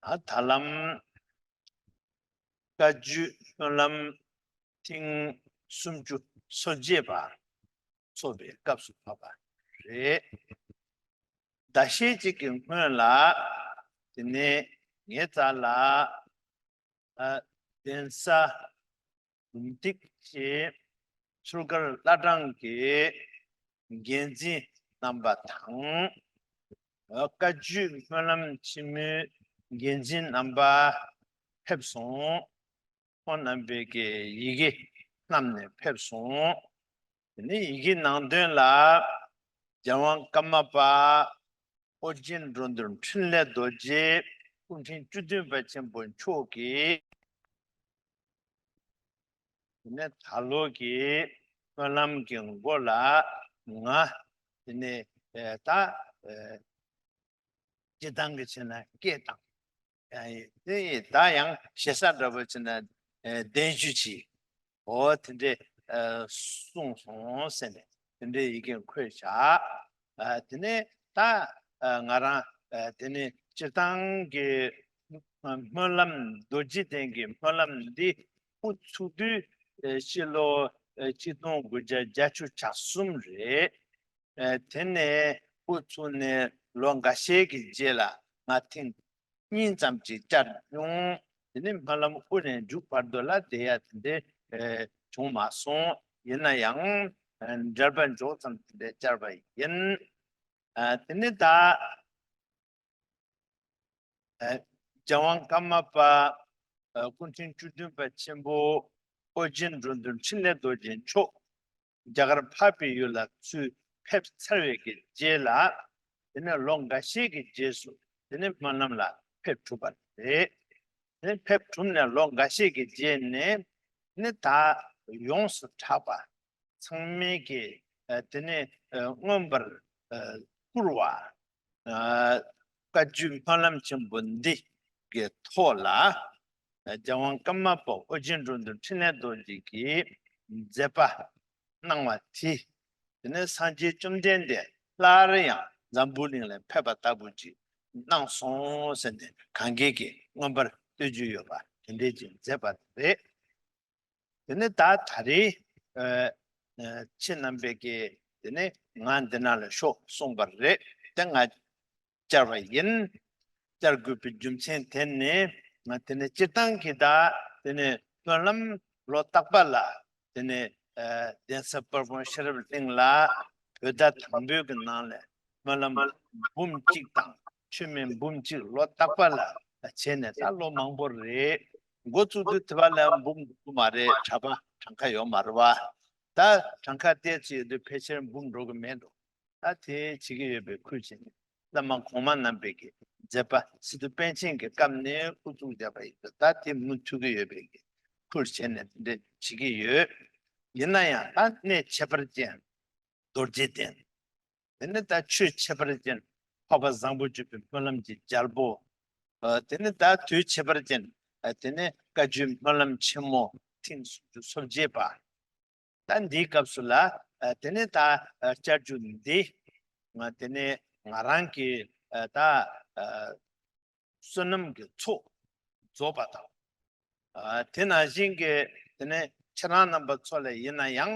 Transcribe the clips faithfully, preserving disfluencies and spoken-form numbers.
ད་ད་ལམ་བཀའ་བརྒྱུད་སྨོན་ལམ་ཐེངས་སུམ་ཅུ་སོ་བརྒྱད་པ་ཚོགས་པའི་སྐབས་སུ་བབས་པ་རེད། ཟླ་ཤས་ཅིག་གི་སྔོན་ལ་དེ་ནས་ངའི་རྩ་ལ་ཨ་གདན་ས་འབུམ་ཏིག་གི་ཆུ་སྒར་བླ་བྲང་གི་འགན་འཛིན་རྣམ་པ་དང་། བཀའ་བརྒྱུད་སྨོན་ལམ་ཆེན་མོའི་འགན་འཛིན་རྣམ་པ་ཕེབས་སོང་། ཁོང་རྣམ་པས་ཀྱི་ཡི་གེ་བསྣམས་ནས་ཕེབས་སོང་། དེ་ནས་ཡི་གེ་ནང་དོན་ལ། རྒྱལ་དབང་ཀརྨ་པ་ཨོ་རྒྱན་འགྲོ་འདུལ་འཕྲིན་ལས་རྡོ་རྗེ་སྐུ་ཕྲེང་བཅུ་བདུན་པ་ཆེན་པོ་མཆོག་གིས། དེ་ནས་ད་ལོ་གི་སྨོན་ལམ་གྱི་མགོ་ལ་ང་དེ་ནས་ད་སྤྱིར་བཏང་གི་བྱས་ན་སྐད་བཏང་། ཡང་དེ་ད་ཡང་ཞེ་ས་འདྲ་པོ་བྱས་ན་གདན་ཞུ་བྱས། འོ་དེ་འདྲས་གསུངས་སོང་ཟེར་ནས་དེ་འདྲས་ཡི་གེ་འཁོད་བཞག་དེ་ནས་ད་ང་རང་དེ་ནས་སྤྱིར་བཏང་གི་སྨོན་ལམ་རྡོ་རྗེ་གདན་གྱི་སྨོན་ལམ་འདི་དབུ་ཚུགས་དུས་ཕྱི་ལོ་ཆིག་སྟོང་དགུ་བརྒྱ་བརྒྱད་ཅུ་གྱ་གསུམ་རེད། དེ་ནས་དབུ་ཚུགས་ནས་ལོ་འགའ་ཤས་ཀྱི་རྗེས་ལ་ང་ཐེངས་གཉིས་ཙམ་ཅིག་བཅར་མྱོང་། དེ་ནས་སྨོན་ལམ་དབུ་ནས་མཇུག་བར་དུ་ལ་བསྡད་ཡ་དེ་འདྲས་བྱུང་མ་སོང་། ཡིན་ན་ཡང་འབྲེལ་པ་འཇོག་ཙམ་དེ་འདྲས་བཅར་བ་ཡིན། དེ་ནས་ད་རྒྱལ་དབང་ཀརྨ་པ་སྐུ་ཕྲེང་བཅུ་བདུན་པ་ཆེན་པོ་ཨོ་རྒྱན་འགྲོ་འདུལ་འཕྲིན་ལས་རྡོ་རྗེ་མཆོག་རྒྱ་གར་འཕགས་པའི་ཡུལ་ལ་ཚུར་ཕེབས་ཚར་བའི་གི་རྗེས་ལ། དེ་ནས་ལོ་འགའ་ཤས་ཀྱི་རྗེས་སུ་དེ་ནས་སྨོན་ལམ་ལ་ཕེབས་གྲུབ་པ་རེད། དེ་ནས་ཕེབས་གྲུབ་ནས་ལོ་འགའ་ཤས་ཀྱི་རྗེས་ནས་ནི་ད་ཡོངས་སུ་གྲགས་པ་ཚང་མས་ཀྱི་དེ་ནས་མངོན་པར་བཀུར་བ། བཀའ་བརྒྱུད་སྨོན་ལམ་ཆེན་པོ་འདི་གི་ཐོག་ལ། རྒྱལ་དབང་ཀརྨ་པ་ཨོ་རྒྱན་འགྲོ་འདུལ་འཕྲིན་ལས་རྡོ་རྗེ་གིས་མཛད་པ་གནང་བ་དེ། དེ་ནས་སངས་རྒྱས་བཅོམ་ལྡན་འདས་སླར་ཡང་འཛམ་བུ་གླིང་ལ་ཕེབས་པ་ལྟ་བུ་ཅིག་གནང་སོང་ཟེར་ནས་གང་གས་ཀྱིས་མངོན་པར་བསྟོད་རྒྱུ་ཡོད་པ་དེ་འདྲས་ཅིག་མཛད་པ་རེད། དེ་ནས་ད་ད་རེས་ཁྱེད་རྣམ་པས་ཀྱིས་དེ་ནས་ང་འདི་ན་ལ་ཤོག་གསུངས་པ་རེད། དེ་ང་བཅར་བ་ཡིན། བཅར་དགོས་པའི་རྒྱུ་མཚན་དེ་ནི་ང་དེ་ནས་སྤྱིར་བཏང་གི་ད་དེ་ནས་སྨོན་ལམ་ལོ་རྟག་པ་ལ་དེ་ནས་གདན་ས་དཔལ་སྤུངས་ཤེས་རབ་གླིང་ལ་བོད་ཟླ་དང་པོའི་གི་ནང་ལ་སྨོན་ལམ་འབུམ་གཅིག་དང་མཆོད་མེ་འབུམ་གཅིག་ལོ་རྟག་པ་ལ་བྱས་ནས་ད་ལོ་མང་པོ་རེད། འགོ་བཙུགས་དུས་དེ་བ་ལ་འབུམ་དགུ་མ་རེད། གྲྭ་པ་གྲངས་ཀ་ཡོད་མ་རེད་བ། ད་གྲངས་ཀ་ཏོག་ཙམ་ཡོད་དུས་ཕལ་ཆེར་འབུམ་འགྲོ་གི་མེད་འགྲོ། ད་དེ་བྱེད་ཀྱི་ཡོད་པའི་ཁུལ་བྱས་ནས་བླ་མ་གོང་མ་རྣམ་པས་ཀྱི་མཛད་པ་སི་ཏུ་པཎ་ཆེན་གྱི་སྐབས་ནས་དབུ་བཙུགས་བཞག་པ་ཡིན་ཙང་ད་དེ་མུ་མཐུད་ཀྱི་ཡོད་པའི་ཁུལ་བྱས་ནས་དེ་འདྲ་བྱེད་ཀྱི་ཡོད། ཡིན་ན་ཡང་ད་གནས་ཁྱད་པར་ཅན་རྡོ་རྗེ་གདན། དེ་ནས་ད་ཆོས་ཁྱད་པར་ཅན་འཕགས་པ་བཟང་པོ་སྤྱོད་པའི་སྨོན་ལམ་གྱི་རྒྱལ་པོ། དེ་ནས་ད་དུས་ཁྱད་པར་ཅན་དེ་ནས་བཀའ་བརྒྱུད་སྨོན་ལམ་ཆེན་མོ་ཐེངས་སུམ་ཅུ་སོ་བརྒྱད་པ། ད་འདིའི་སྐབས་སུ་ལ་དེ་ནས་ད་བསྐྱར་ཞུ་འདི་ང་དེ་ནས་ང་རང་གི་ད་བསོད་ནམས་ཀྱི་ཚོགས་རྫོགས་པ་དང་། དེ་ནང་བཞིན་གྱི་དེ་ནས་ཁྱེད་རང་རྣམ་པ་ཚོ་ལ་ཡིན་ན་ཡང་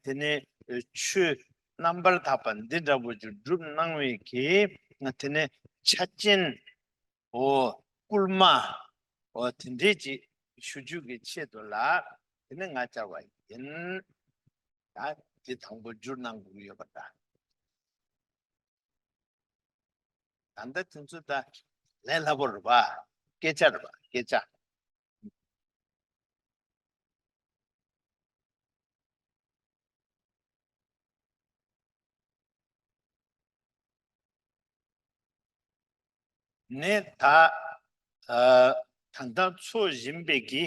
དེ་ནས་ཆོས་རྣམ་པར་དག་པ་འདི་འདྲ་བོ་ཅིག་སྒྲུབ་གནང་བའི་གི་དེ་ནས་ཆ་རྐྱེན། འོ། སྐུལ་མ། འོ་དེ་འདྲས་ཅིག་ཞུ་རྒྱུ་གི་ཆེད་དུ་ལ་དེ་ནི་ང་བཅར་བ་ཡིན། ད་དེ་དང་པོ་བསྒྱུར་གནང་དགོས་ཀྱི་ཡོད་པ་འདྲ། ད་ལྟ་དེ་ཚོ་ད་ལས་སླ་པོ་རེད་པ། སྐད་ཆ་རེད་པ། སྐད་ཆ། ནས་ད་ཨ་ད་ལྟ་འཚོགས་བཞིན་པའི་གི་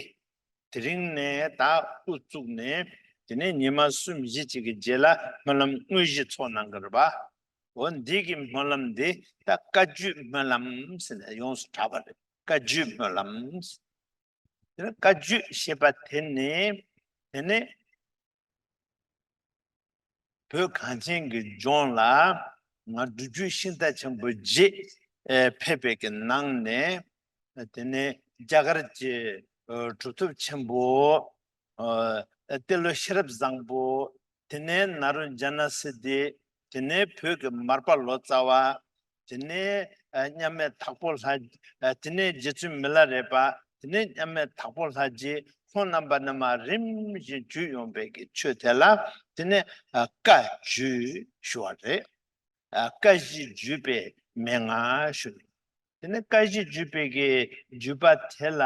དེ་རིང་ནས་ད་དབུ་བཙུགས་ནས་དེ་ནས་ཉི་མ་གསུམ་བཞི་ཅིག་གི་རྗེས་ལ་སྨོན་ལམ་དངོས་གཞི་ཚོགས་གནང་གི་རེད་པ། འོ་འདི་གི་སྨོན་ལམ་འདི་ད་བཀའ་བརྒྱུད་སྨོན་ལམ་ཟེར་ནས་ཡོངས་སུ་གྲགས་པ་རེད། བཀའ་བརྒྱུད་སྨོན་ལམ། དེ་ནས་བཀའ་བརྒྱུད་ཞེས་པ་དེ་ནི་དེ་ནི་བོད་གངས་ཅན་གྱི་ལྗོངས་ལ་ང་སྒྲུབ་བརྒྱུད་ཤིང་རྟ་ཆེན་པོ་རྗེ་ཨེ་ཕེབས་པའི་གི་ནང་ནས་ དེ་ནས་རྒྱ་གར་གྱི་ཨ་གྲུབ་ཐོབ་ཆེན་པོ། ཨ་ཏེ་ལོ་ཤེས་རབ་བཟང་པོ། དེ་ནས་ན་རོ་ཛྙཱ་ན་སིདྡྷི། དེ་ནས་བོད་ཀྱི་མར་པ་ལོ་ཙཱ་བ། དེ་ནས་ཨ་མཉམ་མེད་དྭགས་པོ་ལྷ། ཨ་དེ་ནས་རྗེ་བཙུན་མི་ལ་རས་པ། དེ་ནས་མཉམ་མེད་དྭགས་པོ་ལྷ་རྗེ། ཁོང་རྣམ་པ་རྣམས་རིམ་བཞིན་བརྒྱུད་ཡོང་བའི་གི་ཆོས་དེ་ལ་དེ་ནས་ཨ་བཀའ་བརྒྱུད་ཞུ་བ་རེད། ཨ་བཀའ་བཞི་བརྒྱུད་པའི་མན་ངག་ཞུ། དེ་ནས་བཀའ་བཞི་བརྒྱུད་པའི་གི་བརྒྱུད་པ་དེ་ལ་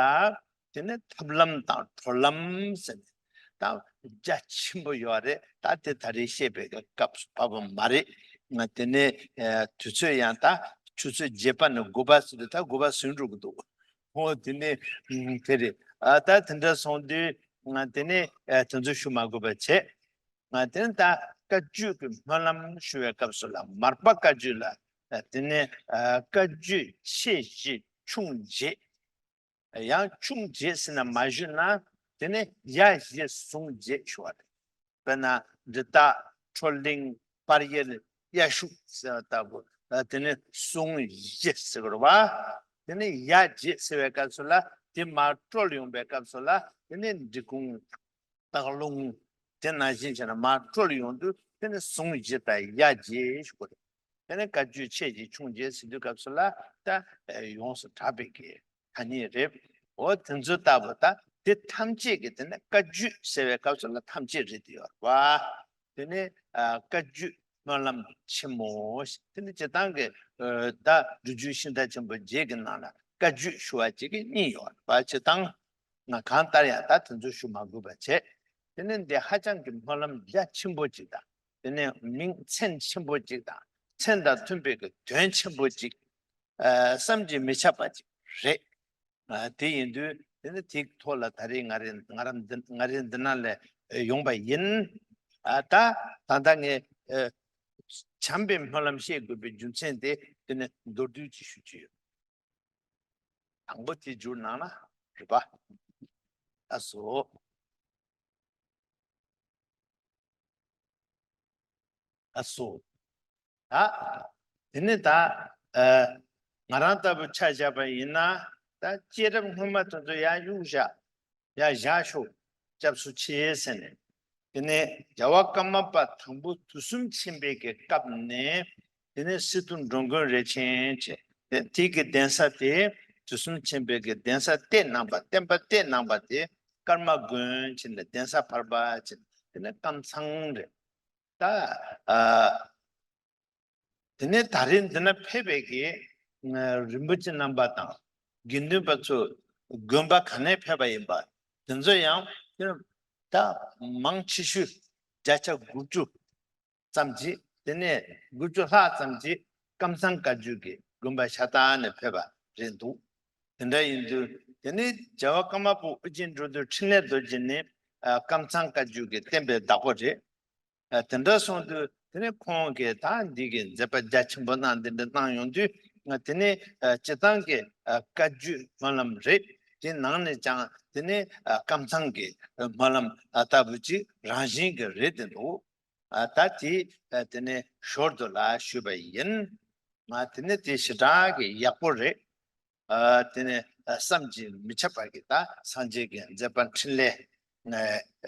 དེ་ནས་ཐབས་ལམ་དང་གྲོལ་ལམ་ཟེར་ནས་ད་རྒྱ་ཆེན་པོ་ཡོད་རེད། ད་དེ་ད་རེས་བཤད་པའི་གི་སྐབས་སུ་བབ་པ་མ་རེད། ང་དེ་ནས་ཨ་དུས་ཚོད་ཡང་ད་ཆུ་ཚོད་བརྒྱད་པ་ནས་དགུ་པ་ཟེར་དུས་ད་དགུ་པ་ཟིན་འགྲོ་གི་འདུག་ཨོ་དེ་ནས་ཨ་དེ་རེད། ཨ་ད་དེ་འདྲ་སོང་དུས་ང་དེ་ནས་ཨ་དེ་ཚོ་ཞུ་མ་དགོས་པ་བྱས། ང་དེ་ནས་ད་བཀའ་བརྒྱུད་ཀྱི་སྨོན་ལམ་ཞུ་བའི་སྐབས་སུ་ལ་མར་པ་བཀའ་བརྒྱུད་ལ་ཨ་དེ་ནས་ཨ་བཀའ་བརྒྱུད་ཆེ་བཞི་ཆུང་བརྒྱད། ཡང་ཆུང་བརྒྱད་ཟེར་ན་མ་ཞུས་ན་དེ་ནས་ཡ་བཞི་ཟུང་བརྒྱད་ཞུ་བ་རེད། དཔེར་ན་འབྲི་སྟག་ཁྲོ་གླིང་སྤར་གཡེར་གཡའ་ཤུག་ཟེར་བ་ལྟ་བུ། ཨ་དེ་ནས་ཟུང་བཞི་ཟེར་བ་རེད་བ། དེ་ནས་ཡ་བརྒྱད་ཟེར་བའི་སྐབས་སུ་ལ་དེ་མར་དཀྲོལ་ཡོང་བའི་སྐབས་སུ་ལ་དེ་ནས་འབྲི་གུང་སྟག་ལུང་། དེ་ནང་བཞིན་བྱས་ན་མར་དཀྲོལ་ཡོང་དུས་དེ་ནས་ཟུང་བཞི་དང་ཡ་བརྒྱད་ཞུ་དགོས་རེད། དེ་ནས་བཀའ་བརྒྱུད་ཆེ་བཞི་ཆུང་བརྒྱད་ཟེར་དུས་སྐབས་སུ་ལ་ད་ཡོངས་སུ་གྲགས་པའི་གི་ཐ་སྙད་རེད། འོ་དེ་ཚོ་ལྟ་བུ་ད་དེ་ཐམས་ཅད་ཀྱི་དེ་ནས་བཀའ་བརྒྱུད་ཟེར་བའི་སྐབས་སུ་ལ་ཐམས་ཅད་རེད་དེ་ཡོད་རེད་བ། དེ་ནས་ཨ་བཀའ་བརྒྱུད་སྨོན་ལམ་ཆེན་མོ་ཞེས། དེ་ནི་སྤྱིར་བཏང་གི་ཨ་ད་སྒྲུབ་བརྒྱུད་ཤིང་རྟ་ཆེན་པོ་བརྒྱད་ཀྱི་ནང་ལ་བཀའ་བརྒྱུད་ཞུ་བ་གཅིག་གི་གཉིས་ཡོད་པ། སྤྱིར་བཏང་ང་གང་ལྟར་ཡང་ད་དེ་ཚོ་ཞུ་མ་དགོས་པ་བྱས། དེ་ནི་འདི་ཧ་ཅང་གི་སྨོན་ལམ་རྒྱ་ཆེན་པོ་གཅིག་དང་། དེ་ནི་མིང་མཚན་ཆེན་པོ་གཅིག་དང་། མཚན་དང་མཐུན་པའི་གི་དོན་ཆེན་པོ་གཅིག་ཨ་བསམ་གྱིས་མི་ཁྱབ་པ་ཅིག་རེད། ཨ་དེ་ཡིན་དུས་དེ་ནི་དེའི་ཐོག་ལ་ད་རེས་ང་རེ་ང་རང་འདི་ང་རེ་འདི་ནང་ལ་ཡོང་པ་ཡིན། ཨ་ད་ད་ལྟ་ངས་ཨ་བྱམས་པའི་སྨོན་ལམ་བཤད་དགོས་པའི་རྒྱུ་མཚན་དེ་དེ་ནི་མདོར་བསྡུས་ཅིག་ཞུ་རྒྱུ་ཡོད། དང་པོ་དེ་བསྒྱུར་གནང་ན་རེད་པ། ཨ་སོ། ཨ་སོ། ད། དེ་ནི་ད། ཨ། ང་རང་ལྟ་བུ་ཆ་བཞག་པ་ཡིན་ན། ད་སྐྱེས་རབས་སྔོན་མ་དེ་ཚོ་ཡར་གཡུག་བཞག་ཡར་བཞག་ཤོག་སྐྱབས་སུ་མཆི་ཟེར་ནས། དེ་ནས་རྒྱལ་བ་ཀརྨ་པ་དང་པོ་དུས་གསུམ་མཁྱེན་པའི་གི་སྐབས་ནས། དེ་ནས་སི་ཏུ་འགྲོ་མགོན་རས་ཆེན་བྱས། དེ་དེ་གི་གདན་ས་དེ་དུས་གསུམ་མཁྱེན་པའི་གི་གདན་ས་གཏད་གནང་པ། བསྟན་པ་གཏད་གནང་པ་དེ་ཀརྨ་དགོན་བྱས་ནས་གདན་ས་ཕར་པ་བྱས། དེ་ནས་ཀམ་ཚང་རེད། ད། ཨ། དེ་ནས་ད་རེས་འདི་ན་ཕེབས་པའི་གི་ཨ་རིན་པོ་ཆེ་རྣམ་པ་དང་དགེ་འདུན་པ་ཚོ་དགོན་པ་ག་ནས་ཕེབས་པ་ཡིན་པ་དེ་ཚོ་ཡང་ད་མང་ཆེ་ཤོས་བརྒྱ་ཆ་དགུ་བཅུ་ཙམ་ཅིག་དེ་ནས་དགུ་བཅུ་ལྷག་ཙམ་ཅིག་ཀམ་ཚང་བཀའ་བརྒྱུད་ཀྱི་དགོན་པ་ཤ་སྟག་ནས་ཕེབས་པ་རེད་འདུག་དེ་འདྲ་ཡིན་དུས་དེ་ནས་རྒྱལ་བ་ཀརྨ་པ་ཨོ་རྒྱན་འགྲོ་འདུལ་འཕྲིན་ལས་རྡོ་རྗེ་ནི་ཨ་ཀམ་ཚང་བཀའ་བརྒྱུད་ཀྱི་བསྟན་པའི་བདག་པོ་རེད། ཨ་དེ་འདྲ་སོང་དུས་དེ་ནས་ཁོང་གིས་ད་འདི་གི་མཛད་པ་རྒྱ་ཆེན་པོ་གནང་འདི་འདྲ་གནང་ཡོང་དུས་ང་དེ་ནས་ཨ་སྤྱིར་བཏང་གི་ཨ་བཀའ་བརྒྱུད་སྨོན་ལམ་རེད། དེ་ནང་ནས་ཀྱང་དེ་ནས་ཨ་ཀམ་ཚང་གི་སྨོན་ལམ་ཨ་ལྟ་བུ་ཅིག་རང་བཞིན་གྱི་རེད་དེ་འདུག་ཨ་ད་དེ་ཨ་དེ་ནས་ཞོར་དུ་ལ་ཞུས་པ་ཡིན། ང་དེ་ནས་དེ་ཞེ་དྲག་གི་ཡག་པོ་རེད། ཨ་དེ་ནས་ཨ་བསམ་གྱིས་མི་ཁྱབ་པ་གི་ད་སངས་རྒྱས་ཀྱི་མཛད་པ་འཕྲིན་ལས་ཨ་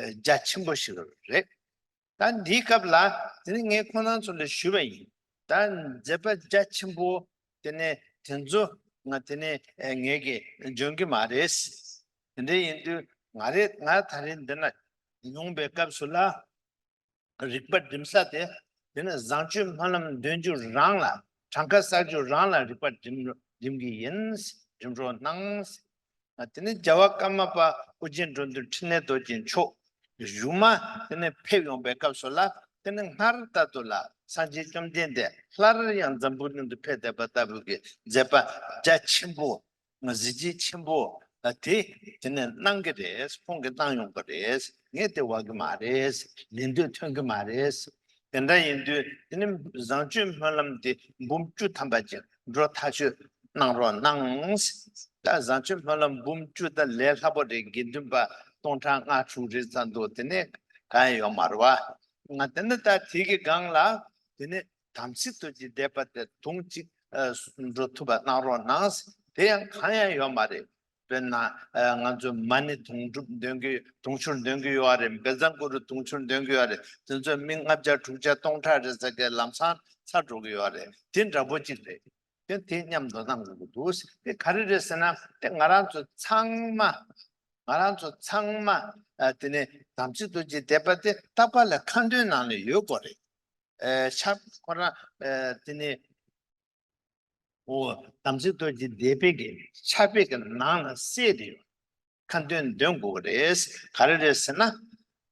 རྒྱ་ཆེན་པོ་ཞིག་རེད། ད་འདིའི་སྐབས་ལ་དེ་ནི་ངས་ཁོང་རྣམ་ཚོ་ལ་ཞུས་པ་ཡིན། ད་མཛད་པ་རྒྱ་ཆེན་པོ་དེ་ནས་དེ་ཚོ་ང་དེ་ནས་ཨ་ངས་ཀྱིས་འཇོན་གྱི་མ་རེད། དེ་འདྲ་ཡིན་དུས་ང་རེ་ང་ད་རེས་འདི་ན་ཡོང་པའི་སྐབས་སུ་ལ། རིག་པ་སྒྲིམ་ས་དེ། དེ་ནི་བཟང་སྤྱོད་སྨོན་ལམ་འདོན་རྒྱུ་རང་ལ། གྲངས་ཀ་བསགས་རྒྱུ་རང་ལ་རིག་པ་སྒྲིམ་སྒྲིམ་གྱི་ཡིན། སྒྲིམ་རོགས་གནང་། དེ་ནི་རྒྱལ་བ་ཀརྨ་པ་ཨོ་རྒྱན་འགྲོ་འདུལ་འཕྲིན་ལས་རྡོ་རྗེ་མཆོག་གཞུག་མ་དེ་ནི་ཕེབས་ཡོང་པའི་སྐབས་སུ་ལ། དེ་ནི་སྔར་ལྟར་དུ་ལ་སངས་རྒྱས་བཅོམ་ལྡན་འདས་སླར་ཡང་འཛམ་བུ་གླིང་དུ་ཕེབས་བསྡད་པ་ལྟ་བུ་གི་མཛད་པ་རྒྱ་ཆེན་པོ། གཟི་བརྗིད་ཆེན་པོ་དེ་དེ་ནས་གནང་གི་རེད། ཁོང་གིས་གནང་ཡོང་གི་རེད། ངས་དེ་བ་གི་མ་རེད། ལེན་འདོད་ཐོན་གི་མ་རེད། དེ་འདྲ་ཡིན་དུས་དེ་ནི་བཟང་སྤྱོད་སྨོན་ལམ་དེ་འབུམ་བཅུ་ཐམ་པ་ཅིག་འགྲོ་ཐག་ཆོད་གནང་རོགས་གནང་། ད་བཟང་སྤྱོད་སྨོན་ལམ་འབུམ་བཅུ་ད་ལས་སླ་པོ་རེད། དགེ་འདུན་པ་སྟོང་ཕྲག་ལྔ་དྲུག་རེ་ཙམ་འདུག་དེ་ནས་གང་ཡང་ཡོད་མ་རེད་བ། ང་དེ་ནི་ད་དེ་གི་སྒང་ལ་དེ་ནས་དམ་ཚིག་ཏུ་ཅིག་བསྡད་པ་དེ་དུང་ཅིག་ཨ་འགྲོ་ཐུབ་པ་གནང་རོགས་གནང་ དེ་ཡང་གང་ཡང་ཡོད་མ་རེད། དཔེར་ན་ཨ་ང་ཚོ་མ་ཎི་དུང་སྒྲུབ་འདོན་གྱི་དུང་ཕྱུར་འདོན་གྱི་ཡོད་རེད། བཛྲ་གུ་རུ་དུང་ཕྱུར་འདོན་གྱི་ཡོད་རེད། དེ་ཚོ་མི་ལྔ་བརྒྱ་དྲུག་བརྒྱ་སྟོང་ཕྲག་རེ་ཟེར་གྱི་ལམ་སང་ཚར་འགྲོ་གི་ཡོད་རེད། དེ་འདྲ་པོ་ཅིག་རེད། དེ་དེ་མཉམ་དུ་གནང་དགོས་ཀྱི་འདུག་དེ་ག་རེ་རེད་ཟེར་ན། དེ་ང་རང་ཚོ་ཚང་མ་ང་རང་ཚོ་ཚང་མ་ཨ་དེ་ནས་དམ་ཚིག་རྡོ་རྗེ་བཟླས་པ་དེ་རྟག་པར་ལ་ཁ་འདོན་ནང་ལ་ཡོད་དགོས་རེད། ཨ་ཆབ་ཁོ་རང་ཨ་དེ་ནས་འོ་དམ་ཚིག་རྡོ་རྗེ་བཟླས་པའི་གི་ཆབ་པའི་གི་ནང་ལ་གསལ་དེ་ཡོད། ཁ་འདོན་འདོན་དགོས་རེད། ག་རེ་རེད་ཟེར་ན།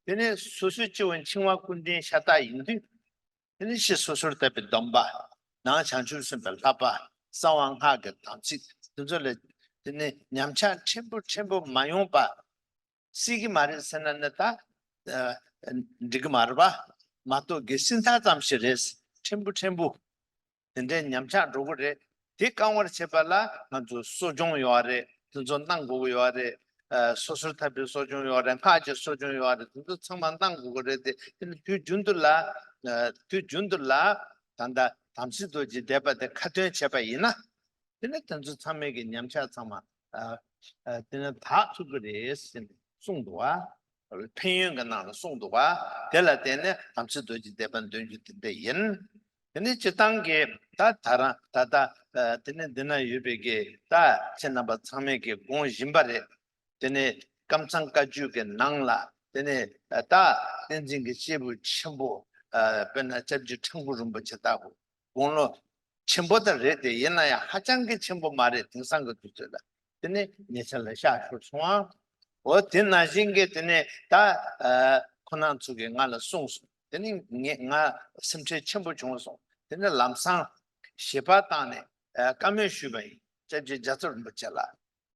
དེ་ནས་སོ་སོའི་སྤྱི་བོ་འཆིང་བ་ཀུན་ལྡན་ཤ་སྟག་ཡིན་དུས། དེ་ནས་ཕྱི་སོ་སོར་བཏབ་པའི་སྡོམ་པ། ནང་བྱང་ཆུབ་སེམས་དཔའི་བསླབ་པ། གསང་བ་སྔགས་ཀྱི་དམ་ཚིག་དེ་ཚོ་ལ། དེ་ནས་ཉམས་ཆག་ཕྲན་བུ་ཕྲན་བུ་མ་ཡོང་པ། སྲིད་ཀྱི་མ་རེད་ཟེར་ན་ནི་ད། ཨ་འགྲིག་གི་མ་རེད་པ། མ་གཏོགས་གི་སྲིད་མཐའ་ཙམ་ཞིག་རེད། ཕྲན་བུ་ཕྲན་བུ། དེ་འདྲའི་ཉམས་ཆག་འགྲོ་གི་རེད། དེ་བསྐང་བར་བྱེད་པ་ལ་ང་ཚོ་གསོ་སྦྱོང་ཡོད་རེད། དེ་ཚོ་གནང་དགོས་ཀྱི་ཡོད་རེད། ཨ་སོ་སོར་ཐར་པའི་གསོ་སྦྱོང་ཡོད་རེད། སྔགས་ཀྱི་གསོ་སྦྱོང་ཡོད་རེད། དེ་ཚོ་ཚང་མ་གནང་དགོས་ཀྱི་རེད་དེ། དེ་ནི་དུས་རྒྱུན་དུ་ལ། ཨ་དུས་རྒྱུན་དུ་ལ་ད་ལྟ་དམ་ཚིག་རྡོ་རྗེ་བཟླས་པ་དེ་ཁ་ཏོན་བྱས་པ་ཡིན་ན། དེ་ནི་དེ་ཚོ་ཚང་མའི་གི་ཉམས་ཆག་ཚང་མ་ཨ་ཨ་དེ་ནི་དག་ཐུབ་ཀྱི་རེད་ཟེར་ནས་གསུངས་འདུག་བ། ཕན་ཡོན་གྱི་ནང་ལ་གསུངས་འདུག་བ། དེ་ལ་བརྟེན་ནས་དམ་ཚིག་རྡོ་རྗེ་བཟླས་པ་འདོན་རྒྱུ་དེ་འདྲ་ཡིན། དེ་ནི་སྤྱིར་བཏང་གི་ད་ད་རང་ད་ལྟ་ཨ་དེ་ནི་འདི་ན་ཡོད་པའི་གི་ད་ཁྱེད་རྣམ་པ་ཚང་མས་གི་དགོངས་བཞིན་པ་རེད། དེ་ནི་ཀམ་ཚང་བཀའ་བརྒྱུད་ཀྱི་ནང་ལ་དེ་ནི་ད་བསྟན་འཛིན་གྱི་སྐྱེས་བུ་ཆེན་པོ་ཨ་དཔེར་ན་སྐྱབས་རྗེ་ཕྲེང་པ་རིན་པོ་ཆེ་ལྟ་བུ་དགུང་ལོ་ཆེན་པོ་དེ་རེད་དེ། ཡིན་ན་ཡང་ཧ་ཅང་གི་ཆེན་པོ་མ་རེད། དེང་སང་གི་དུས་ཚོད་ལ་དེ་ནི་ཉེ་ཆར་ལ་གཤེགས་ཤོར་སོང་ཨང་། འོ་དེ་ནང་བཞིན་གྱི་དེ་ནི་ད་ཨ་ཁོ་རང་ཚོ་གིས་ང་ལ་གསུངས་སོང་། དེ་ནི་ངས་ང་སེམས་ཁྲལ་ཆེན་པོ་བྱུང་སོང་། དེ་ནི་ལམ་སང་ཞལ་པར་བཏང་ནས་ཨ་བཀའ་མོལ་ཞུས་པ་ཡིན། སྐྱབས་རྗེ་རྒྱ་མཚོ་རིན་པོ་ཆེ་ལ།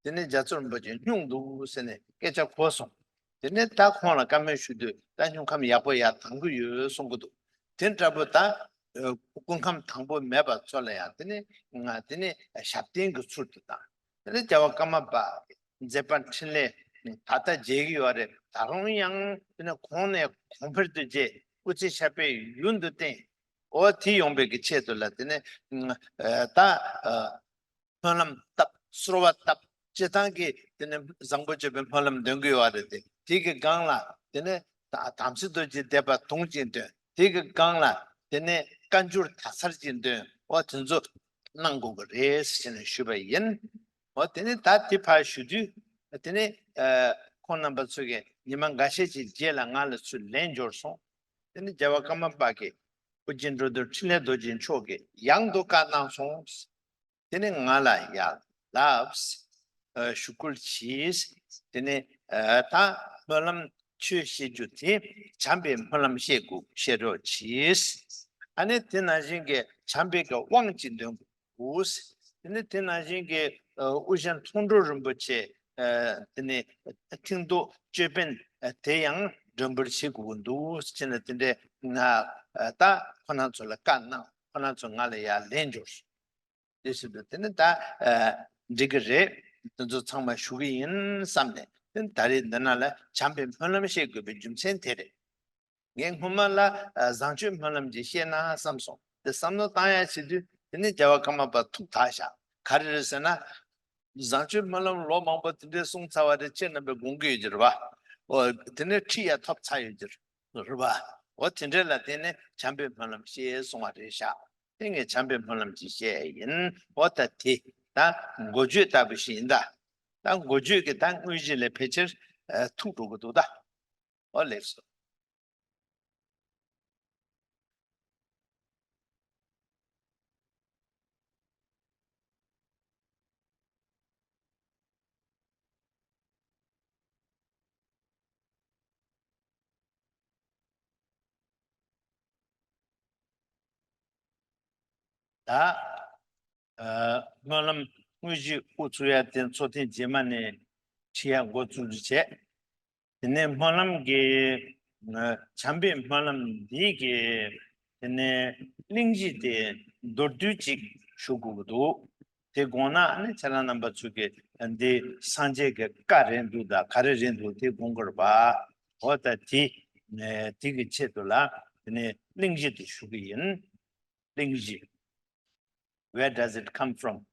དེ་ནས་རྒྱ་མཚོ་རིན་པོ་ཆེ་སྙུང་འདུག་ཟེར་ནས་སྐད་ཆ་གོ་སོང་། དེ་ནས་ད་ཁོང་ལ་བཀའ་མོལ་ཞུ་དུས་ད་སྙུང་ཁམས་ཡག་པོ་ཡར་ལྡང་གི་ཡོད་གསུང་གི་འདུག་དེ་འདྲ་པོ་ད་ཨ་སྐུ་ཁམས་དང་པོ་མེད་པ་ཚོ་ལ་ཡང་དེ་ནས་ང་དེ་ནས་ཞབས་བརྟན་གྱི་ཚུལ་དུ་དང་། དེ་ནས་རྒྱལ་བ་ཀརྨ་པ་མཛད་པ་འཕྲིན་ལས་ད་ལྟ་མཇལ་གྱི་ཡོད་རེད། ད་རུང་ཡང་དེ་ནས་གོང་ནས་གོང་འཕེལ་དུ་རྒྱས། སྐུ་ཚེ་ཞབས་པད་ཡུན་དུ་བརྟན། འོ་དེ་ཡོང་བའི་གི་ཆེད་དུ་ལ་དེ་ནས་ཨ་ད་ཨ། སྨོན་ལམ་བཏབ། གསོལ་བ་བཏབ། སྤྱིར་བཏང་གི་དེ་ནས་བཟང་པོ་སྤྱོད་པའི་སྨོན་ལམ་འདོན་གྱི་ཡོད་རེད་དེ། དེ་གི་སྒང་ལ་དེ་ནས་ད་དམ་ཚིག་རྡོ་རྗེ་བཟླས་པ་དུང་ཅིག་འདོན། དེ་གི་སྒང་ལ་དེ་ནས་བཀའ་འགྱུར་དག་ཚར་ཅིག་འདོན། འོ་དེ་ཚོ་གནང་དགོས་ཀྱི་རེད་ཟེར་ནས་ཞུས་པ་ཡིན། འོ་དེ་ནས་ད་དེ་ཕར་ཞུ་དུས་དེ་ནས་ཨ་ཁོང་རྣམ་པ་ཚོ་གིས་ཉི་མ་འགའ་ཤས་ཀྱི་རྗེས་ལ་ང་ལ་ཚུར་ལན་འབྱོར་སོང་། དེ་ནས་རྒྱལ་བ་ཀརྨ་པ་གིས་ཨོ་རྒྱན་འགྲོ་འདུལ་འཕྲིན་ལས་རྡོ་རྗེ་མཆོག་གིས་ཡང་དུ་བཀའ་གནང་སོང་། དེ་ནས་ང་ལ་ཡར་ལབས། ཨ་ཞུ་སྐུལ་གྱིས། དེ་ནས་ཨ་ད་སྨོན་ལམ་ཆོས་བཤད་རྒྱུ་དེ་བྱམས་པའི་སྨོན་ལམ་བཤད་དགོས། བཤད་རོགས་གྱིས། ཨ་ནི་དེ་ནང་བཞིན་གྱི་བྱམས་པའི་གི་དབང་ཅིག་འདོན་དགོས། དེ་ནས་དེ་ནང་བཞིན་གྱི་ཨ་དབུ་ཞྭ་མཐོང་གྲོལ་རིན་པོ་ཆེ་ཨ་དེ་ནས་མཐིང་མདོག་ཅོད་པན་དེ་ཡང་མགྲོན་འབོར་བྱེད་དགོས་ཀྱི་འདུག་ཟེར་ནས་དེ་འདྲའི་ང་ཨ་ད་ཁོ་རང་ཚོ་ལ་བཀའ་གནང་། ཁོ་རང་ཚོ་ང་ལ་ཡར་ལན་འབྱོར་སོང་། དེ་བཞིན་དུ་དེ་ནི་ད་ཨ་འགྲིག་གི་རེད། དེ་ཚོ་ཚང་མ་ཞུ་གི་ཡིན་བསམ་ནས། དེ་ནི་ད་རེས་འདི་ན་ལ་བྱམས་པའི་སྨོན་ལམ་བཤད་དགོས་པའི་རྒྱུ་མཚན་དེ་རེད། ངས་སྔོན་མ་ལ་ཨ་བཟང་སྤྱོད་སྨོན་ལམ་ཅིག་བཤད་ན་བསམ་སོང་། དེ་བསམ་བློ་བཏང་ཡ་བྱེད་དུས་དེ་ནི་རྒྱལ་བ་ཀརྨ་པ་ཐུགས་དག་བཞག་ག་རེ་རེད་ཟེར་ན། བཟང་སྤྱོད་སྨོན་ལམ་ལོ་མང་པོ་དེ་འདྲའི་གསུངས་ཚར་བ་རེད། ཁྱེད་རྣམ་པས་དགོངས་ཀྱི་ཡོད་ཀྱི་རེད་པ། འོ་དེ་ནས་ཁྲིད་ཡ་ཐོབ་ཚར་ཡོད་ཀྱི་རེད་པ། འོ་དེ་འདྲ་ལ་བརྟེན་ནས་བྱམས་པའི་སྨོན་ལམ་བཤད་གསུང་བ་རེད་ཤག་དེ་ངས་བྱམས་པའི་སྨོན་ལམ་ཅིག་བཤད་ཡིན། འོ་ད་དེ་ད་འགོ་བརྗོད་ལྟ་བུ་ཞིག་ཡིན་ད། ད་འགོ་བརྗོད་ཀྱི་ད་དངོས་གཞི་ལ་ཕལ་ཆེར་ཨ་ཐུག་འགྲོ་གི་འདུག་ད། འོ་ལེགས་སོ། ད་ཨ་སྨོན་ལམ་དངོས་གཞི་དབུ་ཚུགས་ཡ་དེ་ཚོགས་ཐེངས་རྗེས་མ་ནས་ཁྲིད་ཡ་འགོ་བཙུགས་རྒྱུ་བྱས། དེ་ནས་སྨོན་ལམ་གྱི་ཨ་བྱམས་པའི་སྨོན་ལམ་འདི་གི་དེ་ནས་གླེང་གཞི་དེ་མདོར་བསྡུས་ཅིག་ཞུ་དགོས་ཀྱི་འདུག་དེ་དགོངས་ན་ཨ་ནི་ཁྱེད་རང་རྣམ་པ་ཚོ་གི་འདི་སངས་རྒྱས་ཀྱི་བཀའ་རེད་འདུག་ད་ག་རེ་རེད་འདུག་དེ་དགོངས་ཀྱི་རེད་པ། འོ་ད་དེ་ཨ་དེ་གི་ཆེད་དུ་ལ་དེ་ནས་གླེང་གཞི་དེ་ཞུ་གི་ཡིན། གླེང་གཞི། Where does it come from?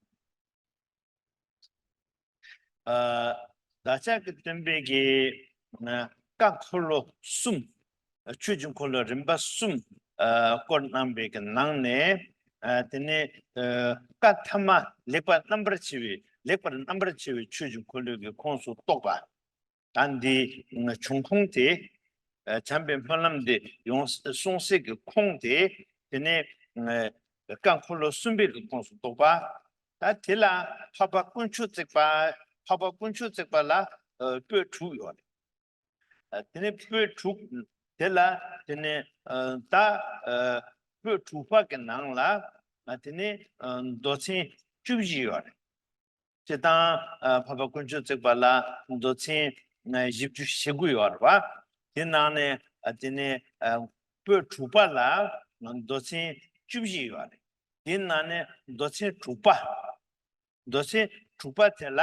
ཨ། བདག་ཅག་གི་སྟོན་པའི་གི་ཨ་བཀའ་འཁོར་ལོ་གསུམ། ཆོས་ཀྱི་འཁོར་ལོ་རིམ་པ་གསུམ་ཨ་བསྐོར་གནང་བའི་གི་ནང་ནས་ཨ་དེ་ནས་ཨ་བཀའ་ཐ་མ་ལེགས་པར་རྣམ་པར་ཕྱེ་བའི་ལེགས་པར་རྣམ་པར་ཕྱེ་བའི་ཆོས་ཀྱི་འཁོར་ལོ་གི་ཁོངས་སུ་གཏོགས་པ། ད་འདི་འབྱུང་ཁུངས་དེ་ཨ་བྱམས་པའི་སྨོན་ལམ་འདི་ཡོངས་གསུངས་སའི་གི་ཁུངས་དེ་དེ་ནས་ཨ་བཀའ་འཁོར་ལོ་གསུམ་པའི་གི་ཁོངས་སུ་གཏོགས་པ། ད་དེ་ལ་འཕགས་པ་དཀོན་མཆོག་བརྩེགས་པ། འཕགས་པ་དཀོན་མཆོག་བརྩེགས་པ་ལ་ཨ་པོད་དྲུག་ཡོད་རེད། ཨ་དེ་ནས་པོད་དྲུག་དེ་ལ་དེ་ནས་ཨ་ད་ཨ་པོད་དྲུག་པ་གི་ནང་ལ་ཨ་དེ་ནས་ཨ་མདོ་ཚན་བཅུ་བཞི་ཡོད་རེད། སྤྱིར་བཏང་ཨ་འཕགས་པ་དཀོན་མཆོག་བརྩེགས་པ་ལ་མདོ་ཚན་ཨ་བཞི་བཅུ་ཞེ་དགུ་ཡོད་རེད་བ། དེ་ནང་ནས་ཨ་དེ་ནས་ཨ་པོད་དྲུག་པ་ལ་མདོ་ཚན་བཅུ་བཞི་ཡོད་རེད། དེ་ནང་ནས་མདོ་ཚན་དྲུག་པ། མདོ་ཚན་དྲུག་པ་དེ་ལ་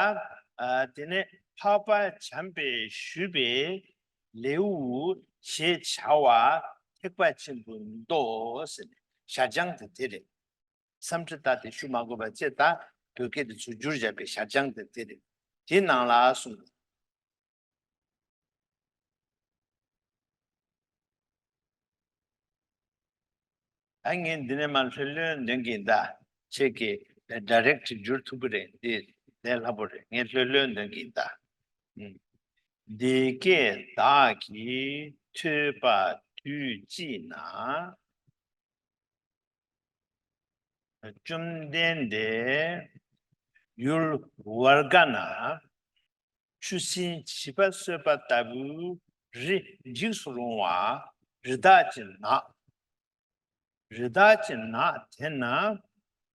ཨ་དེ་ནས་འཕགས་པ་བྱམས་པས་ཞུས་པའི་ལེའུ་ཞེས་བྱ་བ་ཐེག་པ་ཆེན་པོའི་མདོ་ཟེར་ནས་ཞལ་བྱང་དེ་དེ་རེད། སཾ་སྐྲྀ་ཏ་དེ་ཞུ་མ་དགོས་པ་བཅས་ད་བོད་སྐད་དུ་ཚུར་བསྒྱུར་བཞག་པའི་ཞལ་བྱང་དེ་དེ་རེད། དེའི་ནང་ལ་གསུངས། ཨ་ངས་འདི་ནས་མར་ལྷོད་ལྷོད་འདོན་གྱིན་གདའ། ཁྱེད་ཀྱིས་ཌའི་རེག་ཊི་བསྒྱུར་ཐུབ་ཀྱི་རེད། འདི་ལས་སླ་པོ་རེད། ངས་ལྷོད་ལྷོད་འདོན་གྱིན་གདའ། ཨུམ། འདི་སྐད་བདག་གིས་ཐོས་པ་དུས་གཅིག་ན། བཅོམ་ལྡན་འདས་ཡུལ་ཝར་ག་ན་ཆུ་སྲིན་བྱིས་པ་གསོད་པ་ལྟ་བུའི་རི་འཇིགས་སུ་རུང་བ་རི་དྭགས་ཀྱི་ནགས། རི་དྭགས་ཀྱི་ནགས་དེ་ན་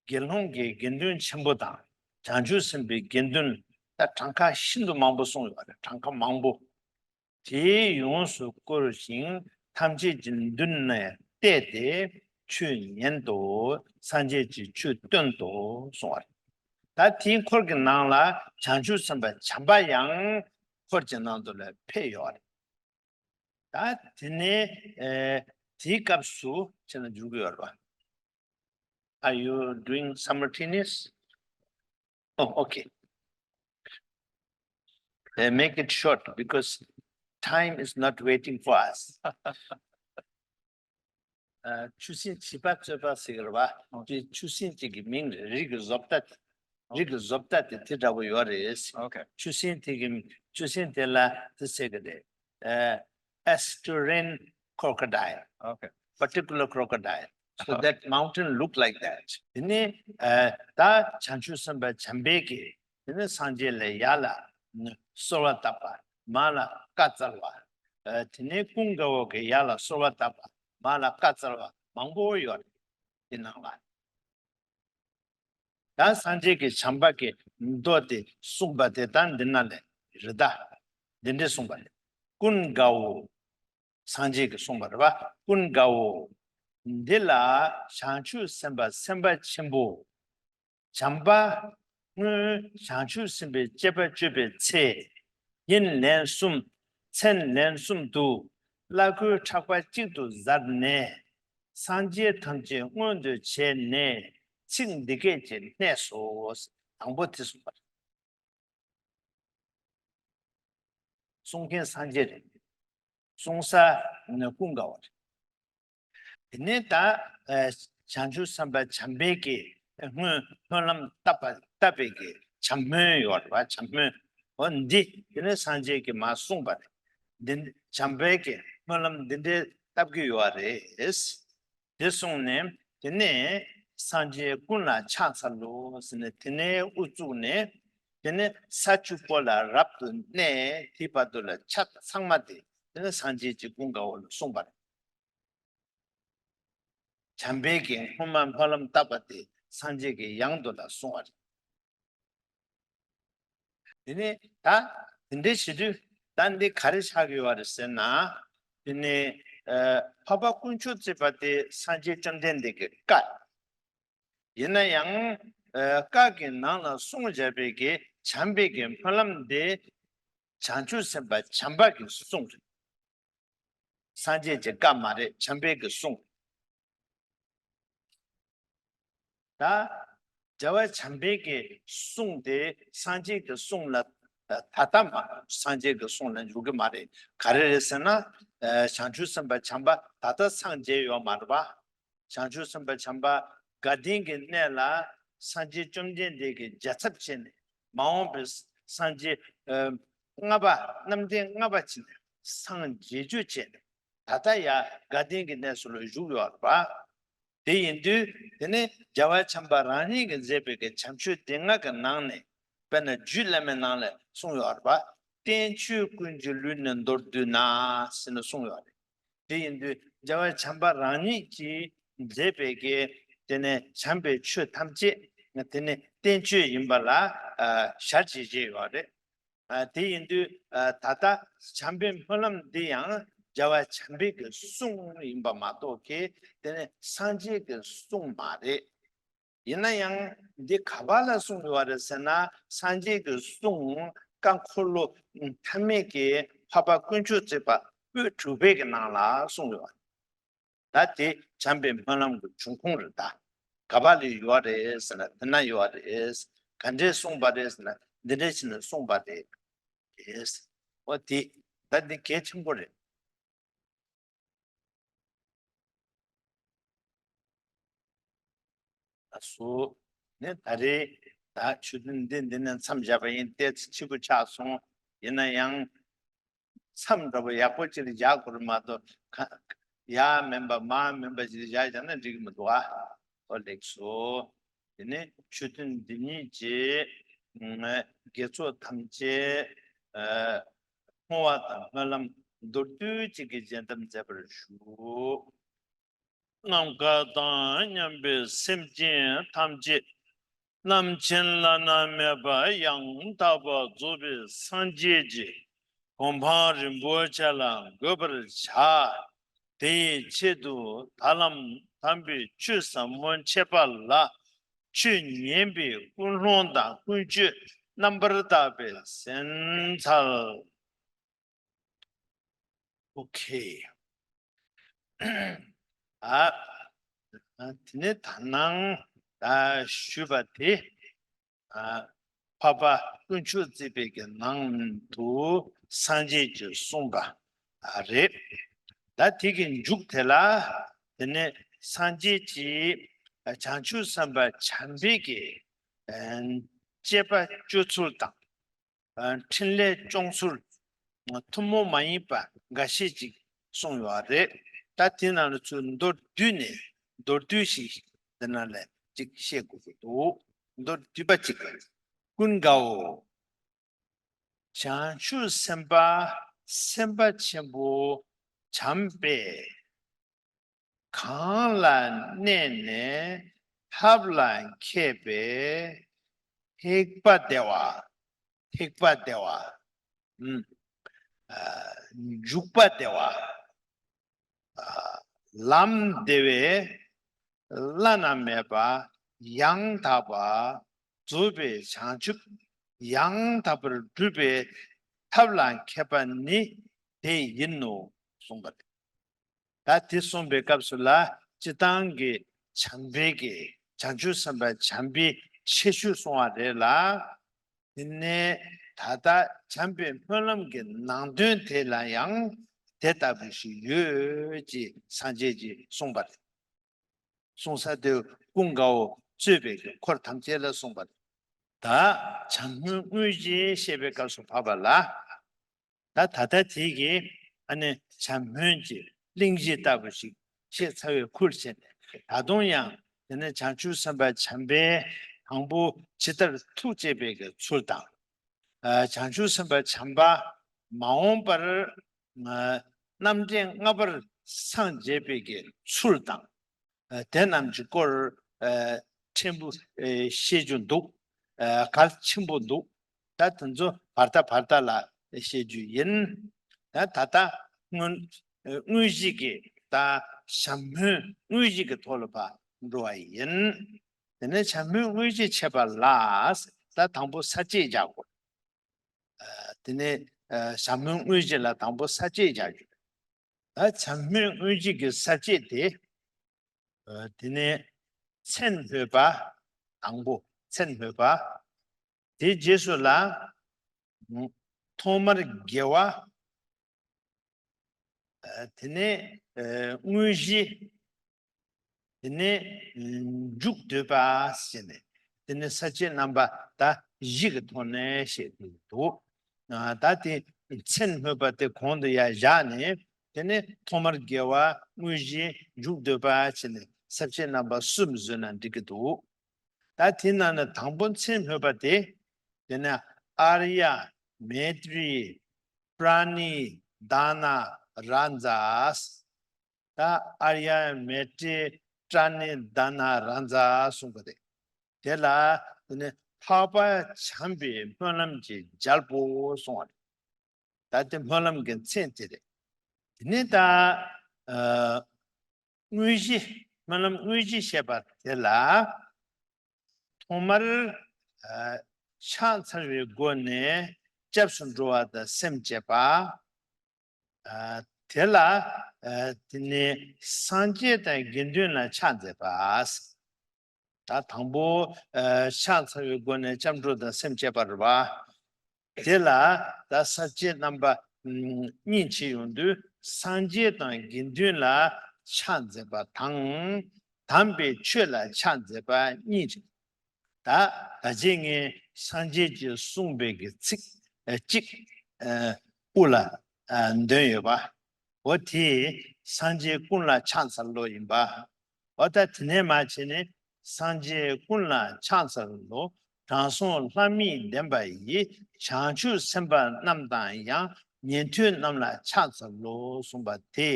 དགེ་སློང་གི་དགེ་འདུན་ཆེན་པོ་དང་བྱང་ཆུབ་སེམས་དཔའི་དགེ་འདུན་ད་གྲངས་ཀ་ཤིན་ཏུ་མང་པོ་གསུངས་ཡོད་རེད། གྲངས་ཀ་མང་པོ། དེས་ཡོངས་སུ་བསྐོར་ཞིང་ཐམས་ཅད་ཀྱི་མདུན་ནས་བལྟས་ཏེ་ཆོས་ཉན་ཏོ། སངས་རྒྱས་ཀྱི་ཆོས་སྟོན་ཏོ་གསུངས་པ་རེད། ད་དེའི་འཁོར་གྱི་ནང་ལ་བྱང་ཆུབ་སེམས་དཔའ་བྱམས་པ་ཡང་འཁོར་གྱི་ནང་དུ་ལ་ཕེབས་ཡོད་རེད། ད་དེ་ནས་ཨེ་དེའི་སྐབས་སུ་ཁྱེད་ལ་འཇུག་གི་ཡོད་རེད་པ། Are you doing simultaneous? Oh, okay. Uh, make it short because time is not waiting for us. ཨ། ཆུ་སྲིན་བྱིས་པ་གསོད་པ་ཟེར་གི་རེད་པ། དེ་ཆུ་སྲིན་གཅིག་གི་མིང་རེད། རིགས་ཀྱི་བཟོ་ལྟ་དེ། རིགས་ཀྱི་བཟོ་ལྟ་དེ་དེ་འདྲ་པོ་ཡོད་རེད། Okay. ཆུ་སྲིན་དེ་གི་ཆུ་སྲིན་དེ་ལ་དེ་ཟེར་གི་རེད། ཨ། Asturian crocodile. Okay. Particular crocodile. So that mountain look like that. དེ་ནས་ཨ་ད་བྱང་ཆུབ་སེམས་དཔའ་བྱམས་པས་ཀྱིས་དེ་ནས་སངས་རྒྱས་ལ་ཡར་ལ་གསོལ་བ་བཏབ་པ། མར་ལ་བཀའ་སྩལ་བ། ཨ་དེ་ནས་ཀུན་དགའ་བོ་གིས་ཡར་ལ་གསོལ་བ་བཏབ་པ། མར་ལ་བཀའ་སྩལ་བ་མང་པོ་ཡོད་རེད། དེ་ནང་ལ། ད་སངས་རྒྱས་ཀྱི་བྱམས་པ་གི་མདོ་དེ་གསུངས་པ་དེ་ད་འདི་ན་ལས་རི་དྭགས་འདི་འདྲས་གསུངས་པ་རེད། ཀུན་དགའ་བོ། སངས་རྒྱས་ཀྱིས་གསུངས་པ་རེད་པ། ཀུན་དགའ་བོ། འདི་ལ་བྱང་ཆུབ་སེམས་དཔའ་སེམས་དཔའ་ཆེན་པོ། བྱམས་པ་སྔོན་བྱང་ཆུབ་སེམས་དཔའི་སྤྱད་པ་སྤྱོད་པའི་ཚེ། ཉིན་ལན་གསུམ། མཚན་ལན་གསུམ་དུ་བླ་གོས་ཕྲག་པ་གཅིག་ཏུ་གཟར་ནས། སངས་རྒྱས་ཐམས་ཅད་མངོན་དུ་བྱས་ནས་ཚིག་འདི་སྐད་ཅེས་སྨྲས་སོ། དང་པོ་དེ་གསུངས་པ་རེད། གསུང་མཁན་སངས་རྒྱས་རེད། གསུང་ས་ནི་ཀུན་དགའ་བོ་རེད། དེ་ནས་ད་ཨ་བྱང་ཆུབ་སེམས་དཔའ་བྱམས་པས་ཀྱིས་སྔོན་སྨོན་ལམ་བཏབ་པ་བཏབ་པའི་གི་བྱམས་སྨོན་ཡོད་རེད་པ། བྱམས་སྨོན། འོ་འདི་དེ་ནས་སངས་རྒྱས་ཀྱིས་མར་གསུངས་པ་རེད། འདི་བྱམས་པས་ཀྱིས་སྨོན་ལམ་འདི་འདྲའི་བཏབ་ཀྱི་ཡོད་རེད། དེ་གསུངས་ནས་དེ་ནས་སངས་རྒྱས་ཀུན་ལ་ཕྱག་འཚལ་ལོ་ཟེར་ནས་དེ་ནས་དབུ་བཙུགས་ནས་དེ་ནས་ས་བཅུ་པོ་ལ་རབ་ཏུ་གནས། དེའི་བར་དུ་ལ་ཕྱག་ཚང་མ་དེ་དེ་ནས་སངས་རྒྱས་ཀྱི་ཀུན་དགའ་བོ་ལ་གསུངས་པ་རེད། བྱམས་པས་ཀྱིས་སྔོན་མ་སྨོན་ལམ་བཏབ་པ་དེ་སངས་རྒྱས་ཀྱིས་ཡང་དུ་ལ་གསུངས་པ་རེད། དེ་ནས་ད་དེ་འདྲའི་བྱེད་དུས་ད་འདི་ག་རེ་ཆགས་ཀྱི་ཡོད་རེད་ཟེར་ན། དེ་ནས་ཨ་འཕགས་པ་དཀོན་མཆོག་བརྩེགས་པ་དེ་སངས་རྒྱས་བཅོམ་ལྡན་འདས་ཀྱི་བཀའ། ཡིན་ན་ཡང་ཨ་བཀའ་གི་ནང་ལ་གསུངས་བཞག་པའི་གི་བྱམས་པའི་གི་སྨོན་ལམ་དེ་བྱང་ཆུབ་སེམས་དཔའ་བྱམས་པ་གིས་གསུངས་རེད། སངས་རྒྱས་ཀྱི་བཀའ་མ་རེད། བྱམས་པས་ཀྱིས་གསུངས། ད་རྒྱལ་བ་བྱམས་པས་ཀྱིས་གསུངས་ཏེ་སངས་རྒྱས་ཀྱི་གསུང་ལ་ ད་ལྟ་མ་སངས་རྒྱས་ཀྱི་གསུང་ལ་འཇུག་གི་མ་རེད། ག་རེ་རེད་ཟེར་ན། བྱང་ཆུབ་སེམས་དཔའ་བྱམས་པ་ད་ལྟ་སངས་རྒྱས་ཡོད་མ་རེད་པ། བྱང་ཆུབ་སེམས་དཔའ་བྱམས་པ་དགའ་ལྡན་གྱི་གནས་ལ་སངས་རྒྱས་བཅོམ་ལྡན་འདས་ཀྱི་རྒྱལ་ཚབ་བྱས་ནས། མ་འོངས་པའི་སངས་རྒྱས་ལྔ་པ་རྣམ་འདྲེན་ལྔ་པ་བྱས་ནས་སངས་རྒྱས་རྒྱུ་བྱས་ནས། ད་ལྟ་ཡང་དགའ་ལྡན་གྱི་གནས་སུ་ལ་བཞུགས་ཡོད་རེད་པ། དེ་ཡིན་དུས་དེ་ནི་རྒྱལ་བ་བྱམས་པ་རང་ཉིད་ཀྱིས་མཛད་པའི་གི་བྱམས་ཆོས་སྡེ་ལྔ་གི་ནང་ནས། དཔེར་ན་རྒྱུད་བླ་མའི་ནང་ལ་གསུངས་ཡོད་རེད་པ། བསྟན་བཅོས་ཀུན་གྱི་ལུས་ནི་མདོར་བསྡུས་ན་ཟེར་ནས་གསུངས་ཡོད་རེད། དེ་ཡིན་དུས་རྒྱལ་བ་བྱམས་པ་རང་ཉིད་ཀྱིས་མཛད་པའི་གི་དེ་ནས་བྱམས་པའི་ཆོས་ཐམས་ཅད་དེ་ནི་བསྟན་བཅོས་ཡིན་པ་ལ་ཨ་ཞལ་གྱིས་བཞེས་ཡོད་རེད། ཨ་དེ་ཡིན་དུས་ཨ་ད་ལྟ་བྱམས་པའི་སྨོན་ལམ་འདི་ཡང་རྒྱལ་བ་བྱམས་པའི་གི་གསུང་ཡིན་པ་མ་གཏོགས་ཀྱི་དེ་ནི་སངས་རྒྱས་ཀྱི་གསུང་མ་རེད། ཡིན་ན་ཡང་འདི་ག་པ་ལ་གསུངས་ཡོད་རེད་ཟེར་ན། སངས་རྒྱས་ཀྱི་གསུང་བཀའ་འཁོར་ལོ་མཐའ་མེད་ཀྱི་འཕགས་པ་དཀོན་མཆོག་བརྩེགས་པ་པོད་དྲུག་པའི་གི་ནང་ལ་གསུངས་ཡོད་རེད། ད་དེ་བྱམས་པའི་སྨོན་ལམ་གྱི་འབྱུང་ཁུངས་རེད། ད་ག་པ་ལ་ཡོད་རེད་ཟེར་ན་དེ་ན་ཡོད་རེད། ག་འདྲས་གསུངས་པ་རེད་ཟེར་ན་འདི་འདྲས་བྱས་ནས་གསུངས་པ་རེད། འོ་དེ་ད་འདི་གལ་ཆེན་པོ་རེད། ལགས་སོ། ནས་ད་རེས་ད་ཆོས་ཐུན་འདི་འདི་ནས་མཚམས་བཞག་པ་ཡིན། ཏོག་ཙམ་ཕྱི་པོ་ཆགས་སོང་། ཡིན་ན་ཡང་མཚམས་འདྲ་པོ་ཡག་པོ་ཅིག་ལ་བཞག་དགོས་རེད་མ་གཏོགས། ཡ་མིན་པ་མ་མིན་པ་ཅིག་བཞག་བཞག་ན་འགྲིག་གི་མི་འདུག་ཨ། ཨོ་ལེགས་སོ། དེ་ནས་ཆོས་ཐུན་འདི་ཉིད་ཀྱི་དགེ་ཚོགས་ཐམས་ཅད་བསྔོ་བ་དང་སྨོན་ལམ་མདོར་བསྡུས་གཅིག་གིས་བྱིན་རླབས་མཛད་པར་ཞུ། ནམ་མཁའ་དང་མཉམ་པའི་སེམས་ཅན་ཐམས་ཅད་རྣམ་མཁྱེན་བླ་ན་མེད་པ་ཡང་དག་པར་རྫོགས་པའི་སངས་རྒྱས་ཀྱི་གོ་འཕང་རིན་པོ་ཆེ་ལ་འགོད་པར་བྱ། དེའི་ཆེད་དུ་ད་ལམ་དམ་པའི་ཆོས་ཟབ་མོ་འཆད་པ་ལ་ཆོས་ཉན་པའི་ཀུན་སློང་དང་ཀུན་སྤྱོད་རྣམ་པར་དག་པའི་སེམས་འཚལ། ཨོ་ཁེ། ཨ། དེ་ནས་ད་ནང་ད་ཞུས་པ་དེ། ཨ། འཕགས་པ་དཀོན་མཆོག་བརྩེགས་པའི་གི་ནང་དུ་སངས་རྒྱས་ཀྱིས་གསུངས་པ་རེད། ད་དེ་གི་མཇུག་དེ་ལ་དེ་ནས་སངས་རྒྱས་ཀྱིས་བྱང་ཆུབ་སེམས་དཔའ་བྱམས་པའི་གི་སྤྱད་པ་སྤྱོད་ཚུལ་དང་། ཨ། འཕྲིན་ལས་སྐྱོང་ཚུལ་ཐུན་མོང་མ་ཡིན་པ་འགའ་ཤས་ཅིག་གསུངས་ཡོད་རེད། ད་དེ་ནང་ལ་ཚུར་མདོར་བསྡུས་ནས་མདོར་བསྡུས་ཤིག་འདི་ནང་ལ་ཅིག་བཤད་དགོས་ཀྱི་འདུག་མདོར་བསྡུས་པ་ཅིག་ཀུན་དགའ་བོ། བྱང་ཆུབ་སེམས་དཔའ་སེམས་དཔའ་ཆེན་པོ་བྱམས་པས། གང་ལ་གནས་ནས་ཐབས་ལ་མཁས་པའི་ཐེག་པ་བདེ་བ། ཐེག་པ་བདེ་བ། ཨུམ། ཨ། འཇུག་པ་བདེ་བ། ཨ། ལམ་བདེ་བའི་བླ་ན་མེད་པ་ཡང་དག་པ་རྫོགས་པའི་བྱང་ཆུབ་ཡང་དག་པར་སྒྲུབ་པའི་ཐབས་ལ་མཁས་པ་ནི་དེ་ཡིན་ནོ་གསུངས་པ་རེད། ད་དེ་གསུངས་པའི་སྐབས་སུ་ལ་སྤྱིར་བཏང་གི་བྱམས་པའི་གི་བྱང་ཆུབ་སེམས་དཔའི་བྱམས་པའི་ཁྱད་ཆོས་གསུངས་པ་རེད་ལ། དེ་ནས་ད་ལྟ་བྱམས་པའི་སྨོན་ལམ་གྱི་ནང་དོན་དེ་ལ་ཡང་དེ་ལྟ་བུ་ཞིག་ཡོད་ཅེས་སངས་རྒྱས་ཀྱིས་གསུངས་པ་རེད། གསུངས་ས་དེ་ཀུན་དགའ་བོ་གཙོས་པའི་གི་འཁོར་ཐམས་ཅད་ལ་གསུངས་པ་རེད། ད་བྱམས་སྨོན་དངོས་གཞི་བཤད་པའི་སྐབས་སུ་བབ་པ་ལ། ད་ད་ལྟ་དེ་གི་ཨ་ནི་བྱམས་སྨོན་གྱི་གླེང་གཞི་ལྟ་བུ་ཞིག་བཤད་ཚར་བའི་ཁུལ་བྱས་ནས། ད་དུང་ཡང་དེ་ནས་བྱང་ཆུབ་སེམས་དཔའ་བྱམས་པས་དང་པོ་ཇི་ལྟར་ཐུགས་བསྐྱེད་པའི་གི་ཚུལ་དང་། ཨ། བྱང་ཆུབ་སེམས་དཔའ་བྱམས་པ་མ་འོངས་པར་ཨ་རྣམ་འདྲེན་ལྔ་པར་སངས་རྒྱས་པའི་གི་ཚུལ་དང་། ཨ། དེ་རྣམས་ཀྱི་སྐོར་ཨ་ཕྲན་བུ་ཨ་བཤད་རྒྱུ་འདུག་ཨ། གལ་ཆེན་པོ་འདུག་ད་དེ་ཚོ་བར་ད་བར་ད་ལ་བཤད་རྒྱུ་ཡིན། ད་ད་ལྟ་སྔོན་ཨ་དངོས་གཞི་གི་ད་བྱམས་སྨོན་དངོས་གཞི་གི་ཐོག་ལ་ཕར་འགྲོ་བ་ཡིན། དེ་ནས་བྱམས་སྨོན་དངོས་གཞི་འཆད་པ་ལ་ད་དང་པོ་ས་བཅད་རྒྱག་དགོས། ཨ། དེ་ནས་ཨ་བྱམས་སྨོན་དངོས་གཞི་ལ་དང་པོ་ས་བཅད་རྒྱག་རྒྱུ། ད་བྱམས་སྨོན་དངོས་གཞི་གི་ས་བཅད་དེ། ཨ། དེ་ནས་མཚན་དཔེ་དང་པོ་མཚན་དཔེ། དེའི་རྗེས་སུ་ལ་ ཐོག་མར་དགེ་བ། དེ་ནས་དངོས་གཞི། དེ་ནས་མཇུག་བསྡུས་པ་ཟེར་ནས། དེ་ནས་ས་བཅད་རྣམ་པ་ད་བཞི་གི་ཐོག་ནས་བཤད་འདུག་ད་དེ་མཚན་སྨོས་པ་དེ་གོང་དུ་ཡར་བཞག་ནས། དེ་ནས་ཐོག་མར་དགེ་བ། དངོས་གཞི། མཇུག་བསྡུས་པ་བྱས་ནས་ས་བཅད་རྣམ་པ་གསུམ་བཟོས་ན་འགྲིག་གི་འདུག་ད་དེའི་ནང་ནས་དང་པོ་མཚན་སྨོས་པ་དེ། དེ་ནས་ཨཱརྱ། མཻ་ཏྲི། པྲ་ཎི། དཱ་ན། རཱ་ཛ། ད་ཨཱརྱ། མཻ་ཏྲི། པྲ་ཎི། དཱ་ན། རཱ་ཛ་གསུངས་པ་རེད། དེ་ལ་དེ་ནི་འཕགས་པ་བྱམས་པའི་སྨོན་ལམ་གྱི་རྒྱལ་པོ་གསུངས་པ་རེད། ད་དེ་སྨོན་ལམ་གྱི་མཚན་དེ་རེད། དེ་ནས་ད་ཨ་དངོས་གཞི། སྨོན་ལམ་དངོས་གཞི་བཤད་པ་དེ་ལ། ཐོག་མར་ཨ་ཕྱག་འཚལ་བའི་སྒོ་ནས་སྐྱབས་སུ་འགྲོ་བ་དང་སེམས་བསྐྱེད་པ། ཨ་དེ་ལ་ཨ་དེ་ནས་སངས་རྒྱས་དང་དགེ་འདུན་ལ་ཕྱག་འཚལ་བ། ད་དང་པོ་ཨ་ཕྱག་འཚལ་བའི་སྒོ་ནས་སྐྱབས་འགྲོ་དང་སེམས་བསྐྱེད་པ་རེད་པ། དེ་ལ་ད་ས་བཅད་རྣམ་པ་ཨམ་གཉིས་ཕྱེ་ཡོང་དུས། སངས་རྒྱས་དང་དགེ་འདུན་ལ་ཕྱག་འཚལ་བ་དང་། དམ་པའི་ཆོས་ལ་ཕྱག་འཚལ་བ་གཉིས་རེད། ད་ད་ཅི་ངས་སངས་རྒྱས་ཀྱིས་གསུངས་པའི་གི་ཚིག་ཨ་གཅིག་ཨ་དབུ་ལ་ཨ་འདོན་ཡོད་པ། འོ་དེ་སངས་རྒྱས་ཀུན་ལ་ཕྱག་འཚལ་ལོ་ཡིན་པ། འོ་ད་དེ་ནས་མར་བྱས་ནས། སངས་རྒྱས་ཀུན་ལ་ཕྱག་འཚལ་ལོ། དྲང་སྲོང་ལྷ་མིའི་བདེན་པ་ཡི། བྱང་ཆུབ་སེམས་དཔའ་རྣམས་དང་ཡང་། ཉན་ཐོས་རྣམས་ལ་ཕྱག་འཚལ་ལོ་གསུངས་པ་དེ།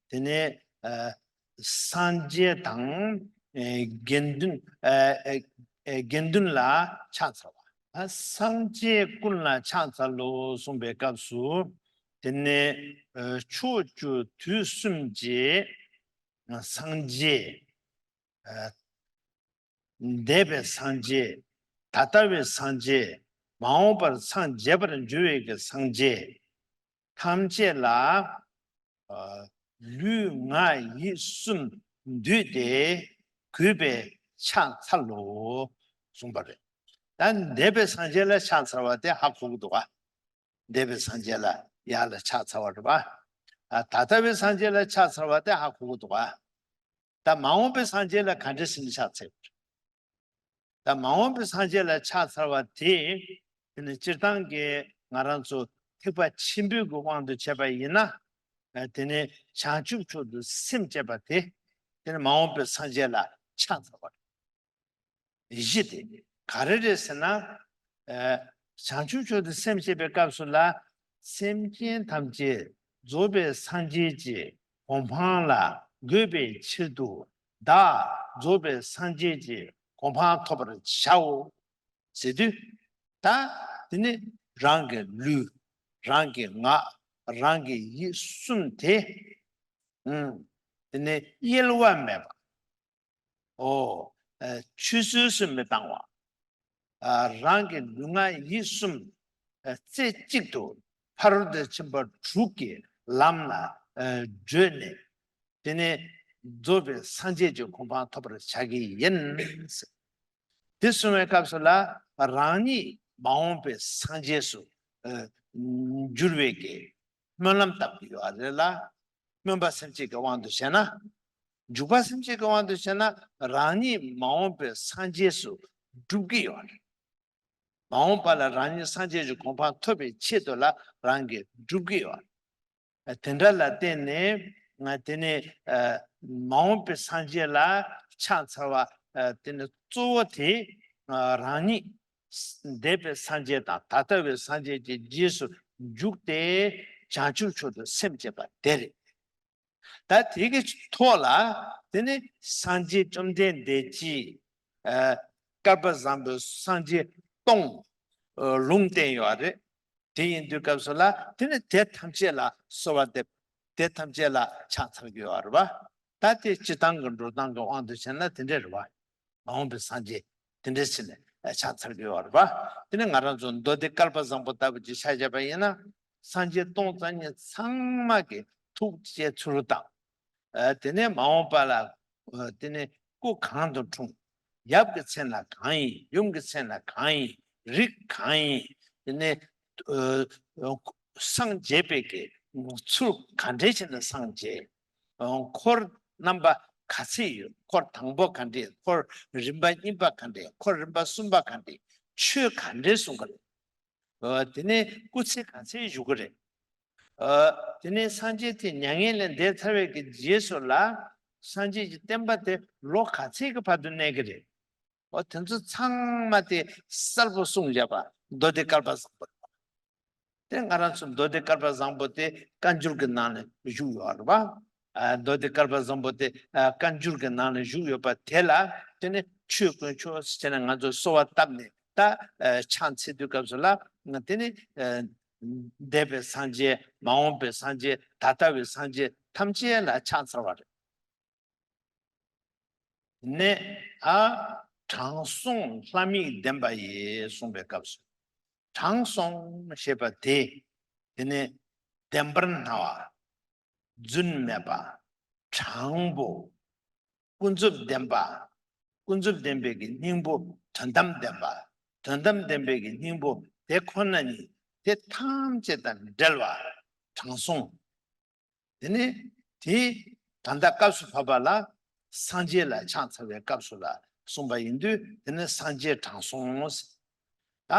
དེ་ནས་ཨ་སངས་རྒྱས་དང་ཨེ་དགེ་འདུན། ཨེ་ཨེ་ཨེ་དགེ་འདུན་ལ་ཕྱག་འཚལ་བ། ཨ་སངས་རྒྱས་ཀུན་ལ་ཕྱག་འཚལ་ལོ་གསུངས་པའི་སྐབས་སུ། དེ་ནས་ཨ་ཕྱོགས་བཅུ་དུས་གསུམ་གྱི་སངས་རྒྱས། ཨ་འདས་པའི་སངས་རྒྱས། ད་ལྟ་བའི་སངས་རྒྱས། མ་འོངས་པར་སངས་རྒྱས་པར་འགྱུར་བའི་གི་སངས་རྒྱས་ཐམས་ཅད་ལ། ཨ་ལུས་ངག་ཡིད་གསུམ་འདུས་ཏེ་གུས་པས་ཕྱག་འཚལ་ལོ་གསུངས་པ་རེད། ད་འདས་པའི་སངས་རྒྱས་ལ་ཕྱག་འཚལ་བ་དེ་ཧ་གོ་གི་འདུག་ག་འདས་པའི་སངས་རྒྱས་ལ་ཡར་ལ་ཕྱག་འཚལ་བ་རེད་པ། ཨ་ད་ལྟ་བའི་སངས་རྒྱས་ལ་ཕྱག་འཚལ་བ་དེ་ཧ་གོ་གི་འདུག་ག་ད་མ་འོངས་པའི་སངས་རྒྱས་ལ་ག་འདྲ་ཞིག་ནས་ཕྱག་འཚལ་དགོས། ད་མ་འོངས་པའི་སངས་རྒྱས་ལ་ཕྱག་འཚལ་བ་དེ། དེ་ནི་སྤྱིར་བཏང་གི་ང་རང་ཚོ་ཐེག་པ་ཆེན་པོའི་གི་དབང་དུ་བྱས་པ་ཡིན་ན། ཨ་དེ་ནི་བྱང་ཆུབ་མཆོག་ཏུ་སེམས་བསྐྱེད་པ་དེ། དེ་ནི་མ་འོངས་པའི་སངས་རྒྱས་ལ་ཕྱག་འཚལ་བ་རེད། གཞི་དེ་ག་རེ་རེད་ཟེར་ན། ཨ་བྱང་ཆུབ་མཆོག་ཏུ་སེམས་བསྐྱེད་པའི་སྐབས་སུ་ལ། སེམས་ཅན་ཐམས་ཅད་རྫོགས་པའི་སངས་རྒྱས་ཀྱི་གོ་འཕང་ལ་འགོད་པའི་ཕྱིར་དུ། བདག་རྫོགས་པའི་སངས་རྒྱས་ཀྱི་གོ་འཕང་ཐོབ་པར་བྱའོ་ཟེར་དུས། ད་དེ་ནི་རང་གི་ལུས། རང་གི་ངག་རང་གི་ཡིད་གསུམ་དེ། ཨུམ། དེ་ནི་གཡེལ་བ་མེད་པ། ཨོ། ཨ་ཆུད་ཟོས་སུ་མི་བཏང་བ། ཨ་རང་གི་ལུས་ངག་ཡིད་གསུམ་ཨ་རྩེ་གཅིག་ཏུ་ཕ་རོལ་ཏུ་ཕྱིན་པ་དྲུག་གི་ལམ་ལ་ཨ་བགྲོད་ནས། དེ་ནས་རྫོགས་པའི་སངས་རྒྱས་ཀྱི་གོ་འཕང་ཐོབ་པར་བྱ་གི་ཡིན། དེ་གསུང་བའི་སྐབས་སུ་ལ། རང་ཉིད་མ་འོངས་པའི་སངས་རྒྱས་སུ་ཨ་འགྱུར་བའི་གི་སྨོན་ལམ་བཏབ་ཀྱི་ཡོད་རེད་ལ། སྨོན་པ་སེམས་བསྐྱེད་ཀྱི་དབང་དུ་བྱས་ན། འཇུག་པ་སེམས་བསྐྱེད་ཀྱི་དབང་དུ་བྱས་ན། རང་ཉིད་མ་འོངས་པའི་སངས་རྒྱས་སུ་འགྲུབ་ཀྱི་ཡོད་རེད། མ་འོངས་པ་ལ་རང་ཉིད་སངས་རྒྱས་ཀྱི་གོ་འཕང་ཐོབ་པའི་ཆེད་དུ་ལ་རང་གིས་སྒྲུབ་ཀྱི་ཡོད་རེད། དེ་འདྲ་ལ་བརྟེན་ནས་ང་དེ་ནས་ཨ་མ་འོངས་པའི་སངས་རྒྱས་ལ་ཕྱག་འཚལ་བ། ཨ་དེ་ནས་གཙོ་བོ་དེ་ཨ་རང་ཉིད་འདས་པའི་སངས་རྒྱས་དང་ད་ལྟ་བའི་སངས་རྒྱས་ཀྱི་རྗེས་སུ་འཇུག་སྟེ་བྱང་ཆུབ་མཆོག་ཏུ་སེམས་བསྐྱེད་པ་དེ་རེད། ད་དེ་གི་ཐོག་ལ་དེ་ནི་སངས་རྒྱས་བཅོམ་ལྡན་འདས་ཀྱིས་ཨ་བསྐལ་པ་བཟང་པོའི་སངས་རྒྱས་སྟོང་ཨ་ལུང་བསྟན་ཡོད་རེད། དེ་ཡིན་དུས་སྐབས་སུ་ལ་དེ་ནི་དེ་ཐམས་ཅད་ལ་གསོལ་བ་འདེབས། དེ་ཐམས་ཅད་ལ་ཕྱག་འཚལ་གྱི་ཡོད་རེད་པ། ད་དེ་སྤྱིར་བཏང་གི་འགྲོ་སྟངས་ཀྱི་དབང་དུ་བྱས་ན་དེ་འདྲ་རེད་པ། མ་འོངས་པའི་སངས་རྒྱས་དེ་འདྲ་བྱས་ནས་ཕྱག་འཚལ་གྱི་ཡོད་རེད་པ། དེ་ནི་ང་རང་ཚོ་མདོ་སྡེ་བསྐལ་པ་བཟང་པོ་ལྟ་བུ་ཅིག་ཆ་བཞག་པ་ཡིན་ན། སངས་རྒྱས་སྟོང་རྩ་གཉིས་ཚང་མ་གི་ཐུགས་རྗེ་ཚུལ་དང་། ཨ་དེ་ནས་མ་འོངས་པ་ལ་ཨ་དེ་ནས་སྐུ་གང་དུ་འཁྲུངས། ཡབ་ཀྱི་མཚན་ལ་གང་ཡིན། ཡུམ་གྱི་མཚན་ལ་གང་ཡིན། རིགས་གང་ཡིན། དེ་ནས་ ཨ། སངས་རྒྱས་པའི་གི་ཚུལ་ག་འདྲས་བྱས་ནས་སངས་རྒྱས། ཨ། འཁོར་རྣམ་པ་ག་ཚད་ཡོད། འཁོར་དང་པོ་ག་འདྲས། འཁོར་རིམ་པ་གཉིས་པ་ག་འདྲས། འཁོར་རིམ་པ་གསུམ་པ་ག་འདྲས། ཆོས་ག་འདྲས་གསུང་གི་རེད། ཨ། དེ་ནས་སྐུ་ཚེ་ག་ཚད་བཞུགས་ཀྱི་རེད། ཨ། དེ་ནས་སངས་རྒྱས་དེ་མྱ་ངན་ལས་འདས་ཚར་བའི་གི་རྗེས་སུ་ལ་སངས་རྒྱས་ཀྱི་བསྟན་པ་དེ་ལོ་ག་ཚད་ཀྱི་བར་དུ་གནས་ཀྱི་རེད། འོ། དེ་ཚོ་ཚང་མ་དེ་གསལ་པོ་གསུངས་བཞག་པ་མདོ་སྡེ་བསྐལ་པ་བཟང་པོ་རེད་པ། དེ་ང་རང་ཚོ་མདོ་སྡེ་བསྐལ་པ་བཟང་པོ་དེ་བཀའ་འགྱུར་གྱི་ནང་ནས་བཞུགས་ཡོད་རེད་པ། ཨ། མདོ་སྡེ་བསྐལ་པ་བཟང་པོ་དེ། ཨ། བཀའ་འགྱུར་གྱི་ནང་ནས་བཞུགས་ཡོད་པ་དེ་ལ་དེ་ནི་ཆོས་དཀོན་མཆོག་ཟེར་ནས་ང་ཚོས་གསོལ་བ་བཏབ་ནས། ད། ཨ། ཕྱག་འཚལ་དུས་སྐབས་སུ་ལ་དེ་ནི། ཨ། འདས་པའི་སངས་རྒྱས། མ་འོངས་པའི་སངས་རྒྱས། ད་ལྟ་བའི་སངས་རྒྱས་ཐམས་ཅད་ལ་ཕྱག་འཚལ་བ་རེད། ནས། ཨ། དྲང་སྲོང་ལྷ་མིག་ལྡན་པ་ཡིས་གསུངས་པའི་སྐབས་སུ། དྲང་སྲོང་ཞེས་པ་དེ། དེ་ནི་བདེན་པར་སྨྲ་བ། རྫུན་མེད་པ། དྲང་པོ། ཀུན་རྫོབ་བདེན་པ། ཀུན་རྫོབ་བདེན་པའི་གི་སྙིང་པོ་དོན་དམ་བདེན་པ། དོན་དམ་བདེན་པའི་གི་སྙིང་པོ་དེ་ཁོ་ན་ཉིད་དེ་ཐམས་ཅད་དང་བྲལ་བ་དྲང་སྲོང་། དེ་ནས་དེ་ད་ལྟ་སྐབས་སུ་བབ་པ་ལ་སངས་རྒྱས་ལ་ཕྱག་འཚལ་བའི་སྐབས་སུ་ལ་གསུངས་པ་ཡིན་དུས། དེ་ནས་སངས་རྒྱས་དྲང་སྲོང་། ད་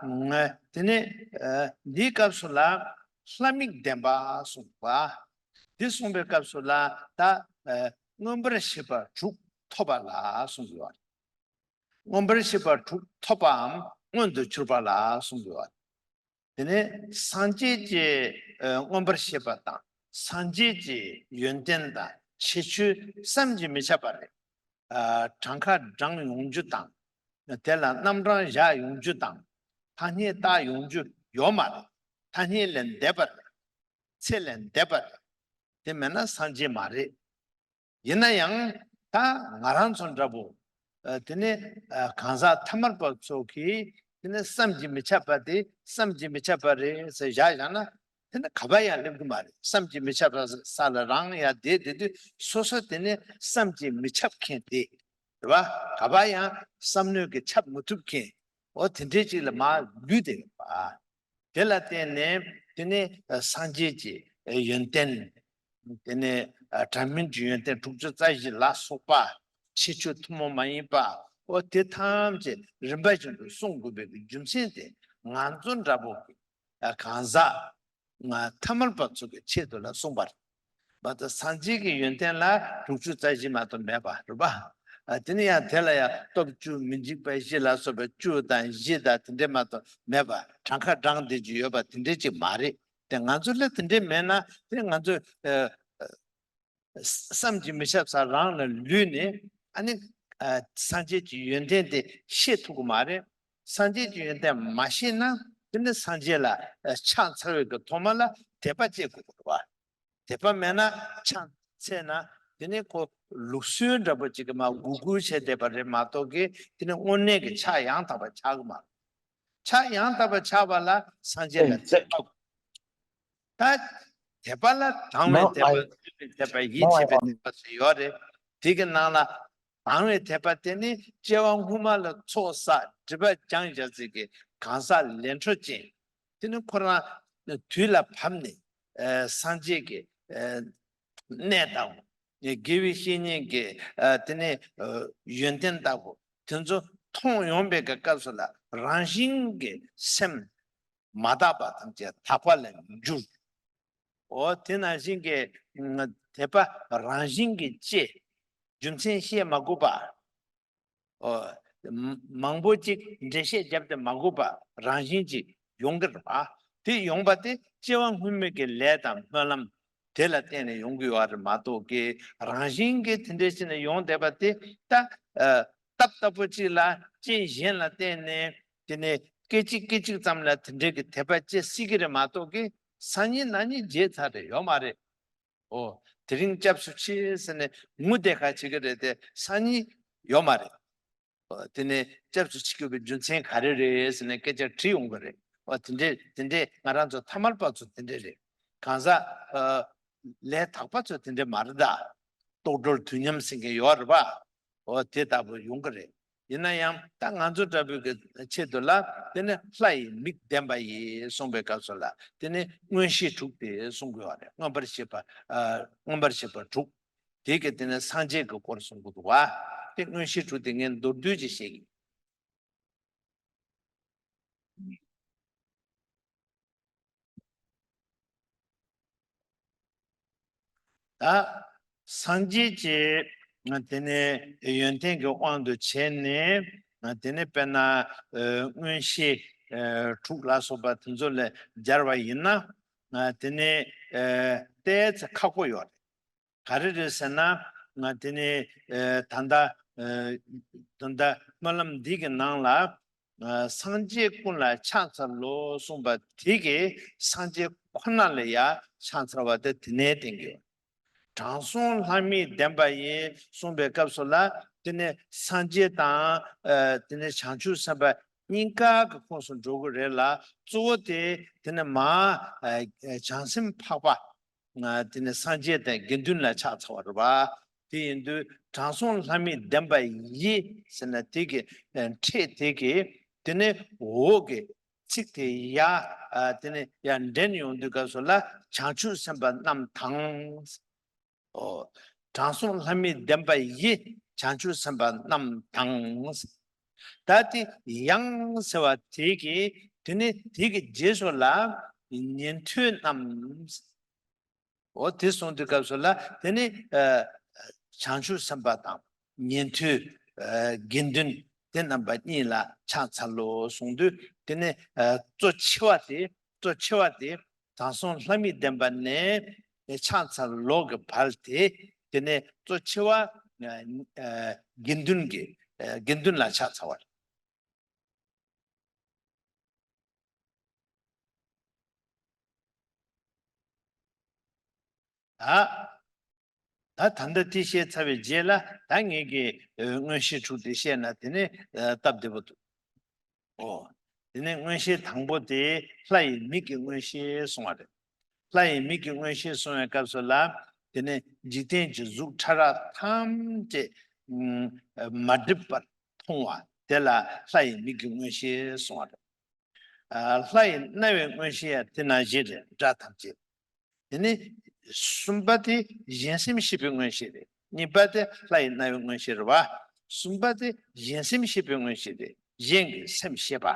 ང་དེ་ནས། ཨ། འདིའི་སྐབས་སུ་ལ་ལྷ་མིག་ལྡན་པ་གསུངས་པ། འདི་གསུངས་པའི་སྐབས་སུ་ལ་ད། ཨ། མངོན་པར་ཤེས་པ་དྲུག་ཐོབ་པ་ལ་གསུངས་ཡོད། མངོན་པར་ཤེས་པ་དྲུག་ཐོབ་པའམ་མངོན་དུ་གྱུར་པ་ལ་གསུངས་ཡོད། དེ་ནས་སངས་རྒྱས་ཀྱི། ཨ། མངོན་པར་ཤེས་པ་དང་སངས་རྒྱས་ཀྱི་ཡོན་ཏན་དང་ཁྱད་ཆོས་བསམ་གྱིས་མི་ཁྱབ་པ་རེད། ཨ། གྲངས་ཁ་བགྲང་ཡོང་རྒྱུ་དང་། དེ་ལ་རྣམ་གྲངས་བཞག་ཡོང་རྒྱུ་དང་། ཐ་སྙད་བཏགས་ཡོང་རྒྱུ་ཡོད་མ་རེད། ཐ་སྙད་ལས་འདས་པ་རེད། ཚད་ལས་འདས་པ་རེད། དེ་མེད་ན་སངས་རྒྱས་མ་རེད། ཡིན་ན་ཡང་ད་ང་རང་ཚོ་འདྲ་པོ། ཨ། དེ་ནས། ཨ། གང་ཟག་ཐ་མལ་པ་ཚོ་གིས་དེ་ནས་བསམ་གྱིས་མི་ཁྱབ་པ་དེ་བསམ་གྱིས་མི་ཁྱབ་པ་རེད་ཟེར་བཞག་བཞག་ན། དེ་ནི་ག་པར་ཡང་སླེབས་ཀྱི་མ་རེད། བསམ་གྱིས་མི་ཁྱབ་པ་ས་ལ་རང་ཡར་བསྡད་བསྡད་དུས། སོ་སོ་དེ་ནི་བསམ་གྱིས་མི་ཁྱབ་མཁན་དེ་རེད་པ། ག་པར་ཡང་བསམ་མནོས་ཀྱིས་ཁྱབ་མི་ཐུབ་མཁན། འོ། དེ་འདྲའི་ཅིག་ལ་མར་ལུས་བསྡད་ཡོད་པ། དེ་ལ་བརྟེན་ནས་དེ་ནི། ཨ། སངས་རྒྱས་ཀྱི་ཡོན་ཏན། དེ་ནས། ཨ། སྒྲ་མིན་གྱི་ཡོན་ཏན་དྲུག་ཅུ་རྩ་བཞི་ལ་སོགས་པ། ཁྱད་ཆོས་ཐུན་མོང་མ་ཡིན་པ། འོ། དེ་ཐམས་ཅད་རིམ་པ་བཞིན་དུ་གསུང་དགོས་པའི་རྒྱུ་མཚན་དེ་ང་ཚོ་འདྲ་པོ་གི། ཨ། གང་ཟག་ང་ཐ་མལ་པ་ཚོ་གི་ཆེད་དུ་ལ་གསུངས་པ་རེད། མ་གཏོགས་སངས་རྒྱས་ཀྱི་ཡོན་ཏན་ལ་དྲུག་ཅུ་རྩ་བཞི་མ་གཏོགས་མེད་པ་རེད་པ། ཨ། དེ་ནི་ཡང་དེ་ལ་ཡང་སྟོབས་བཅུ། མི་འཇིགས་པ་བཞི་ལ་སོགས་པའི་བཅུ་དང་བཞི་དང་དེ་འདྲས་མ་གཏོགས་མེད་པ། གྲངས་ཁ་བགྲངས་བསྡད་ཀྱི་ཡོད་པ་དེ་འདྲས་ཅིག་མ་རེད། དེ་ང་ཚོ་ལ་དེ་འདྲས་མེད་ན། དེ་ང་ཚོ། ཨ། བསམ་གྱིས་མི་ཁྱབ་ས་རང་ལ་ལུས་ནས། ཨ་ནི། ཨ། སངས་རྒྱས་ཀྱི་ཡོན་ཏན་དེ་ཤེས་ཐུབ་ཀྱི་མ་རེད། སངས་རྒྱས་ཀྱི་ཡོན་ཏན་མ་ཤེས་ན། དེ་ནི་སངས་རྒྱས་ལ། ཨ། ཕྱག་འཚལ་བའི་གི་ཐོག་མ་ལ་དད་པ་སྐྱེ་དགོས་པ། དད་པ་མེད་ན་ཕྱག་འཚལ་ན། དེ་ནི་ཁོ་ལུགས་སྲོལ་འདྲ་པོ་ཅིག་གི་མར་སྒུར་སྒུར་བྱས་བསྡད་པ་རེད་མ་གཏོགས་གི། དེ་ནི་དངོས་གནས་ཀྱི་ཕྱག་ཡང་དག་པ་ཆགས་ཀྱི་མ་རེད། ཕྱག་ཡང་དག་པ་ཆགས་པ་ལ་སངས་རྒྱས་ལ་དད་པ། ད་དད་པ་ལ་དང་བའི་དད་པ། བརྩོན་པའི་དད་པ། ཡིད་ཆེས་པའི་དད་པ་ཟེར་ཡོད་རེད། དེ་གི་ནང་ལ་དང་བའི་དད་པ་དེ་ནི་སྐྱེ་བ་སྔོན་མ་ལ་ཚོགས་བསགས་སྒྲིབ་པ་སྦྱངས་བཞག་ཚད་ཀྱི་གང་ཟག་ལས་འཕྲོ་ཅན། དེ་ནི་ཁོ་རང་དུས་ལ་བབ་ནས། ཨ། སངས་རྒྱས་ཀྱི། ཨ། གནས་ལྟ་བུ། དགེ་བའི་བཤེས་གཉེན་གྱི། ཨ། དེ་ནས། ཨ། ཡོན་ཏན་ལྟ་བུ་དེ་ཚོ་མཐོང་ཡོང་པའི་གི་སྐབས་སུ་ལ་རང་བཞིན་གྱི་སེམས་མ་དག་པ་ཐམས་ཅད་དག་པ་ལ་འགྱུར། འོ། དེ་ནང་བཞིན་གྱི། ཨ། དད་པ་རང་བཞིན་གྱིས་སྐྱེ། རྒྱུ་མཚན་བཤད་མ་དགོས་པ། ཨོ། མ་མང་པོ་ཅིག་འགྲེལ་བཤད་བརྒྱབ་སྟེ་མ་དགོས་པ་རང་བཞིན་གྱིས་ཡོང་གི་རེད་པ། དེ་ཡོང་པ་དེ་སྐྱེ་བ་སྔོན་མའི་གི་ལས་དང་སྨོན་ལམ་དེ་ལ་བརྟེན་ནས་ཡོང་གི་ཡོད་རེད་མ་གཏོགས་ཀྱི། རང་བཞིན་གྱིས་དེ་འདྲ་བྱས་ནས་ཡོང་བསྡད་པ་དེ། ད། ཨ། སྟབས་སྟབས་པོ་གཅིག་ལ་རྐྱེན་གཞན་ལ་བརྟེན་ནས། དེ་ནས་སྐད་ཅིག་སྐད་ཅིག་ཙམ་ལ་དེ་འདྲའི་གི་དད་པ་སྐྱེ་སྲིད་ཀྱི་རེད་མ་གཏོགས་ཀྱི། སང་ཉིན་གནངས་ཉིན་བརྗེད་ཚར་རེད། ཡོད་མ་རེད། ཨོ། དེ་རིང་སྐྱབས་སུ་མཆི་ཟེར་ནས་ངུ་བསྡད་ཁ་བྱེད་ཀྱི་རེད་དེ། སང་ཉིན་ཡོད་མ་རེད། ཨོ། དེ་ནས་སྐྱབས་སུ་མཆི་དགོས་པའི་རྒྱུ་མཚན་ག་རེ་རེད་ཟེར་ནས་སྐད་ཆ་དྲིས་ཡོང་གི་རེད། ཨོ། དེ་འདྲས་དེ་འདྲས་ང་རང་ཚོ་ཐ་མལ་པ་ཚོ་དེ་འདྲས་རེད། གང་ཟག་ཨ། ལས་དག་པ་ཚོ་དེ་འདྲས་མ་རེད་ད། རྟོག་གྲོལ་དུས་མཉམ་ཟེར་མཁན་ཡོད་རེད་པ། ཨོ། དེ་ལྟ་བུ་ཡོང་གི་རེད། ཡིན་ན་ཡང་ད་ང་ཚོ་འདྲ་པོའི་གི་ཆེད་དུ་ལ་དེ་ནི་ལྷ་ཡི་མིག་ལྡན་པ་ཡིས་གསུངས་པའི་སྐབས་སུ་ལ་དེ་ནི་མངོན་ཤེས་དྲུག་དེ་གསུང་དགོས་པ་རེད། མངོན་པར་ཤེས་པ། ཨ། མངོན་པར་ཤེས་པ་དྲུག་དེ་གི་དེ་ནི་སངས་རྒྱས་ཀྱི་སྐོར་གསུང་གི་འདུག་བ། དེ་མངོན་ཤེས་དྲུག་དེ་ངས་མདོར་བསྡུས་ཀྱིས་བཤད་ཀྱི། ད་སངས་རྒྱས་ཀྱི་དེ་ནས་ཡོན་ཏན་གྱི་དབང་དུ་བྱས་ནས་དེ་ནས་དཔེར་ན་མངོན་ཤེས་དྲུག་ལ་སོགས་པ་དེ་ཚོ་ལ་སྦྱར་བ་ཡིན་ན་དེ་ནས་ཏོག་ཙམ་ཁག་པོ་ཡོད་རེད། ག་རེ་རེད་ཟེར་ན། ང་དེ་ནས་ཨ་ད་ལྟ་ཨ་ད་ལྟ་སྨོན་ལམ་འདི་གི་ནང་ལ་ཨ་སངས་རྒྱས་ཀུན་ལ་ཕྱག་འཚལ་ལོ་གསུངས་པ་དེ་གིས་སངས་རྒྱས་ཁོ་ན་ལ་ཡང་ཕྱག་འཚལ་བ་དེ་དེ་ནས་བསྟན་གྱི་ཡོད། དྲང་སྲོང་ལྷ་མིག་ལྡན་པ་ཡིས་གསུངས་པའི་སྐབས་སུ་ལ་དེ་ནས་སངས་རྒྱས་དང་ཨ་དེ་ནས་བྱང་ཆུབ་སེམས་དཔའ་གཉིས་ཀ་གི་ཁོངས་སུ་འགྲོ་གི་རེད་ལ། གཙོ་བོ་དེ་དེ་ནས་མ་ཨ་བྱང་སེམས་འཕགས་པ། ང་དེ་ནས་སངས་རྒྱས་དང་དགེ་འདུན་ལ་ཕྱག་འཚལ་བ་རེད་པ། དེ་ཡིན་དུས་དྲང་སྲོང་ལྷ་མིག་ལྡན་པ་ཡིས་ཟེར་ན་དེ་གི་ཕྲད་དེ་གི་དེ་ནས་འོག་གི་ཚིག་དེ་ཡ་ཨ་དེ་ནས་ཡ་འདྲེན་ཡོང་དུས་སྐབས་སུ་ལ་བྱང་ཆུབ་སེམས་དཔའ་རྣམས་དང་། ཨོ། དྲང་སྲོང་ལྷ་མིག་ལྡན་པ་ཡིས་བྱང་ཆུབ་སེམས་དཔའ་རྣམས་དང་། ད་དེ་ཡང་ཟེར་བ་དེ་གི་དེ་ནི་དེ་གི་རྗེས་སུ་ལ་ཉན་ཐོས་རྣམས། འོ་དེ་གསུངས་དུས་སྐབས་སུ་ལ་དེ་ནི་ཨ་བྱང་ཆུབ་སེམས་དཔའ་དང་ཉན་ཐོས་ཨ་དགེ་འདུན་དེ་རྣམ་པ་གཉིས་ལ་ཕྱག་འཚལ་ལོ་གསུངས་དུས་དེ་ནི་ཨ་གཙོ་ཆེ་བ་དེ་གཙོ་ཆེ་བ་དེ་དྲང་སྲོང་ལྷ་མིག་ལྡན་པ་ནས་ཕྱག་འཚལ་ལོ་གི་བར་དེ་དེ་ནི་གཙོ་ཆེ་བ་ཨ་ཨ་དགེ་འདུན་གྱི་ཨ་དགེ་འདུན་ལ་ཕྱག་འཚལ་བ་རེད། ད་ད་ད་ལྟ་དེ་བཤད་ཚར་བའི་རྗེས་ལ་ད་ངེད་ཀྱིས་ཨ་མངོན་ཤེས་དྲུག་དེ་བཤད་ན་དེ་ནི་ཨ་སྟབས་བདེ་པོ་འདུག་ཨོ། དེ་ནས་མངོན་ཤེས་དང་པོ་དེ་ལྷ་ཡི་མིག་གི་མངོན་ཤེས་གསུང་བ་རེད། ལྷ་ཡི་མིག་གི་མངོན་ཤེས་གསུང་བའི་སྐབས་སུ་ལ་དེ་ནས་འཇིག་རྟེན་གྱི་གཟུགས་ཕྲ་རགས་ཐམས་ཅད་ཨ་མ་བསྒྲིབས་པར་མཐོང་བ་དེ་ལ་ལྷ་ཡི་མིག་གི་མངོན་ཤེས་གསུང་བ་རེད། ཨ་ལྷ་ཡི་རྣ་བའི་མངོན་ཤེས་ཡང་དེ་ནང་བཞིན་རེད། སྒྲ་ཐམས་ཅད། དེ་ནས་གསུམ་པ་དེ་གཞན་སེམས་ཤེས་པའི་མངོན་ཤེས་རེད། གཉིས་པ་དེ་ལྷ་ཡི་རྣ་བའི་མངོན་ཤེས་རེད་བ། གསུམ་པ་དེ་གཞན་སེམས་ཤེས་པའི་མངོན་ཤེས་རེད། གཞན་གྱི་སེམས་ཤེས་པ།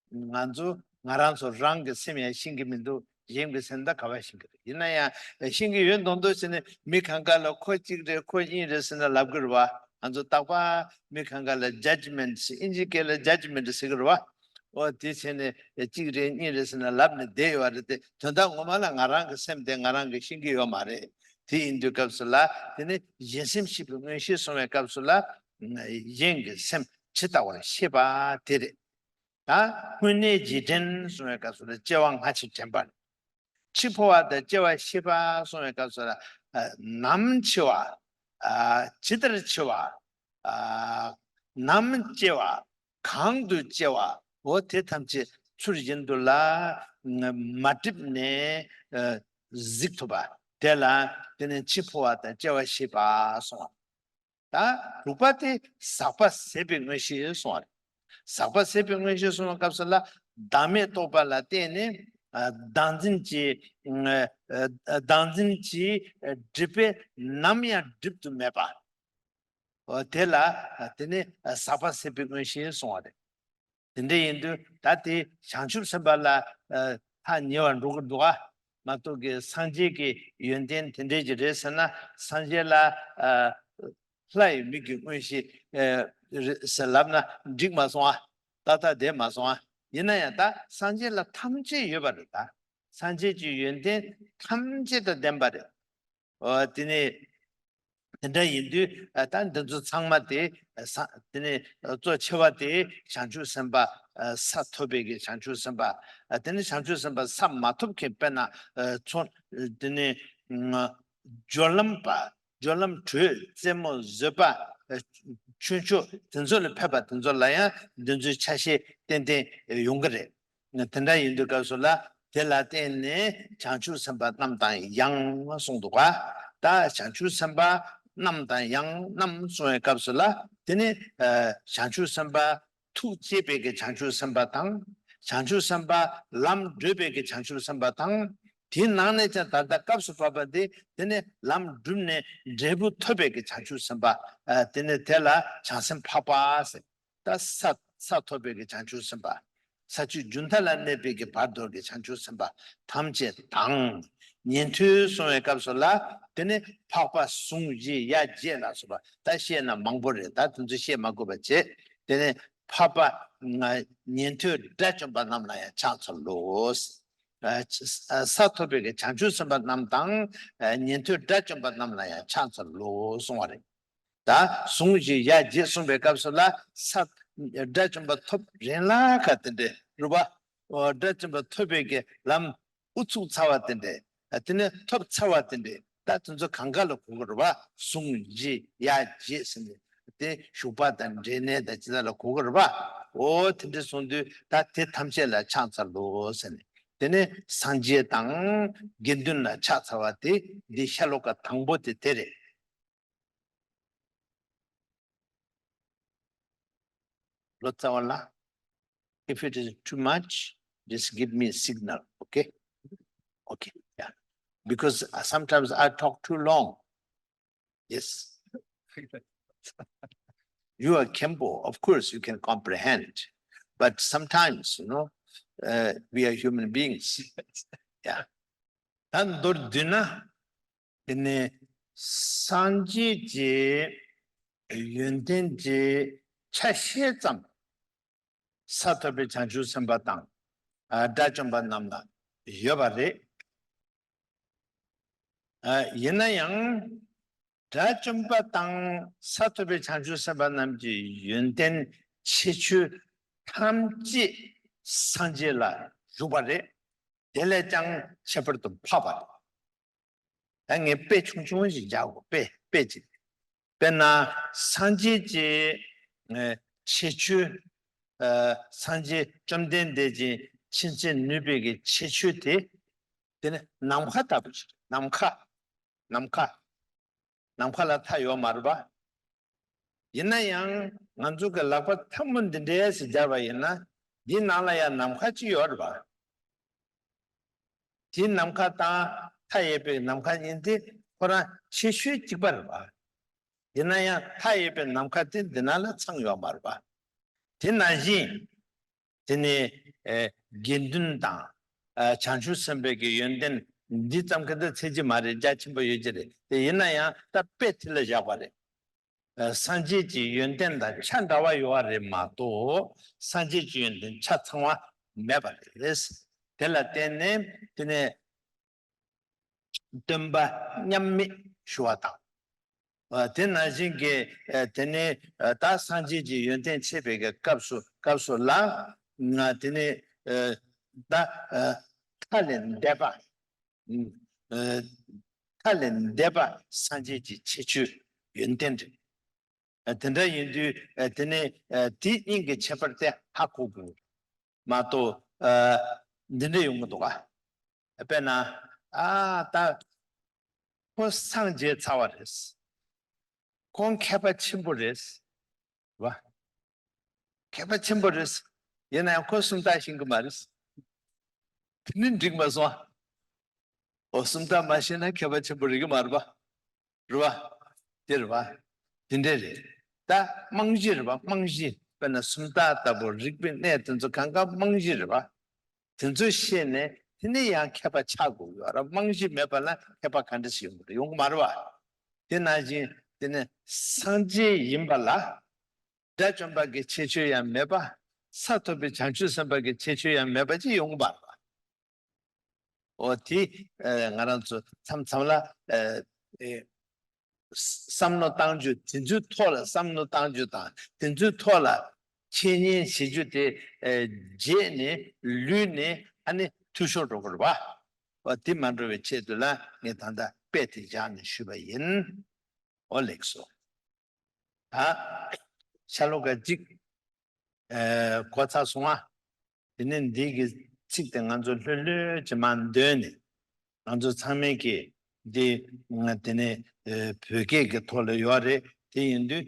ང་ཚོ་ང་རང་ཚོ་རང་གི་སེམས་ཡང་ཤེས་ཀྱི་མི་འདུག་གཞན་གྱི་སེམས་ད་ག་བ་ཤེས་ཀྱི་རེད། ཡིན་ན་ཡང་ཤེས་ཀྱི་ཡོད་མདོག་མདོག་བྱས་ནས་མི་གང་ག་ལ་ཁོ་གཅིག་རེད་ཁོ་གཉིས་རེད་ཟེར་ན་ལབ་ཀྱི་རེད་བ། ང་ཚོ་རྟག་པར་མི་གང་ག་ལ་ཇཇ་མེན་ཊི་ཟེར། ཨིན་ཇི་སྐད་ལ་ཇཇ་མེན་ཊི་ཟེར་གྱི་རེད་བ། ཨོ་དེ་བྱས་ནས་གཅིག་རེད་གཉིས་རེད་ཟེར་ན་ལབ་ནས་བསྡད་ཡོད་པ་རེད་དེ། དོན་དག་ངོ་མ་ལ་ང་རང་གི་སེམས་དེ་ང་རང་གིས་ཤེས་ཀྱི་ཡོད་མ་རེད། དེ་ཡིན་དུས་སྐབས་སུ་ལ་དེ་ནི་གཞན་སེམས་ཤེས་པའི་མངོན་ཤེས་གསུང་བའི་སྐབས་སུ་ལ་གཞན་གྱི་སེམས་ཇི་ལྟ་བར་ཤེས་པ་དེ་རེད། ད་དངོས་གནས་རྗེས་དྲན་གསུང་བའི་སྐབས་སུ་ལ་སྐྱེ་བ་སྔ་ཕྱི་དྲན་པ། འཆི་འཕོ་བ་དང་སྐྱེ་བ་ཤེས་པ་གསུང་བའི་སྐབས་སུ་ལ་ཨ་ནམ་འཆི་བ། ཨ་ཇི་ལྟར་འཆི་བ། ཨ་ནམ་སྐྱེ་བ། གང་དུ་སྐྱེ་བ། འོ་དེ་ཐམས་ཅད་ཚུལ་བཞིན་དུ་ལ་མ་བསྒྲིབས་ནས་ཨ་གཟིགས་ཐུབ་པ་དེ་ལ་དེ་ནི་འཆི་འཕོ་བ་དང་སྐྱེ་བ་ཤེས་པ་གསུང་བ། ད་དྲུག་པ་དེ་ཟག་པ་ཟད་པའི་མངོན་ཤེས་གསུང་བ་རེད། ཟག་པ་ཟད་པའི་མངོན་ཤེས་གསུང་བའི་སྐབས་སུ་ལ་བདག་མེད་རྟོགས་པ་ལ་བརྟེན་ནས་ཨ་བདག་འཛིན་གྱི་ཨ་ཨ་བདག་འཛིན་གྱི་སྒྲིབ་པས་ནམ་ཡང་སྒྲིབ་ཏུ་མེད་པ། ཨོ་དེ་ལ་ཨ་དེ་ནི་ཟག་པ་ཟད་པའི་མངོན་ཤེས་གསུང་བ་རེད། དེ་འདྲ་ཡིན་དུས་ད་དེ་བྱང་ཆུབ་སེམས་དཔའ་ལ་ཨ་ཐག་ཉེ་བར་འགྲོ་གི་འདུག་ག་མ་གཏོགས་ཀྱི་སངས་རྒྱས་ཀྱི་ཡོན་ཏན་དེ་འདྲའི་ཅིག་རེད་ཟེར་ན་སངས་རྒྱས་ལ་ཨ་ལྷ་ཡི་མིག་གི་མངོན་ཤེས་ཨ་རེད་ཟེར་ལབ་ན་འགྲིག་མ་སོང་ཨ། ཏག་ཏག་བསྡད་མ་སོང་ཨ། ཡིན་ན་ཡང་ད་སངས་རྒྱས་ལ་ཐམས་ཅད་ཡོད་པ་རེད་ད། སངས་རྒྱས་ཀྱི་ཡོན་ཏན་ཐམས་ཅད་དང་ལྡན་པ་རེད། ཨོ་དེ་ནས་དེ་འདྲ་ཡིན་དུས་ཨ་ད་འདི་ཚོ་ཚང་མ་དེ་ཨ་ས་དེ་ནས་གཙོ་ཆེ་བ་དེ་བྱང་ཆུབ་སེམས་དཔའ་ཨ་ས་ཐོབ་པའི་གི་བྱང་ཆུབ་སེམས་དཔའ། ཨ་དེ་ནས་བྱང་ཆུབ་སེམས་དཔའ་ས་མ་ཐོབ་མཁན་དཔེར་ན་ཨ་ཚོ་དེ་ནས་ཨ་སྦྱོར་ལམ་པ། སྦྱོར་ལམ་དྲོད་རྩེད་མོ་བཟོད་པ། ཨ་ཆོས་མཆོག་དེ་ཚོ་ལ་ཕེབས་པ་དེ་ཚོ་ལ་ཡང་འདི་ཚོའི་ཆ་ཤས་ཏན་ཏན་ཡོང་གི་རེད། དེ་འདྲ་ཡིན་དུས་སྐབས་སུ་ལ་དེ་ལ་བརྟེན་ནས་བྱང་ཆུབ་སེམས་དཔའ་རྣམས་དང་ཡང་གསུངས་འདུག་ག་ད་བྱང་ཆུབ་སེམས་དཔའ་ རྣམས་དང་ཡང་རྣམས་གསུང་བའི་སྐབས་སུ་ལ། དེ་ནི་ཨ་བྱང་ཆུབ་སེམས་དཔའ་ཐུགས་བསྐྱེད་པའི་གི་བྱང་ཆུབ་སེམས་དཔའ་དང་། བྱང་ཆུབ་སེམས་དཔའ་ལམ་བགྲོད་པའི་གི་བྱང་ཆུབ་སེམས་དཔའ་དང་། དེའི་ནང་ནས་ཀྱང་ད་ལྟ་སྐབས་སུ་བབ་པ་འདི། དེ་ནི་ལམ་བསྒྲུབས་ནས་འབྲས་བུ་ཐོབ་པའི་གི་བྱང་ཆུབ་སེམས་དཔའ། ཨ་དེ་ནི་དེ་ལ་བྱང་སེམས་འཕགས་པ་ཟེར། ད་ས་ས་ཐོབ་པའི་གི་བྱང་ཆུབ་སེམས་དཔའ། ས་བཅུའི་རྒྱུན་མཐའ་ལ་གནས་པའི་གི་བར་དོ་གི་བྱང་ཆུབ་སེམས་དཔའ་ཐམས་ཅད་དང་། ཉན་ཐོས་གསུང་བའི་སྐབས་སུ་ལ། དེ་ནི་འཕགས་པ་ཟུང་བཞི་ཡ་བརྒྱད་ལ་སོགས་པ། ད་བཤད་ན་མང་པོ་རེད། ད་དེ་ཚོ་བཤད་མ་དགོས་པ་བྱས། དེ་ནི་འཕགས་པ་ང་ཉན་ཐོས་དགྲ་བཅོམ་པ་རྣམས་ལ་ཡང་ཕྱག་འཚལ་ལོ། ཨ་ས་ཐོབ་པའི་གི་བྱང་ཆུབ་སེམས་དཔའ་རྣམས་དང་། ཨ་ཉན་ཐོས་དགྲ་བཅོམ་པ་རྣམས་ལ་ཡང་ཕྱག་འཚལ་ལོ་གསུང་བ་རེད། ད་ཟུང་བཞི་ཡ་བརྒྱད་གསུངས་པའི་སྐབས་སུ་ལ། ས་དགྲ་བཅོམ་པ་ཐོབ་རན་ལ་ཁ་དེ་འདྲའི་རུ་བ། ཨོ་དགྲ་བཅོམ་པ་ཐོབ་པའི་གི་ལམ་དབུ་ཚུགས་ཚར་བ་དེ་འདྲའི། ཨ་དེ་ནས་ཐོབ་ཚར་བ་དེ་འདྲའི། ད་དེ་ཚོ་གང་ག་ལ་གོ་གི་རུ་བ། ཟུང་བཞི་ཡ་བརྒྱད་ཟེར་ནས་དེ་ཞུགས་པ་དང་འབྲས་གནས་དང་ཇི་ལྟར་ལ་གོ་གི་རུ་བ། ཨོ་དེ་འདྲའི་གསུངས་དུས་ད་དེ་ཐམས་ཅད་ལ་ཕྱག་འཚལ་ལོ་ཟེར་ནས། དེ་ནས་སངས་རྒྱས་དང་དགེ་འདུན་ལ་ཕྱག་འཚལ་བ་དེ་འདི་ཤ་ལོ་ཀ་དང་པོ་དེ་དེ་རེད། ལོ་ཙཱ་བ་ལགས། If it is too much, just give me a signal, okay? Okay, yeah. Because uh, sometimes I talk too long. Yes. You are Khenpo, of course you can comprehend. But sometimes, you know, uh, we are human beings. Yeah. ད་མདོར་བསྡུས་ན། དེ་ནི་སངས་རྒྱས་ཀྱི་ཡོན་ཏན་གྱི་ཆ་ཤས་ཙམ་ས་ཐོབ་པའི་བྱང་ཆུབ་སེམས་དཔའ་དང་། ཨ་དགྲ་བཅོམ་པ་རྣམས་ལ་ཡོད་པ་རེད། ཨ་ཡིན་ན་ཡང་དགྲ་བཅོམ་པ་དང་ས་ཐོབ་པའི་བྱང་ཆུབ་སེམས་དཔའ་རྣམས་ཀྱི་ཡོན་ཏན་ཁྱད་ཆོས་ཐམས་ཅད་སངས་རྒྱས་ལ་བཞུགས་པ་རེད། དེ་ལས་ཀྱང་ཁྱད་པར་དུ་འཕགས་པ་རེད། ད་ངས་དཔེ་ཆུང་ཆུང་ཞིག་རྒྱག་གོ། དཔེ་དཔེ་ཅིག་དཔེར་ན་སངས་རྒྱས་ཀྱི་ཨ་ཁྱད་ཆོས། ཨ་སངས་རྒྱས་བཅོམ་ལྡན་འདས་ཀྱི་ཕྱིན་ཅི་ནུས་པའི་གི་ཁྱད་ཆོས་དེ། དེ་ནི་ནམ་མཁའ་ལྟ་བུ་ཞིག་ནམ་མཁའ། ནམ་མཁའ། ནམ་མཁའ་ལ་མཐའ་ཡོད་མ་རེད་པ། ཡིན་ན་ཡང་ང་ཚོ་གི་ལག་པ་ཐལ་མོ་འདི་འདྲས་སུ་སྦྱར་བ་ཡིན་ན། འདིའི་ནང་ལ་ཡང་ནམ་མཁའ་གཅིག་ཡོད་རེད་པ། དེའི་ནམ་མཁའ་དང་མཐའ་ཡས་པའི་ནམ་མཁའ་གཉིས་དེ་ཁོ་རང་ཁྱད་ཆོས་གཅིག་པ་རེད་པ། ཡིན་ན་ཡང་མཐའ་ཡས་པའི་ནམ་མཁའ་དེ་འདི་ནང་ལ་ཚང་ཡོད་མ་རེད་པ། དེ་ནང་བཞིན། དེ་ནི་ཨེ་དགེ་འདུན་དང་ཨ་བྱང་ཆུབ་སེམས་དཔའི་གི་ཡོན་ཏན་འདི་ཙམ་གྱིས་ད་ཚད་ཀྱི་མ་རེད། རྒྱ་ཆེན་པོ་ཡོད་ཀྱི་རེད། དེ་ཡིན་ན་ཡང་ད་དཔེ་དེ་ལ་བཞག་པ་རེད། ཨ་སངས་རྒྱས་ཀྱི་ཡོན་ཏན་དང་ཆ་འདྲ་བ་ཡོད་པ་རེད་མ་གཏོགས། སངས་རྒྱས་ཀྱི་ཡོན་ཏན་ཆ་ཚང་བ་མེད་པ་རེད། དེ་ལ་བརྟེན་ནས་དེ་ནས་སྟོན་པ་མཉམ་མེད་ཞུ་བ་དང་། ཨ་དེ་ནང་བཞིན་གྱི་ཨ་དེ་ནས་ཨ་ད་སངས་རྒྱས་ཀྱི་ཡོན་ཏན་འཆད་པའི་གི་སྐབས་སུ་སྐབས་སུ་ལ། ང་དེ་ནས་ཨ་ད་ཨ་མཐའ་ལས་འདས་པ། ཨ་མཐའ་ལས་འདས་པ་སངས་རྒྱས་ཀྱི་ཁྱད་ཆོས་ཡོན་ཏན་རེད། ཨ་དེ་འདྲ་ཡིན་དུས་ཨ་དེ་ནས་ཨ་དེ་གཉིས་ཀྱི་ཁྱད་པར་དེ་ཧ་གོ་དགོས་མ་གཏོགས། ཨ་འདི་འདྲ་ཡོང་གི་འདུག་ག་དཔེར་ན། ཨ་ད་ཁོ་སངས་རྒྱས་ཚར་བ་རེད། ཁོང་མཁས་པ་ཆེན་པོ་རེད། བ། མཁས་པ་ཆེན་པོ་རེད། ཡིན་ན་ཡང་ཁོ་སུམ་རྟགས་ཤེས་ཀྱི་མ་རེད། དེ་ནི་འགྲིག་མ་སོང་། འོ་སུམ་རྟགས་མ་ཤེས་ན་མཁས་པ་ཆེན་པོ་རེད་ཀྱི་མ་རེད་པ། རེད་པ། དེ་རེད་པ། དེ་འདྲས་རེད། ད་རྨང་གཞི་རེད་པ། རྨང་གཞི། དཔེར་ན་སུམ་རྟགས་ལྟ་བུ་རིག་པའི་གནས་དེ་ཚོ་གང་ག་རྨང་གཞི་རེད་པ། དེ་ཚོ་ཤེས་ནས་དེ་ནས་ཡང་མཁས་པ་ཆགས་དགོས་ཡོད་ར། རྨང་གཞི་མེད་པ་ན་མཁས་པ་ག་འདྲ་ཞིག་ཡོང་གི་རེད། ཡོང་གི་མ་རེད་པ། དེ་ནང་བཞིན་དེ་ནས་སངས་རྒྱས་ཡིན་པ་ལ། དགྲ་བཅོམ་པ་གི་ཁྱད་ཆོས་ཡང་མེད་པ། ས་ཐོབ་པའི་བྱང་ཆུབ་སེམས་དཔའ་གི་ཁྱད་ཆོས་ཡང་མེད་པ་ཅིག་ཡོང་གི་མ་རེད་པ། འོ་དེ་ཨ་ང་རང་ཚོ་མཚམས་མཚམས་ལ་ཨ་ཨེ་བསམ་བློ་གཏང་རྒྱུ་དེ་ཚོའི་ཐོག་ལ་བསམ་བློ་གཏང་རྒྱུ་དང་དེ་ཚོའི་ཐོག་ལ་འཆད་ཉན་བྱེད་རྒྱུ་དེ་ཨེ་བརྗེད་ནས་ལུས་ནས་ཨ་ནི་འཐུས་ཤོར་འགྲོ་གི་རེད་པ། འོ་དེ་མ་འགྲོ་བའི་ཆེད་དུ་ལ་ངས་ད་ལྟ་དཔེ་དེ་བཞག་ནས་ཞུས་པ་ཡིན། འོ་ལེགས་སོ། ད་ཤ་ལོ་ཀ་གཅིག་ཨ་གོ་ཚར་སོང་ང་། དེ་ནས་འདི་གི་ཚིག་དེ་ང་ཚོ་ལྷོད་ལྷོད་ཀྱི་མར་འདོན་ནས། ང་ཚོ་ཚང་མས་ཀྱི་ འདི་དེ་ནས་བོད་སྐད་ཀྱི་ཐོག་ལ་ཡོད་རེད། དེ་ཡིན་དུས་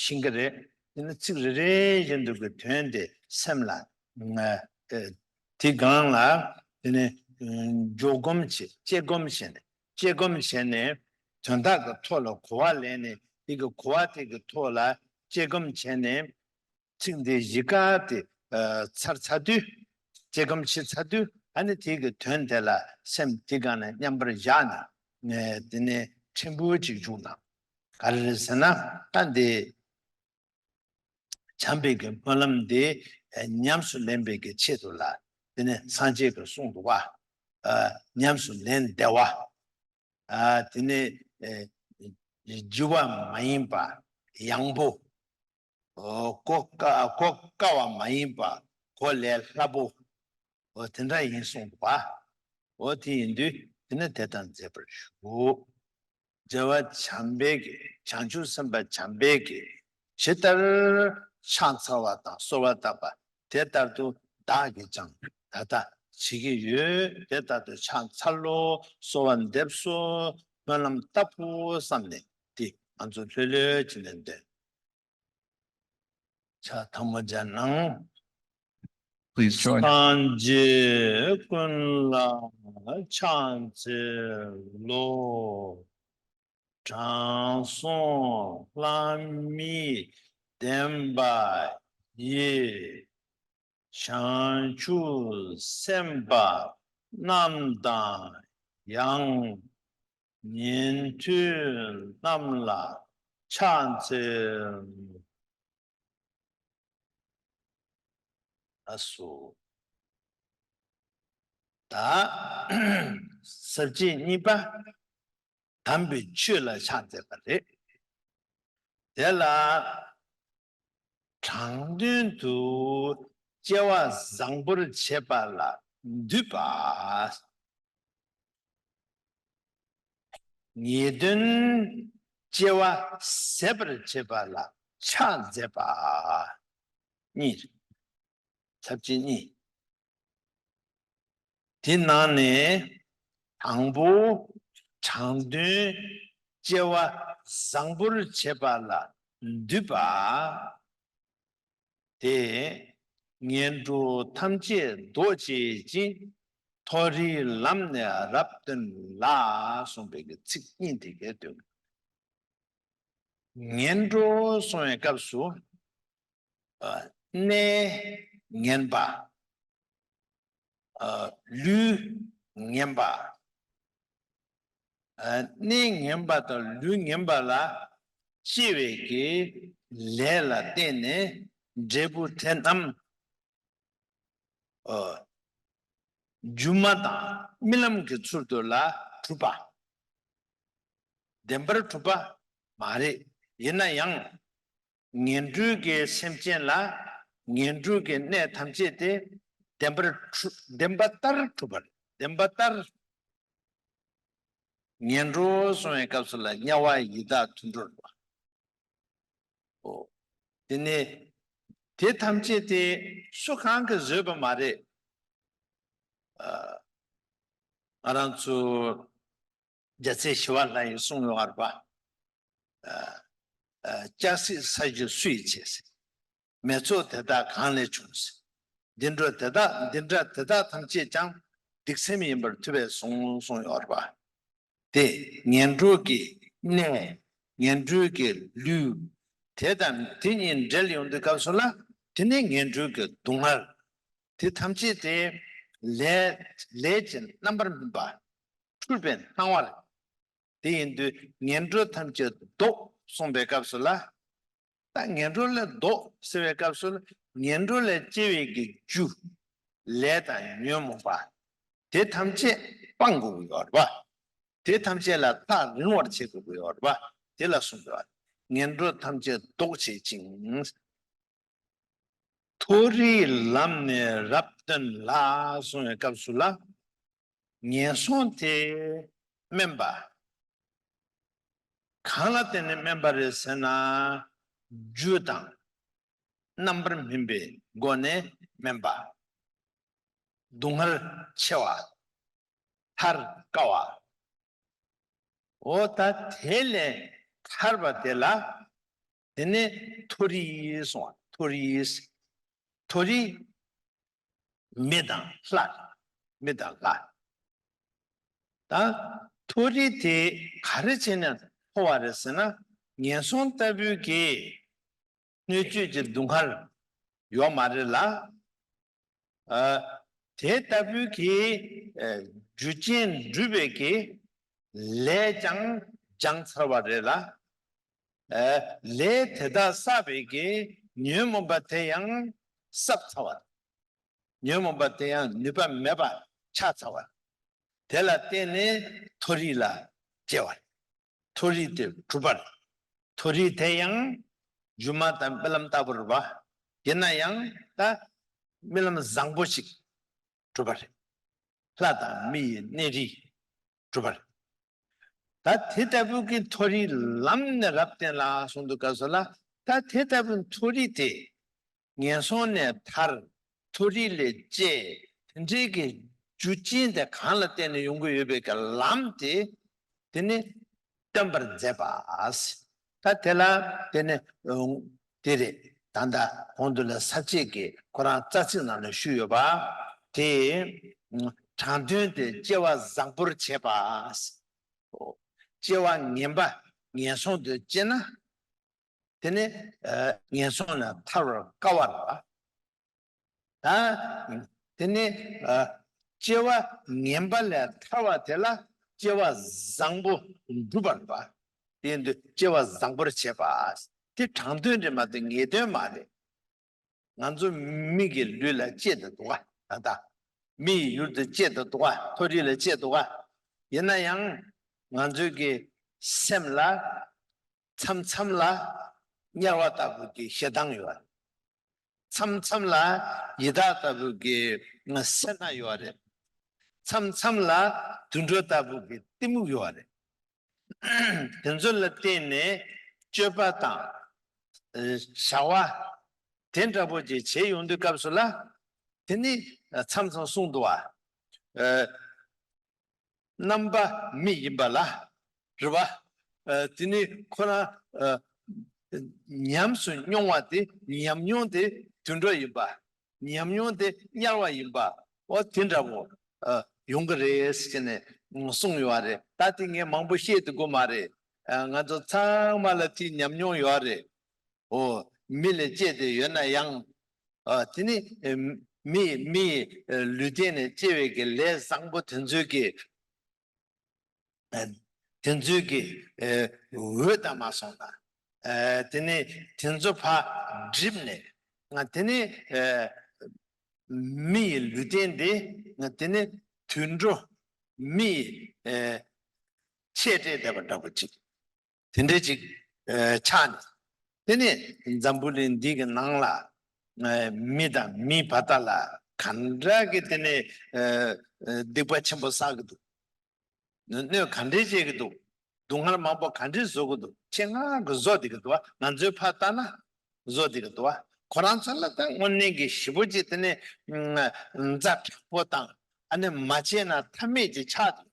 ཤེས་ཀྱི་རེད། དེ་ནི་ཚིག་རེ་རེ་བཞིན་དུ་གི་དོན་དེ་སེམས་ལ་དེ་སྒང་ལ་དེ་ནས་འཇོག་སྒོམ་བྱེད། དཔྱད་སྒོམ་བྱས་ནས། དཔྱད་སྒོམ་བྱས་ནས་དོན་དག་གི་ཐོག་ལ་གོ་བ་ལེན་ནས། དེ་གི་གོ་བ་དེ་གི་ཐོག་ལ་དཔྱད་སྒོམ་བྱས་ནས། ཚིག་འདི་གཞིས་ཀ་དེ་ཚར་ཚར་དུས། དཔྱད་སྒོམ་བྱེད་ཚར་དུས། ཨ་ནི་དེ་གི་དོན་དེ་ལ་སེམས་དེ་སྒང་ནས་མཉམ་པར་བཞག་ནས། དེ་ནས་ཕྲན་བུ་ཅིག་བཞུགས་ན། ག་རེ་རེད་ཟེར་ན། ད་འདི་བྱམས་པའི་གི་སྨོན་ལམ་འདི་ཉམས་སུ་ལེན་པའི་གི་ཆེད་དུ་ལ། དེ་ནས་སངས་རྒྱས་ཀྱིས་གསུངས་འདུག་པ། ཉམས་སུ་ལེན་བདེ་བ། དེ་ནས་ལྗི་བ་མ་ཡིན་པ་ཡང་པོ། གོ་དཀའ་གོ་དཀའ་བ་མ་ཡིན་པ་གོ་ལས་སླ་པོ། འོ་དེ་འདྲ་ཡིན་གསུངས་པ། འོ་དེ་ཡིན་དུས་དེ་ནི་དེ་ལྟར་མཛད་པར་ཞུ། རྒྱལ་བ་བྱམས་པའི་གི། བྱང་ཆུབ་སེམས་དཔའ་བྱམས་པའི་གི་ཇི་ལྟར་ཕྱག་འཚལ་བ་དང་གསོལ་བ་བཏབ་པ། དེ་ལྟར་དུ་བདག་གིས་ཀྱང་ད་ལྟ་བྱེད་ཀྱི་ཡོད། དེ་ལྟར་དུ་ཕྱག་འཚལ་ལོ། གསོལ་བ་འདེབས་སོ། སྨོན་ལམ་བཏབ་པོ་བསམ་ནས་དེ་ང་ཚོ་ལྷོད་ལྷོད་བྱས་ནས་འདོན། ཕྱག་ཐལ་མོ་སྦྱར་གནང་། Please join. སངས་རྒྱས་ཀུན་ལ་ཕྱག་འཚལ་ལོ། དྲང་སྲོང་ལྷ་མིའི་བདེན་པ་ཡི། བྱང་ཆུབ་སེམས་དཔའ་རྣམས་དང་ཡང་། ཉན་ཐོས་རྣམས་ལ་ཕྱག་འཚལ་ལོ། ལགས་སོ། ད་ས་བཅད་གཉིས་པ། དམ་པའི་ཆོས་ལ་ཕྱག་འཚལ་བ་རེད། དེ་ལ་དྲང་དོན་དུ་སྐྱེ་བ་བཟང་པོར་བྱེད་པ་ལ་འདུད་པ། ངེས་དོན་སྐྱེ་བ་ཟད་པར་བྱེད་པ་ལ་ཕྱག་འཚལ་བ་གཉིས། ཐབས་ཤེས་གཉིས། དེ་ནང་ནས་དང་པོ། དྲང་དོན་སྐྱེ་བ་བཟང་པོར་བྱེད་པ་ལ་འདུད་པ། དེ་ངན་འགྲོ་ཐམས་ཅད་བཟློག་བྱེད་ཅིང་། མཐོ་རིས་ལམ་ནས་རབ་སྟོན་ལ། གསུངས་པའི་གི་ཚིག་གཉིས་དེ་གས་འདོན། ངན་འགྲོ་གསུང་བའི་སྐབས་སུ། ཨ། གནས་ངན་པ། ཨ། ལུས་ངན་པ། ཨ། གནས་ངན་པ་དང་ལུས་ངན་པ་ལ་སྐྱེ་བའི་གི་ལས་ལ་བརྟེན་ནས་འབྲས་བུ་དེ་རྣམས། ཨ། སྒྱུ་མ་དང་རྨི་ལམ་གྱི་ཚུལ་དུ་ལ་གྲུབ་པ། བདེན་པར་གྲུབ་པ་མ་རེད། ཡིན་ན་ཡང་། ངན་འགྲོའི་གི་སེམས་ཅན་ལ་ངན་འགྲོའི་གི་གནས་ཐམས་ཅད་དེ་བདེན་པར་གྲུབ། བདེན་པ་ལྟར་གྲུབ་པ་རེད། བདེན་པ་ལྟར། ངན་འགྲོ་གསུང་བའི་སྐབས་སུ་ལ་དམྱལ་བ་ཡི་དྭགས་དུད་འགྲོ་རེད་པ། ཨོ། དེ་ནས་དེ་ཐམས་ཅད་དེ་སུ་གང་གིས་བཟོས་པ་མ་རེད། ཨ། ང་རང་ཚོ་རྒྱལ་སྲས་ཞི་བ་ལྷ་ཡིས་གསུངས་ཡོད་རེད་པ། ཨ། ཨ། ལྕགས་སྲེག་ས་གཞི་སུ་ཡིས་བྱས་ཟེར། མེ་ཚོགས་དེ་དག་གང་ལས་བྱུང་ཟེར། འདི་འདྲ་དེ་དག་འདི་འདྲ་དེ་དག་ཐམས་ཅད་ཀྱང་སྡིག་སེམས་ཡིན་པར་ཐུབ་པས་གསུངས་གསུངས་ཡོད་རེད་པ། དེ་ངན་འགྲོ་གི་གནས། ངན་འགྲོ་གི་ལུས། དེ་དང་དེ་གཉིས་འབྲེལ་ཡོང་དུས་སྐབས་སུ་ལ། དེ་ནི་ངན་འགྲོ་གི་སྡུག་བསྔལ། དེ་ཐམས་ཅད་དེ་ལས་ལས་ཀྱི་རྣམ་པར་སྨིན་པ། འཁྲུལ་པའི་སྣང་བ་རེད། དེ་ཡིན་དུས་ངན་འགྲོ་ཐམས་ཅད་བཟློག་གསུངས་པའི་སྐབས་སུ་ལ། ད་ངན་འགྲོ་ལས་བཟློག་ཟེར་བའི་སྐབས་སུ་ལ། ངན་འགྲོ་ལས་སྐྱེ་བའི་གི་རྒྱུ། ལས་དང་ཉོན་མོངས་པ། དེ་ཐམས་ཅད་སྤང་དགོས་ཀྱི་ཡོད་རེད་པ། དེ་ཐམས་ཅད་ལ་ཐག་རིང་བར་བྱེད་དགོས་ཀྱི་ཡོད་རེད་པ། དེ་ལ་གསུངས་པ། ངན་འགྲོ་ཐམས་ཅད་བཟློག་བྱེད་ཅིང་། མཐོ་རིས་ལམ་ནས་རབ་སྟོན་ལ་གསུངས་པའི་སྐབས་སུ་ལ། ངན་སོང་དེ་དམན་པ། གང་ལ་བརྟེན་ནས་དམན་པ་རེད་ཟེར་ན། རྒྱུ་དང་རྣམ་པར་སྨིན་པའི་སྒོ་ནས་དམན་པ། སྡུག་བསྔལ་ཆེ་བ། ཐར་དཀའ་བ། འོ་ད་དེ་ལས་ཐར་པ་དེ་ལ། དེ་ནས་མཐོ་རིས་གསུངས་པ། མཐོ་རིས། མཐོ་རིས་མི་དང་ལྷ། མི་དང་ལྷ། ད་མཐོ་རིས་དེ་ག་རེ་བྱས་ནས་མཐོ་བ་རེད་ཟེར་ན། ངན་སོང་ལྟ་བུའི་གི་སྣོད་བཅུད་ཀྱི་སྡུག་བསྔལ་ཡོད་མ་རེད་ལ། ཨ། དེ་ལྟ་བུའི་གི། ཨ། རྒྱུ་རྐྱེན་སྒྲུབ་པའི་གི་ལས་ཀྱང་སྦྱངས་ཚར་བ་རེད་ལ། ཨ། ལས་དེ་དག་བསགས་པའི་གི་ཉོན་མོངས་པ་དེ་ཡང་སྲབ་ཚར་བ། ཉོན་མོངས་པ་དེ་ཡང་ནུས་པ་མེད་པ་ཆགས་ཚར་བ། དེ་ལ་བརྟེན་ནས་མཐོ་རིས་ལ་སྐྱེ་བ། མཐོ་རིས་དེ་གྲུབ་པ་རེད། མཐོ་རིས་དེ་ཡང་སྒྱུ་མ་དང་རྨི་ལམ་ལྟ་བུ་རེད་པ། ཡིན་ན་ཡང་ད་རྨི་ལམ་བཟང་པོ་ཞིག་གྲུབ་པ་རེད། ལྷ་དང་མི་ཡི་གནས་རིས་གྲུབ་པ་རེད། ད་དེ་ལྟ་བུ་གི་མཐོ་རིས་ལམ་ནས་རབ་བརྟན་ལ་གསུངས་འདུག་སྐབས་སུ་ལ། ད་དེ་ལྟ་བུའི་མཐོ་རིས་དེ། ངན་སོང་ནས་ཐར། མཐོ་རིས་ལས་སྐྱེ། དེ་འདྲའི་གི་རྒྱུ་རྐྱེན་དེ་གང་ལ་བརྟེན་ནས་ཡོང་གི་ཡོད་པའི་གི་ལམ་དེ། དེ་ནི་སྟོན་པར་མཛད་པ། ད་དེ་ལ་དེ་ནི། ཨང་། དེ་རེད། ད་ལྟ་གོང་དུ་ལ་ས་བཅད་ཀྱི་ཁོ་རང་རྩ་ཚིག་ནང་ལ་ཞུས་ཡོད་པ། དེ་དྲང་དོན་དེ་སྐྱེ་བ་བཟང་པོར་བྱེད་པ། སྐྱེ་བ་ངན་པ་ངན་སོང་དུ་སྐྱེས་ན། དེ་ནི། ཨ། ངན་སོང་ལས་ཐར་བར་དཀའ་བ་རེད་པ། ད་དེ་ནི། ཨ། སྐྱེ་བ་ངན་པ་ལས་ཐར་བ་དེ་ལ་སྐྱེ་བ་བཟང་པོ་སྒྲུབ་པར་བ། དེ་ཡིན་དུས་སྐྱེ་བ་བཟང་པོར་བྱེད་པ། དེ་དྲང་དོན་རེད་མ་གཏོགས་ངེས་དོན་མ་རེད། ང་ཚོ་མི་གི་ལུས་ལ་སྐྱེས་ཏེ་འདུག་ག་ད་ལྟ་མི་ཡི་ཡུལ་དུ་སྐྱེས་ཏེ་འདུག་ག་མཐོ་རིས་ལ་སྐྱེས་འདུག་ག་ཡིན་ན་ཡང་ང་ཚོའི་གི་སེམས་ལ་མཚམས་མཚམས་ལ་དམྱལ་བ་ལྟ་བུ་གི་ཞེ་སྡང་ཡོད་རེད། མཚམས་མཚམས་ལ་ཡི་དྭགས་ལྟ་བུ་གི་སེར་སྣ་ཡོད་རེད། མཚམས་མཚམས་ལ་དུད་འགྲོ་ལྟ་བུ་གི་གཏི་མུག་ཡོད་རེད། དེ་ཚོ་ལ་བརྟེན་ནས་སྤྱོད་པ་དང་། ཨ། བྱ་བ་དེ་འདྲ་པོ་ཅིག་བྱེད་ཡོང་དུས་སྐབས་སུ་ལ། དེ་ནི་མཚམས་མཚམས་གསུངས་འདུག་བ། ཨ། རྣམ་པ་མི་ཡིན་པ་ལ། རེད་བ། ཨ། དེ་ནི་ཁོ་རང་། ཨ། ཉམས་སུ་མྱོང་བ་དེ་ཉམས་མྱོང་དེ་དུད་འགྲོ་ཡིན་པ། ཉམས་མྱོང་དེ་དམྱལ་བ་ཡིན་པ། འོ་དེ་འདྲ་པོ། ཨ། ཡོང་གི་རེད་ཟེར་ནས་གསུངས་ཡོད་རེད། ད་དེ་ངས་མང་པོ་བཤད་ཐུབ་ཀྱི་མ་རེད། ཨ། ང་ཚོ་ཚང་མ་ལ་དེ་ཉམས་མྱོང་ཡོད་རེད། འོ། མི་ལ་སྐྱེས་ཏེ་ཡོད་ན་ཡང་། ཨ། དེ་ནི་མི་མིའི་ལུས་རྟེན་ནས་སྐྱེ་བའི་གི་ལས་བཟང་པོ་དེ་ཚོའི་གི། ཨ། དེ་ཚོའི་གི། ཨ། འོད་དང་མ་སོང་ན། ཨ། དེ་ནི་དེ་ཚོ་ཕར་བསྒྲིབས་ནས། ང་དེ་ནི། ཨ། མི་ཡི་ལུས་རྟེན་དེ་ང་དེ་ནི་དུད་འགྲོ་མི་ཡི། ཨ། ཆས་སྤྲས་བསྡད་པ་འདྲ་པོ་ཅིག་དེ་འདྲ་ཅིག་ཨ། ཆགས་ནས། དེ་ནས་འཛམ་བུ་གླིང་འདི་གི་ནང་ལ། ཨ། མི་དང་མིའི་བར་དག་ལ་ག་འདྲ་གི་དེ་ནས། ཨ། ཨ། སྡིག་པ་ཆེན་པོ་བསགས་ཀྱི་འདུག་གནོད་ག་འདྲས་བྱེད་ཀྱི་འདུག་སྡུག་བསྔལ་མང་པོ་ག་འདྲས་བཟོ་གི་འདུག་ཆེད་མངགས་ཀྱིས་བཟོ་བསྡད་ཀྱི་འདུག་བ། ང་ཚོའི་ཕར་ལྟ་ན་བཟོ་བསྡད་ཀྱི་འདུག་བ། ཁོ་རང་ཚོ་ལ་ད་དངོས་གནས་ཀྱི་ཞེ་པོ་ཅིག་དེ་ནས་ཛ་དྲག་པོ་དང་། ཨ་ནི་མ་བྱས་ན་ཐབས་མེད་ཅིག་ཆགས་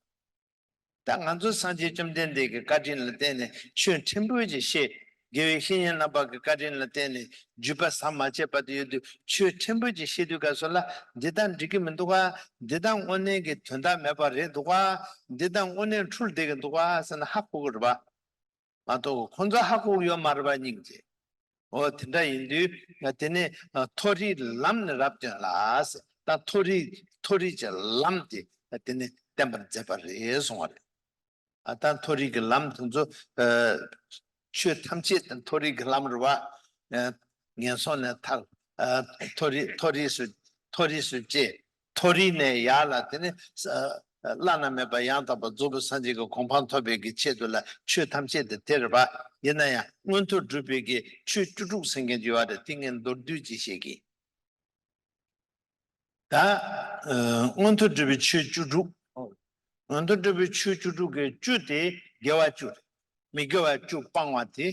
འདུག་ད་ང་ཚོ་སངས་རྒྱས་བཅོམ་ལྡན་འདས་ཀྱི་བཀའ་དྲིན་ལ་བརྟེན་ནས་ཆོས་ཕྲན་བུ་ཅིག་ཤེས། དགེ་བའི་བཤེས་གཉེན་རྣམ་པ་གི་བཀའ་དྲིན་ལ་བརྟེན་ནས་རྒྱུད་པ་ཟམ་མ་ཆད་པ་དེ་ཡོད་དུས། ཆོས་ཕྲན་བུ་ཅིག་ཤེས་དུས་སྐབས་སུ་ལ། འདི་ལྟར་འགྲིག་གི་མི་འདུག་ག་འདི་ལྟར་དངོས་གནས་ཀྱི་དོན་དག་མེད་པ་རེད་འདུག་ག་འདི་ལྟར་དངོས་གནས་འཁྲུལ་བསྡད་ཀྱི་འདུག་ག་ཟེར་ནས་ཧ་གོ་གི་རེད་པ། མ་གཏོགས་ཁོང་ཚོ་ཧ་གོ་གི་ཡོད་མ་རེད་པ། སྙིང་རྗེ། འོ་དེ་འདྲ་ཡིན་དུས་ང་དེ་ནས་མཐོ་རིས་ལམ་ནས་རབ་སྟོན་ལ་ཟེར། ད་མཐོ་རིས་མཐོ་རིས་ཀྱི་ལམ་དེ་དེ་ནས་བསྟན་པར་མཛད་པ་རེད་གསུང་བ་རེད། ཨ། ད་མཐོ་རིས་ཀྱི་ལམ་དེ་ཚོ། ཨ། ཆོས་ཐམས་ཅད་དེ་མཐོ་རིས་ཀྱི་ལམ་རེད་བ། ཨ། ངན་སོང་ནས་ཐར། ཨ། མཐོ་རིས་མཐོ་རིས་སུ་མཐོ་རིས་སུ་སྐྱེ། མཐོ་རིས་ནས་ཡར་ལ་དེ་ནི། ཨ། བླ་ན་མེད་པ་ཡང་དག་པར་རྫོགས་པའི་སངས་རྒྱས་ཀྱི་གོ་འཕང་ཐོབ་པའི་གི་ཆེད་དུ་ལ་ཆོས་ཐམས་ཅད་དེ་དེ་རེད་བ། ཡིན་ན་ཡང་མངོན་མཐོ་སྒྲུབ་པའི་གི་ཆོས་བཅུ་དྲུག་ཟེར་མཁན་ཅིག་ཡོད་རེད། དེ་ངས་མདོར་བསྡུས་ཅིག་བཤད་ཀྱི། ད། ཨ། མངོན་མཐོ་སྒྲུབ་པའི་ཆོས་བཅུ་དྲུག་མངོན་མཐོ་སྒྲུབ་པའི་ཆོས་བཅུ་དྲུག་གི་བཅུ་དེ་དགེ་བ་བཅུ་རེད། མི་དགེ་བ་བཅུ་སྤང་བ་དེ།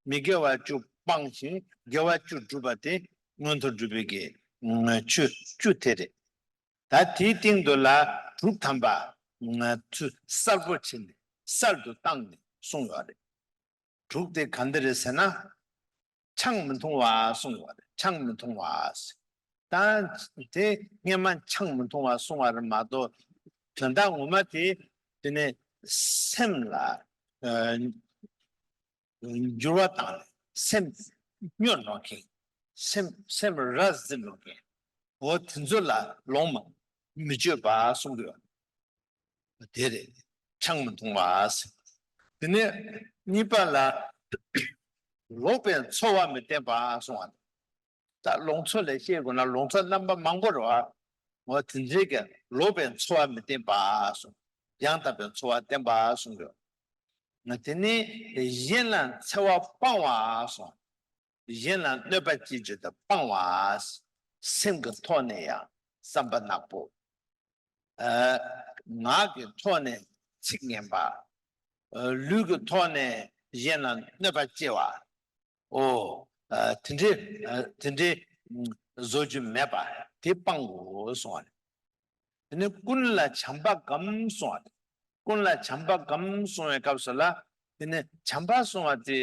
མི་དགེ་བ་བཅུ་སྤངས་ཤིང་དགེ་བ་བཅུ་བསྒྲུབས་པ་དེ་མངོན་མཐོ་སྒྲུབ་པའི་གི་ཆོས་བཅུ་དེ་རེད། ད་དེའི་སྟེང་དུ་ལ་དྲུག་ཐམ་པ་ཚུར་གསལ་པོ་ཕྱེ་ནས། གསར་དུ་བཏང་ནས་གསུངས་ཡོད་རེད། དྲུག་དེ་ག་འདི་རེད་ཟེར་ན། ཆང་མི་འཐུང་བ་གསུངས་ཡོད་རེད། ཆང་མི་འཐུང་བ། ད་དེ་སྔན་མ་ཆང་མི་འཐུང་བ་གསུངས་པ་རེད་མ་གཏོགས། དོན་དག་ངོ་མ་དེ་དེ་ནས་སེམས་ལ་ཨ་འགྱུར་བ་བཏང་ནས་སེམས་སྨྱོ་འགྲོ་མཁན། སེམས་སེམས་ར་བཟི་འགྲོ་མཁན། འོ་དེ་ཚོ་ལ་ལོངས་མ་མི་སྤྱོད་པ་གསུངས་ཡོད། དེ་རེད། ཆང་མི་འཐུང་བ་ཟེར། དེ་ནས་གཉིས་པ་ལ་ལོག་པའི་འཚོ་བ་མི་བསྟེན་པ་གསུངས་པ། ད་ལོག་འཚོ་ལ་བཤད་དགོས་ན་ལོག་འཚོ་རྣམ་པ་མང་པོ་རེད་བ། འོ་དེ་འདྲའི་གི་ལོག་པའི་འཚོ་བ་མི་བསྟེན་པ་གསུངས། ཡང་དག་པའི་འཚོ་བ་བསྟེན་པ་གསུངས་ཡོད། དེ་ནས་གཞན་ལ་འཚེ་བ་སྤང་བ་གསུངས། གཞན་ལ་གནོད་པ་སྐྱེལ་རྒྱུ་དེ་སྤང་བ། སེམས་ཀྱི་ཐོག་ནས་ཡང་བསམ་པ་ནག་པོ། ཨ། ངག་གི་ཐོག་ནས་ཚིག་ངན་པ། ཨ། ལུས་ཀྱི་ཐོག་ནས་གཞན་ལ་གནོད་པ་སྐྱེལ་བ། ཨོ། ཨ། དེ་འདྲའི་ཨ། དེ་འདྲའི་བཟོ་རྒྱུ་མེད་པ་དེ་སྤང་དགོས་གསུངས་པ་རེད། དེ་ནས་ཀུན་ལ་བྱམས་པ་སྒོམ་གསུངས་པ་རེད། ཀུན་ལ་བྱམས་པ་སྒོམ་གསུང་བའི་སྐབས་སུ་ལ། དེ་ནས་བྱམས་པ་གསུང་བ་དེ་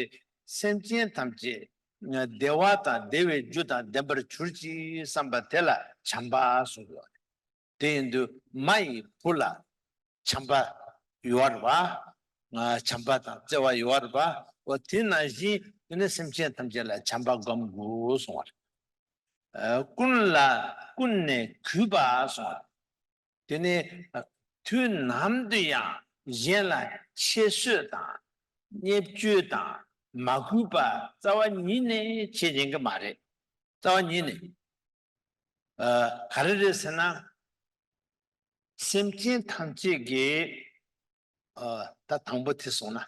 སེམས་ཅན་ཐམས་ཅད་བདེ་བ་དང་བདེ་བའི་རྒྱུ་དང་ལྡན་པར་གྱུར་ཅིག་བསམ་པ་དེ་ལ་བྱམས་པ་གསུངས་ཡོད། དེ་ཡིན་དུས་མ་ཡི་བུ་ལ་བྱམས་པ་ཡོད་རེད་པ། བྱམས་པ་དང་བརྩེ་བ་ཡོད་རེད་པ། འོ་དེ་ནང་བཞིན་དེ་ནས་སེམས་ཅན་ཐམས་ཅད་ལ་བྱམས་པ་སྒོམ་དགོས་གསུང་བ་རེད། ཀུན་ལ་ཀུན་ནས་གུས་པ་གསུངས། དེ་ནས་དུས་ནམ་དུ་ཡང་གཞན་ལ་ཁྱད་གསོད་དང་བརྙས་བཅོས་དང་མ་གུས་པ་རྩ་བ་ཉིད་ནས་བྱེད་ཉན་གི་མ་རེད། རྩ་བ་ཉིད་ནས། ཨ། ག་རེ་རེད་ཟེར་ན། སེམས་ཅན་ཐམས་ཅད་ཀྱི་ཨ། ད་དང་པོ་དེ་སོང་ན།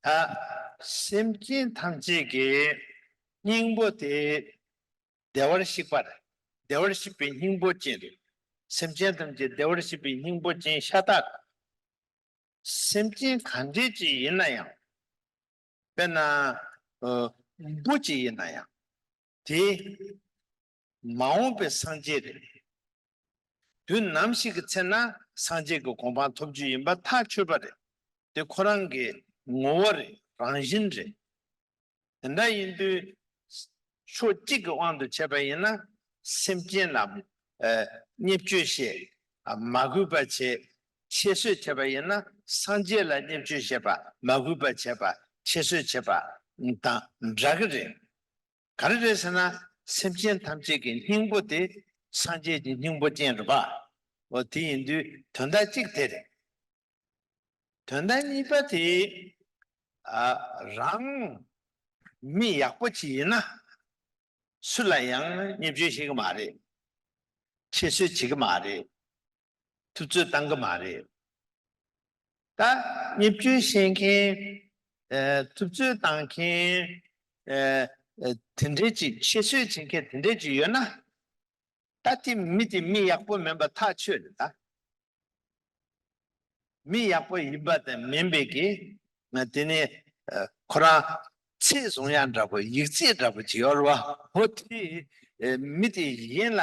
ད་སེམས་ཅན་ཐམས་ཅད་ཀྱི་སྙིང་པོ་དེ་བདེ་བར་གཤེགས་པ་རེད། བདེ་བར་གཤེགས་པའི་སྙིང་པོ་ཅན་རེད། སེམས་ཅན་ཐམས་ཅད་བདེ་བར་གཤེགས་པའི་སྙིང་པོ་ཅན་ཤ་སྟག་རེད། སེམས་ཅན་ག་འདྲས་ཅིག་ཡིན་ན་ཡང་། དཔེར་ན། ཨ། འབུ་ཅིག་ཡིན་ན་ཡང་། དེ་མ་འོངས་པའི་སངས་རྒྱས་རེད། དུས་ནམ་ཞིག་གི་ཚེ་ན་སངས་རྒྱས་ཀྱི་གོ་འཕང་ཐོབ་རྒྱུ་ཡིན་པ་ཐག་ཆོད་པ་རེད། དེ་ཁོ་རང་གི་ངོ་བོ་རེད། རང་བཞིན་རེད། དེ་འདྲ་ཡིན་དུས། ཕྱོགས་གཅིག་གི་དབང་དུ་བྱས་པ་ཡིན་ན། སེམས་ཅན་ལ་ཨ། བརྙས་བཅོས་བྱེད། ཨ། མ་གུས་པ་བྱེད། ཁྱད་གསོད་བྱས་པ་ཡིན་ན། སངས་རྒྱས་ལ་བརྙས་བཅོས་བྱེད་པ། མ་གུས་པ་བྱེད་པ། ཁྱད་གསོད་བྱེད་པ་དང་འདྲ་གི་རེད། ག་རེ་རེད་ཟེར་ན། སེམས་ཅན་ཐམས་ཅད་ཀྱི་སྙིང་པོ་དེ་སངས་རྒྱས་ཀྱི་སྙིང་པོ་ཅན་རེད་པ། འོ་དེ་ཡིན་དུས་དོན་དག་གཅིག་དེ་རེད། དོན་དག་གཉིས་པ་དེ། ཨ། རང་མི་ཡག་པོ་ཅིག་ཡིན་ན། སུ་ལ་ཡང་བརྙས་བཅོས་བྱེད་ཀྱི་མ་རེད། ཁྱད་གསོད་བྱེད་ཀྱི་མ་རེད། ཐུབ་ཚོད་བཏང་གི་མ་རེད། ད་བརྙས་བཅོས་བྱེད་མཁན། ཨ། ཐུབ་ཚོད་བཏང་མཁན། ཨ། ཨ། དེ་འདྲས་ཅིག་ཁྱད་གསོད་བྱེད་མཁན་དེ་འདྲས་ཅིག་ཡོད་ན། ད་དེ་མི་དེ་མི་ཡག་པོ་མིན་པ་ཐག་ཆོད་རེད་ད། མི་ཡག་པོ་ཡིན་པ་དང་མིན་པའི་གི། ང་དེ་ནས་ཨ། ཁོ་རང་ཚིག་བཟུང་ཡག་འདྲ་པོ། ཡིག་ཚད་འདྲ་པོ་ཅིག་ཡོད་རེད་བ། འོ་དེ་ཨ། མི་དེ་གཞན་ལ་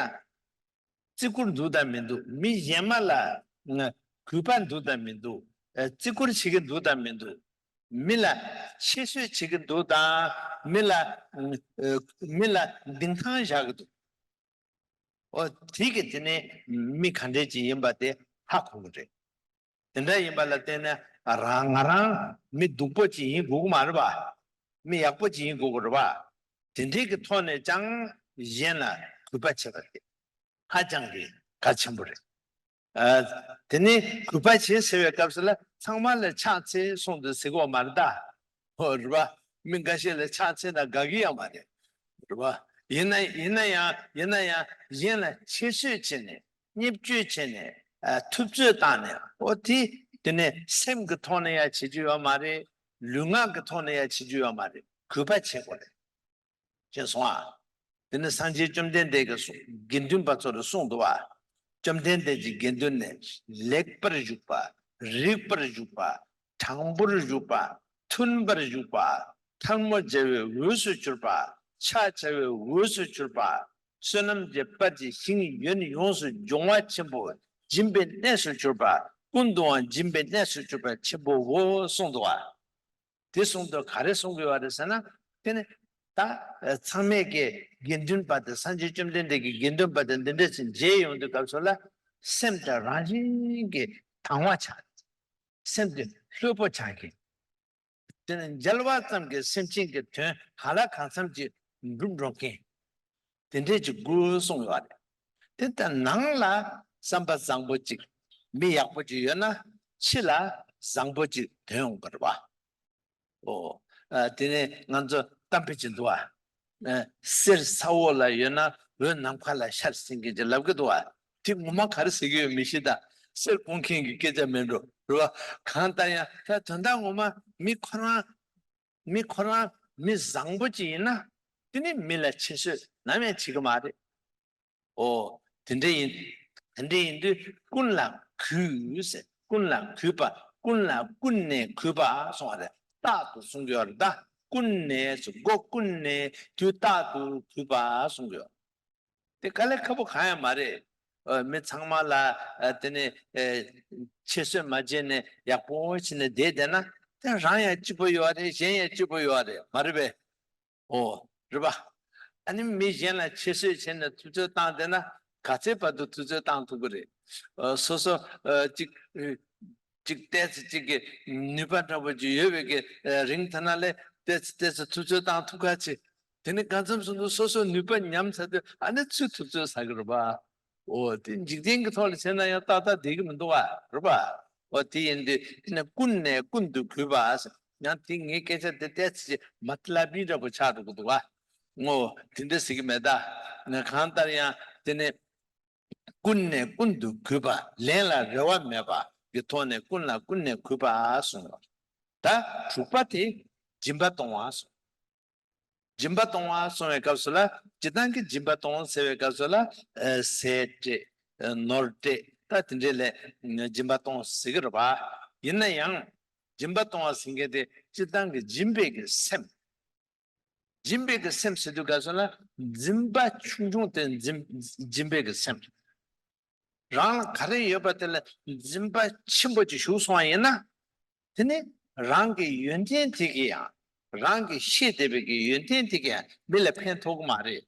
བརྩི་བཀུར་འདུག་དང་མི་འདུག་མི་གཞན་མ་ལ་ང་གུས་པ་འདུག་དང་མི་འདུག་ཨ། བརྩི་བཀུར་བྱེད་ཀྱི་འདུག་དང་མི་འདུག་མི་ལ་ཁྱད་གསོད་བྱེད་ཀྱི་འདུག་དང་། མི་ལ་ཨ། མི་ལ་གདིང་ཐང་བཞག་གི་འདུག་འོ་དེ་གི་དེ་ནས་མི་ག་འདྲས་ཅིག་ཡིན་པ་དེ་ཧ་གོ་གི་རེད། དེ་འདྲ་ཡིན་པ་ལ་བརྟེན་ནས་རང་ང་རང་མི་སྡུག་པོ་ཅིག་ཡིན་དགོས་ཀྱི་མ་རེད་པ། མི་ཡག་པོ་ཅིག་ཡིན་དགོས་ཀྱི་རེད་པ། དེ་འདྲས་ཀྱི་ཐོག་ནས་ཀྱང་གཞན་ལ་གུས་པ་བྱེད་པ་དེ་ཧ་ཅང་གི་གལ་ཆེན་པོ་རེད། ཨ། དེ་ནས་གུས་པ་བྱེད་ཟེར་བའི་སྐབས་སུ་ལ་ཚང་མ་ལ་ཕྱག་འཚལ་གསུངས་འདུག་ཟེར་གྱི་ཡོད་མ་རེད་ད། ཧོ། རེད་པ། མི་འགའ་ཤས་ལ་ཕྱག་འཚལ་ན་དགའ་གི་ཡོད་མ་རེད། རེད་པ། ཡིན་ན་ཡིན་ན་ཡང་ཡིན་ན་ཡང་གཞན་ལ་ཁྱད་གསོད་བྱས་ནས་བརྙས་བཅོས་བྱས་ནས། ཨ། ཐུབ་ཚོད་བཏང་ནས། འོ་དེ་དེ་ནས་སེམས་ཀྱི་ཐོག་ནས་ཡང་བྱེད་རྒྱུ་ཡོད་མ་རེད། ལུས་ངག་གི་ཐོག་ནས་ཡང་བྱེད་རྒྱུ་ཡོད་མ་རེད། གུས་པ་བྱེད་དགོས་རེད། ཅེས་གསུངས་ཨ། དེ་ནི་སངས་རྒྱས་བཅོམ་ལྡན་འདས་ཀྱིས་གསུངས། དགེ་འདུན་པ་ཚོར་གསུངས་འདུག་བ། བཅོམ་ལྡན་འདས་ཀྱི་དགེ་འདུན་ནི་ལེགས་པར་བཞུགས་པ། རིགས་པར་བཞུགས་པ། དྲང་པོར་བཞུགས་པ། མཐུན་པར་བཞུགས་པ། ཐལ་མོ་སྦྱར་བའི་འོས་སུ་གྱུར་པ། ཕྱག་བྱ་བའི་འོས་སུ་གྱུར་པ། བསོད་ནམས་ཀྱི་དཔལ་གྱི་ཞིང་ཡོན་ཡོངས་སུ་སྦྱོང་བ་ཆེན་པོ་སྦྱིན་པའི་གནས་སུ་གྱུར་པ། ཀུན་ཏུའང་སྦྱིན་པའི་གནས་སུ་གྱུར་པ་ཆེན་པོའོ་གསུངས་འདུག་བ། དེ་གསུངས་དུས་ག་རེ་གསུང་གི་ཡོད་རེད་ཟེར་ན། དེ་ནི་ད་ཚང་མས་ཀྱི་དགེ་འདུན་པ་དེ་སངས་རྒྱས་བཅོམ་ལྡན་འདས་ཀྱི་དགེ་འདུན་པ་དེ་འདི་འདྲ་ཞིག་མཇལ་ཡོང་དུས་སྐབས་སུ་ལ། སེམས་དེ་རང་བཞིན་གྱིས་དྭངས་བ་ཆགས། སེམས་དེ་ལྷོད་པོ་ཆགས་ཀྱི། དེ་ནི་མཇལ་བ་ཙམ་གྱིས་སེམས་ཅན་གྱི་དོན་གང་ལ་གང་འཚམ་ཅིག་འགྲུབ་འགྲོ་མཁན། དེ་འདྲས་ཀྱི་དགོས་གསུངས་ཡོད་རེད། དེ་ལྟར་ནང་ལ་བསམ་པ་བཟང་པོ་ཅིག་མི་ཡག་པོ་ཅིག་ཡོད་ན། ཕྱི་ལ་བཟང་པོ་ཅིག་ཐོན་ཡོང་གི་རེད་བ། ཨོ། ཨ། དེ་ནས་ང་ཚོ་གཏམ་དཔེ་ཅིག་འདུག་བ། ཨ། གསེར་ས་འོག་ལ་ཡོད་ན་འོད་ནམ་མཁའ་ལ་ཤར་ཟེར་མཁན་ཅིག་ལབ་ཀྱི་འདུག་བ། དེ་ངོ་མ་ག་རེ་ཟེར་གྱི་ཡོད་མི་ཤེས། ད་གསེར་སྐུང་མཁན་གྱི་སྐད་ཆ་མིན་འགྲོ་རེད་བ། གང་ལྟར་ཡང་ད་དོན་དག་ངོ་མ་མི་ཁོ་རང་མི་ཁོ་རང་མི་བཟང་པོ་ཅིག་ཡིན་ན། དེ་ནི་མི་ལ་ཁྱད་གསོད་ནམ་ཡང་བྱེད་ཀྱི་མ་རེད། ཨོ། དེ་འདྲ་ཡིན། དེ་འདྲ་ཡིན་དུས་ཀུན་ལ་གུས་ཟེར། ཀུན་ལ་གུས་པ། ཀུན་ལ་ཀུན་ནས་གུས་པ་གསུངས་པ་རེད། རྟག་ཏུ་གསུང་གི་ཡོད་རེད། ད་ཀུན་ནས་སུ་སྒོ་ཀུན་ནས་དུས་རྟག་ཏུ་གུས་པ་གསུང་གི་ཡོད། དེ་དཀའ་ལས་ཁག་པོ་གང་ཡང་མ་རེད། ཨ། མི་ཚང་མ་ལ། ཨ། དེ་ནས། ཨ། ཁྱད་གསོད་མ་བྱས་ནས་ཡག་པོ་བྱས་ནས་བསྡད་བསྡད་ན། དེ་རང་ཡང་སྐྱིད་པོ་ཡོད་རེད། གཞན་ཡང་སྐྱིད་པོ་ཡོད་རེད། མ་རེད་པས། ཨོ། རེད་པ། ཨ་ནི་མི་གཞན་ལ་ཁྱད་གསོད་བྱས་ནས་ཐུབ་ཚོད་བཏང་བསྡད་ན། ག་ཚད་བར་དུ་ཐུབ་ཚོད་བཏང་ཐུབ་ཀྱི་རེད། ཨ། སོ་སོ། ཨ། གཅིག་ཨ། གཅིག་ཏོག་ཙམ་གཅིག་གི་ནུས་པ་འདྲ་པོ་ཅིག་ཡོད་པའི་གི། ཨ། རིང་ཐུང་ན་ལས་ཏོག་ཙམ་ཏོག་ཙམ་ཐུབ་ཚོད་བཏང་ཐུབ་ཁ་ཆེ། དེ་ནི་གང་འཚམ་སོང་དུས་སོ་སོ་ནུས་པ་ཉམས་ཚར་དུས་ཨ་ནི་ཚུར་ཐུབ་ཚོད་ཟ་གི་རེད་པ། ཨོ། དེ་འཇིག་རྟེན་གྱི་ཐོག་ལ་བྱས་ན་ཡང་ཏག་ཏག་བསྡད་ཀྱི་མི་འདུག་བ། རེད་པ། ཨོ། དེ་ཡིན་དུས་དེ་ནི་ཀུན་ནས་ཀུན་ཏུ་གུས་པ་ཟེར། ཡང་དེ་ངའི་སྐད་ཆ་དེ་ཏོག་ཙམ་མ་ཏི་ལ་པི་འདྲ་པོ་ཆགས་འགྲོ་གི་འདུག་བ། ཨོ། དེ་འདྲ་ཟེར་གྱི་མེད་ད། ང་གང་ལྟར་ཡང་དེ་ནི་ཀུན་ནས་ཀུན་ཏུ་གུས་པ། ལན་ལ་རེ་བ་མེད་པ་གི་ཐོག་ནས་ཀུན་ལ་ཀུན་ནས་གུས་པ་གསུངས་པ། ད་དྲུག་པ་དེ་སྦྱིན་པ་གཏོང་བ་གསུངས། སྦྱིན་པ་གཏོང་བ་གསུངས་པའི་སྐབས་སུ་ལ། སྤྱིར་བཏང་གི་སྦྱིན་པ་གཏོང་ཟེར་བའི་སྐབས་སུ་ལ། ཨ། ཟས་སྤྲད། ཨ། ནོར་སྤྲད། ད་དེ་འདྲས་ལ་སྦྱིན་པ་གཏོང་ཟེར་གྱི་རེད་པ། ཡིན་ན་ཡང་སྦྱིན་པ་གཏོང་བ་ཟེར་མཁན་དེ་སྤྱིར་བཏང་གི་སྦྱིན་པའི་གི་སེམས། སྦྱིན་པའི་གི་སེམས་ཟེར་དུས་སྐབས་སུ་ལ། འཛིན་པ་ཆུང་ཆུང་དེ་འཛིན། སྦྱིན་པའི་གི་སེམས། རང་ལ་ག་རེ་ཡོད་པ་དེ་ལ་འཛིན་པ་ཆེན་པོ་ཅིག་ཞུགས་སོང་བ་ཡིན་ན། དེ་ནི་རང་གི་ཡོན་ཏན་དེ་གིས་ཡང་། རང་གིས་ཤེས་བསྡད་པའི་གི་ཡོན་ཏན་དེ་གིས་ཡང་མི་ལ་ཕན་ཐོགས་ཀྱི་མ་རེད།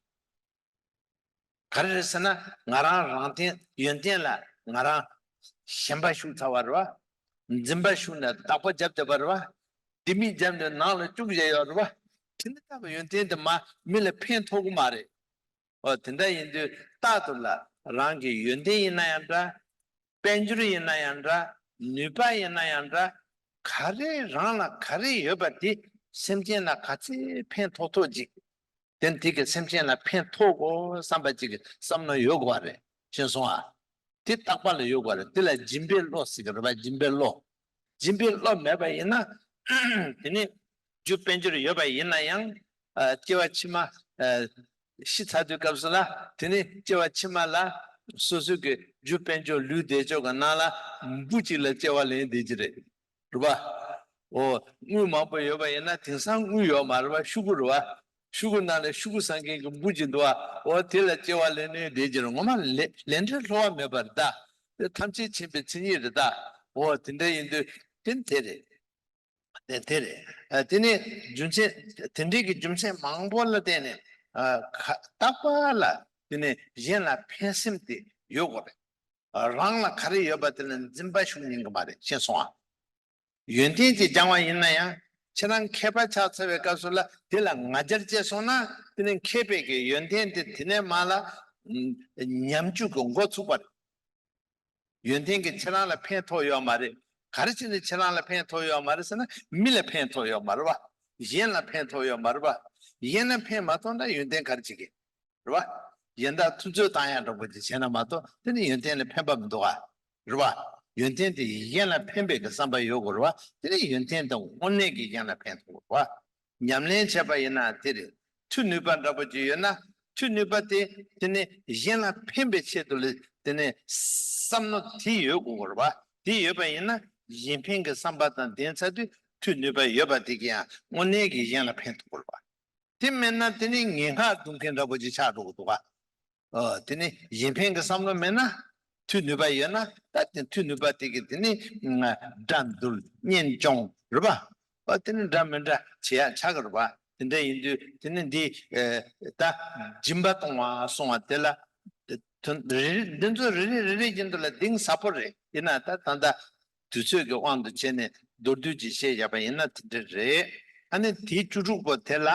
ག་རེ་རེད་ཟེར་ན། ང་རང་རང་སྟེང་ཡོན་ཏན་ལ་ང་རང་ཞེན་པ་ཞུགས་ཚར་བ་རེད་བ། འཛིན་པ་ཞུགས་ནས་བདག་པོ་བརྒྱབ་བསྡད་པ་རེད་བ། ལྡེ་མིག་བརྒྱབ་ནས་ནང་ལ་བཅུག་བཞག་ཡོད་རེད་བ། དེ་འདྲ་ལྟ་བུ་ཡོན་ཏན་དེ་མ་མི་ལ་ཕན་ཐོགས་ཀྱི་མ་རེད། ཨོ། དེ་འདྲ་ཡིན་དུས་རྟག་ཏུ་ལ་རང་གི་ཡོན་ཏན་ཡིན་ན་ཡང་འདྲ། དཔལ་འབྱོར་ཡིན་ན་ཡང་འདྲ། ནུས་པ་ཡིན་ན་ཡང་འདྲ། ག་རེ་རང་ལ་ག་རེ་ཡོད་པ་དེ་སེམས་ཅན་ལ་ག་ཚད་ཕན་ཐོགས་ཐོགས་ཅིག་དེ་དེ་གི་སེམས་ཅན་ལ་ཕན་ཐོགས་དགོས་བསམ་པ་ཅིག་གི་བསམ་བློ་ཡོད་དགོས་པ་རེད། ཤེས་སོང་ཨ། དེ་རྟག་པ་ལ་ཡོད་དགོས་རེད། དེ་ལ་སྦྱིན་པའི་བློ་ཟེར་གི་རེད་པ། སྦྱིན་པའི་བློ། སྦྱིན་པའི་བློ་མེད་པ་ཡིན་ན། དེ་ནི་རྒྱུ་དཔལ་འབྱོར་ཡོད་པ་ཡིན་ན་ཡང་། ཨ། སྐྱེ་བ་ཕྱི་མ། ཨ། ཤི་ཚར་དུས་སྐབས་སུ་ལ། དེ་ནི་སྐྱེ་བ་ཕྱི་མ་ལ་སོ་སོའི་གི་རྒྱུ་དཔལ་འབྱོར་ལུས་བདེ་མཆོག་གི་ནང་ལ་འབུ་གཅིག་ལ་སྐྱེ་བ་ལེན་བསྡད་ཀྱི་རེད། རེད་པ། ཨོ། དངུལ་མང་པོ་ཡོད་པ་ཡིན་ན་དེང་སང་དངུལ་ཡོད་མ་རེད་པ། ཤོག་གུ་རེད་པ། ཤོག་གུ་ནང་ལ་ཤོག་གུ་ཟ་མཁན་གྱི་འབུ་གཅིག་འདུག་པ། ཨོ། དེ་ལ་སྐྱེ་བ་ལེན་ནས་བསྡད་ཀྱི་རེད། ངོ་མ་ལེ་ལས་འབྲས་བསླུ་བ་མེད་པ་རེད་ད། དེ་ཐམས་ཅད་མཁྱེན་པའི་མཚན་ཉིད་རེད་ད། ཨོ། དེ་འདྲ་ཡིན་དུས་དེ་དེ་རེད། དེ་དེ་རེད། ཨ། དེ་ནས་རྒྱུ་མཚན། དེ་འདྲའི་གི་རྒྱུ་མཚན་མང་པོ་ལ་བརྟེན་ནས། ཨ། ཁ་རྟག་པ་ལ་དེ་ནས་གཞན་ལ་ཕན་སེམས་དེ་ཡོད་དགོས་རེད། ཨ། རང་ལ་ག་རེ་ཡོད་པ་དེ་ལ་འཛིན་པ་ཞུགས་ཉན་གི་མ་རེད། ཤེས་སོང་ཨ། ཡོན་ཏན་ཅིག་སྦྱང་བ་ཡིན་ན་ཡང་ཁྱེད་རང་མཁས་པ་ཆགས་ཚར་བའི་སྐབས་སུ་ལ་དེ་ལ་ང་རྒྱལ་སྐྱེས་སོང་ན། དེ་ནས་མཁས་པའི་གི་ཡོན་ཏན་དེ་དེ་ནས་མར་ལ་ཉམས་བཅུག་གི་འགོ་ཚུགས་པ་རེད། ཡོན་ཏན་གྱིས་ཁྱེད་རང་ལ་ཕན་ཐོགས་ཡོད་མ་རེད། ག་རེ་བྱས་ནས་ཁྱེད་རང་ལ་ཕན་ཐོགས་ཡོད་མ་རེད་ཟེར་ན། མི་ལ་ཕན་ཐོགས་ཡོད་མ་རེད་བ། གཞན་ལ་ཕན་ཐོགས་ཡོད་མ་རེད་བ། གཞན་ལ་ཕན་མ་ཐོགས་ན་ཡོན་ཏན་ག་རེ་བྱེད་ཀྱི་རེད་བ། གཞན་དག་ཐུབ་ཚོད་བཏང་ཡག་འདྲ་པོ་ཅིག་བྱས་ན་མ་གཏོགས་དེ་ནི་ཡོན་ཏན་ལ་ཕན་པ་མི་འདུག་ག་རེད་བ། ཡོན་ཏན་དེ་གཞན་ལ་ཕན་པའི་གི་བསམ་པ་ཡོད་དགོས་རེད་བ། དེ་ནི་ཡོན་ཏན་དེ་དངོས་གནས་ཀྱི་གཞན་ལ་ཕན་ཐོགས་རེད་བ། ཉམས་ལེན་བྱས་པ་ཡིན་ན་དེ་རེད། མཐུ་ནུས་པ་འདྲ་པོ་ཅིག་ཡོད་ན། མཐུ་ནུས་པ་དེ་དེ་ནི་གཞན་ལ་ཕན་པའི་ཆེད་དུ་ལ་དེ་ནི་བསམ་མནོ་དེ་ཡོད་དགོས་རེད་བ། དེ་ཡོད་པ་ཡིན་ན་གཞན་ཕན་གྱི་བསམ་པ་དང་ལྡན་ཚར་དུས་མཐུ་ནུས་པ་ཡོད་པ་དེ་གིས་ཡང་དངོས་གནས་ཀྱི་གཞན་ལ་ཕན་ཐོགས་རེད་བ། དེ་མེད་ན་དེ་ནི་ངན་སྔགས་རྡུང་མཁན་འདྲ་པོ་ཅིག་ཆགས་འགྲོ་གི་འདུག་ག་ཨ། དེ་ནི་གཞན་ཕན་གྱི་བསམ་བློ་མེད་ན། མཐུ་ནུས་པ་ཡོད་ན་ད་དེ་མཐུ་ནུས་པ་དེ་གི་དེ་ནི་དགྲ་འདུལ་གཉེན་སྐྱོང་རེད་པ། ཨ་དེ་ནི་འདྲ་མི་འདྲ་བྱེད་ཡ་ཆགས་ཀྱི་རེད་པ། དེ་འདྲ་ཡིན་དུས་དེ་ནི་འདི་ད་སྦྱིན་པ་གཏོང་བ་གསུང་བ་དེ་ལ་དོན་རེ་རེ་འདི་ཚོ་རེ་རེ་རེ་རེ་བཞིན་དུ་ལ་གཏིང་ཟབ་པོ་རེད། ཡིན་ན་ད་ད་ད་དུས་ཚོད་ཀྱི་དབང་དུ་བྱས་ནས་མདོར་བསྡུས་ཀྱིས་བཤད་བཞག་པ་ཡིན་ན་དེ་འདྲ་རེད། ཨ་ནི་དེ་བཅུ་དྲུག་པོ་དེ་ལ་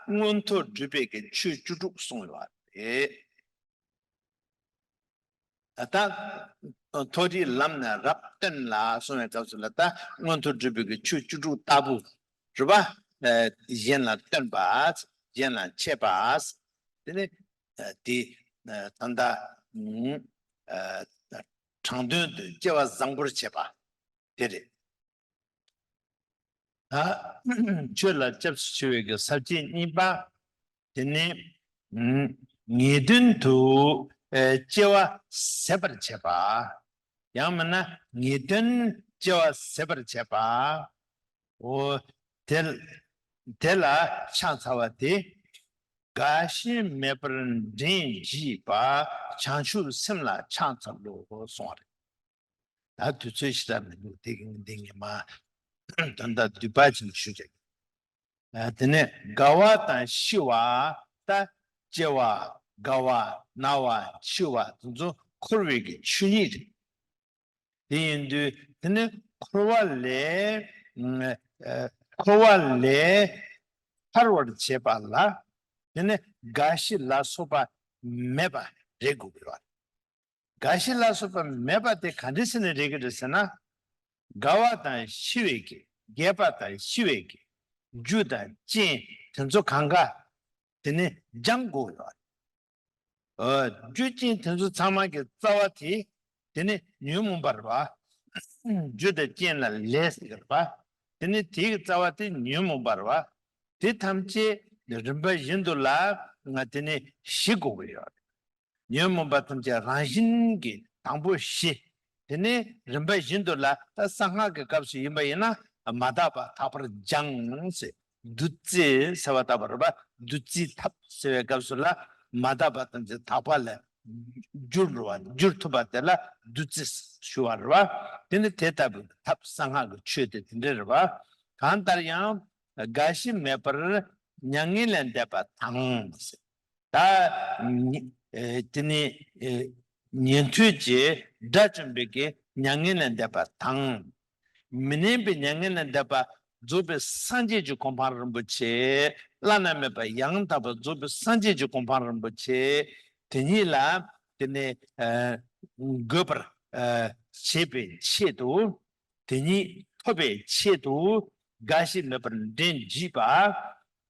མངོན་མཐོ་སྒྲུབ་པའི་གི་ཆོས་བཅུ་དྲུག་གསུངས་ཡོད་རེད། ད་མཐོ་རིས་ལམ་ནས་རབ་བརྟན་ལ་གསུངས་པའི་སྐབས་སུ་ལ་ད་མངོན་མཐོ་སྒྲུབ་པའི་གི་ཆོས་བཅུ་དྲུག་ལྟ་བུ་རེད་པ། གཞན་ལ་བརྟེན་པ། གཞན་ལ་མཆོད་པ། དེ་ནི་དེ་ད་ལྟ་དྲང་དོན་དུ་སྐྱེ་བ་བཟང་པོར་བྱེད་པ་དེ་རེད། ད་ཆོས་ལ་སྐྱབས་སུ་མཆི་བའི་གི་ས་བཅད་གཉིས་པ། དེ་ནི་ངེས་དོན་དུ་སྐྱེ་བ་ཟད་པར་བྱེད་པ། ཡང་མིན་ན་ངེས་དོན་སྐྱེ་བ་ཟད་པར་བྱེད་པ། འོ་དེ་དེ་ལ་ཕྱག་འཚལ་བ་དེ། རྒ་ཤི་མེད་པར་འདྲེན་བགྱིས་པ། བྱང་ཆུབ་སེམས་ལ་ཕྱག་འཚལ་ལོ་གསུངས་པ་རེད། ད་དུས་ཚོད་ཞེ་དྲག་མི་འདུག་དེ་གི་འདི་ངས་མ་དོན་དག་བསྡུས་པ་ཅིག་ཞུ་བྱ། དེ་ནས་རྒ་བ་དང་ཤི་བ། ད་སྐྱེ་བ། རྒ་བ། ན་བ། ཤི་བ་དེ་ཚོ་འཁོར་བའི་གི་ཆོས་ཉིད་རེད། དེ་ཡིན་དུས་དེ་ནི་འཁོར་བ་ལས་འཁོར་བ་ལས་ཐར་བར་བྱེད་པ་ལ། དེ་ནི་རྒ་ཤི་ལ་སོགས་པ་མེད་པ་རེད་དགོས་ཀྱི་ཡོད། རྒ་ཤི་ལ་སོགས་པ་མེད་པ་དེ་ག་འདྲ་ཟེར་ནས་རེད་ཀྱི་རེད་ཟེར་ན། རྒ་བ་དང་ཤི་བའི་གི་རྒས་པ་དང་ཤི་བའི་གི་རྒྱུ་དང་རྐྱེན་དེ་ཚོ་གང་ག་དེ་ནི་སྦྱང་དགོས་ཡོད། རྒྱུ་རྐྱེན་དེ་ཚོ་ཚང་མ་གི་རྩ་བ་དེ་དེ་ནི་ཉོན་མོངས་པ་རེད་པ། རྒྱུ་དང་རྐྱེན་ལ་ལས་ཟེར་གི་རེད་པ། དེ་ནི་དེའི་རྩ་བ་དེ་ཉོན་མོངས་པ་རེད་པ། དེ་ཐམས་ཅད་རིམ་པ་བཞིན་དུ་ལ་ང་དེ་ནི་ཞི་དགོས་ཀྱི་ཡོད། ཉོན་མོངས་པ་ཐམས་ཅད་རང་བཞིན་གྱིས་དང་པོ་ཞི། དེ་ནས་རིམ་པ་བཞིན་དུ་ལ་ད་གསང་སྔགས་ཀྱི་སྐབས་སུ་ཡིན་པ་ཡིན་ན་མ་དག་པ་དག་པར་སྦྱང་ཟེར། བདུད་རྩི་ཟེར་བ་ལྟ་བུ་རེད་པ། བདུད་རྩིའི་ཐབས་ཟེར་བའི་སྐབས་སུ་ལ་མ་དག་པ་ཐམས་ཅད་དག་པ་ལ་བསྒྱུར་བ་བསྒྱུར་ཐུབ་པ་དེ་ལ་བདུད་རྩི་ཞུ་བ་རེད་པ། དེ་ནི་དེ་ལྟ་བུའི་ཐབས་གསང་སྔགས་ཀྱི་ཆོས་དེ་དེ་འདྲ་རེད་པ། གང་ལྟར་ཡང་རྒ་ཤི་མེད་པར་མྱ་ངན་ལས་འདས་པ་དང་ཟེར། ད་ཉི་ཨེ་དེ་ནི་ཨེ་ཉན་ཐོས་ཀྱི་དགྲ་བཅོམ་པའི་གི་མྱ་ངན་ལས་འདས་པ་དང་། མི་གནས་པའི་མྱ་ངན་ལས་འདས་པ་རྫོགས་པའི་སངས་རྒྱས་ཀྱི་གོ་འཕང་རིན་པོ་ཆེ། བླ་ན་མེད་པ་ཡང་དག་པར་རྫོགས་པའི་སངས་རྒྱས་ཀྱི་གོ་འཕང་རིན་པོ་ཆེ། དེ་ཉིད་ལ་དེ་ནི་ཨེ་འགོད་པར་ཨེ་བྱེད་པའི་ཆེད་དུ། དེ་ཉིད་ཐོབ་པའི་ཆེད་དུ་རྒ་ཤི་མེད་པར་འདྲེན་བགྱིས་པ།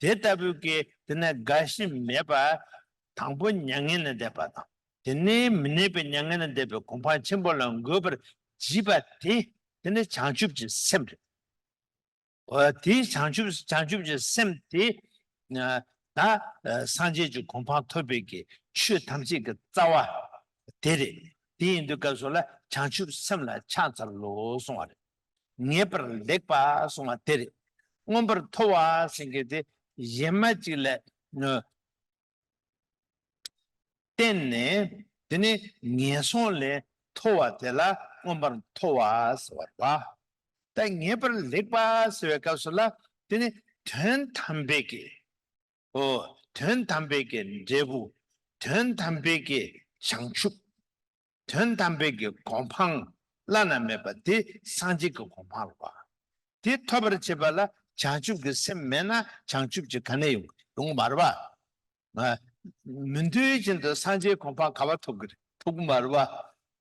དེ་ལྟ་བུའི་གི་དེ་ནས་རྒ་ཤི་མེད་པ་དང་པོ་མྱ་ངན་ལས་འདས་པ་དང་། དེ་ནས་མི་གནས་པའི་མྱ་ངན་ལས་འདས་པའི་གོ་འཕང་ཆེན་པོ་ལ་འགོད་པར་བགྱིས་པ་དེ་དེ་ནི་བྱང་ཆུབ་ཀྱི་སེམས་རེད། འོ་དེའི་བྱང་ཆུབ་བྱང་ཆུབ་ཀྱི་སེམས་དེ་ད་སངས་རྒྱས་ཀྱི་གོ་འཕང་ཐོབ་པའི་གི་ཆོས་ཐམས་ཅད་ཀྱི་རྩ་བ་དེ་རེད། དེ་ཡིན་དུས་སྐབས་སུ་ལ་བྱང་ཆུབ་སེམས་ལ་ཕྱག་འཚལ་ལོ་གསུང་བ་རེད། ངེས་པར་ལེགས་པ་གསུང་བ་དེ་རེད། མངོན་པར་མཐོ་བ་ཟེར་མཁན་དེ་གཞན་མ་གཅིག་ལ་བརྟེན་ནས་དེ་ནི་ངན་སོང་ལས་མཐོ་བ་དེ་ལ་མངོན་པར་མཐོ་བ་ཟེར་བ་རེད་པ། ད་ངེས་པར་ལེགས་པ་ཟེར་བའི་སྐབས་སུ་ལ་དེ་ནི་དོན་དམ་པའི་གི་ཨོ། དོན་དམ་པའི་གི་འབྲས་བུ། དོན་དམ་པའི་གི་བྱང་ཆུབ། དོན་དམ་པའི་གི་གོ་འཕང་བླ་ན་མེད་པ་དེ་སངས་རྒྱས་ཀྱི་གོ་འཕང་རེད་པ། དེ་ཐོབ་པར་བྱེད་པ་ལ་བྱང་ཆུབ་ཀྱི་སེམས་མེད་ན་བྱང་ཆུབ་ཀྱི་ག་ནས་ཡོང་ཡོང་མ་རེད་པ། མི་འདོད་བཞིན་དུ་སངས་རྒྱས་གོ་འཕང་ག་པར་ཐོབ་ཀྱི་རེད། ཐོབ་ཀྱི་མ་རེད་པ།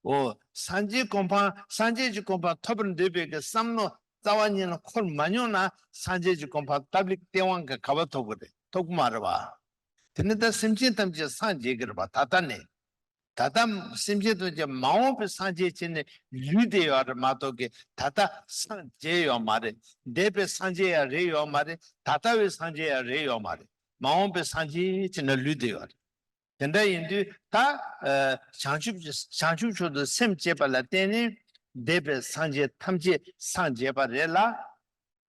ཨོ། སངས་རྒྱས་གོ་འཕང་སངས་རྒྱས་ཀྱི་གོ་འཕང་ཐོབ་པར་འདོད་པའི་གི་བསམ་མནོ་རྩ་བ་ཉིད་ལ་འཁོར་མ་མྱོང་ན་སངས་རྒྱས་ཀྱི་གོ་འཕང་སྟབས་ལེགས་སྟེས་དབང་གིས་ག་པར་ཐོབ་ཀྱི་རེད། ཐོབ་ཀྱི་མ་རེད་པ། དེ་ནི་ད་སེམས་ཅན་ཐམས་ཅད་སངས་རྒྱས་ཀྱི་རེད་པ། ད་ལྟ་ནས། ད་ལྟ་སེམས་ཅན་ཐམས་ཅད་མ་འོངས་པའི་སངས་རྒྱས་བྱས་ནས་ལུས་བསྡད་ཡོད་རེད་མ་གཏོགས་ཀྱི་ད་ལྟ་སངས་རྒྱས་ཡོད་མ་རེད། འདས་པའི་སངས་རྒྱས་ཡང་རེད་ཡོད་མ་རེད། ད་ལྟ་བའི་སངས་རྒྱས་ཡང་རེད་ཡོད་མ་རེད། མ་འོངས་པའི་སངས་རྒྱས་བྱས་ནས་ལུས་བསྡད་ཡོད་རེད། དེ་འདྲ་ཡིན་དུས་ད་ཨ་བྱང་ཆུབ་ཀྱི་བྱང་ཆུབ་མཆོག་ཏུ་སེམས་བསྐྱེད་པ་ལ་བརྟེན་ནས་འདས་པའི་སངས་རྒྱས་ཐམས་ཅད་སངས་རྒྱས་པ་རེད་ལ།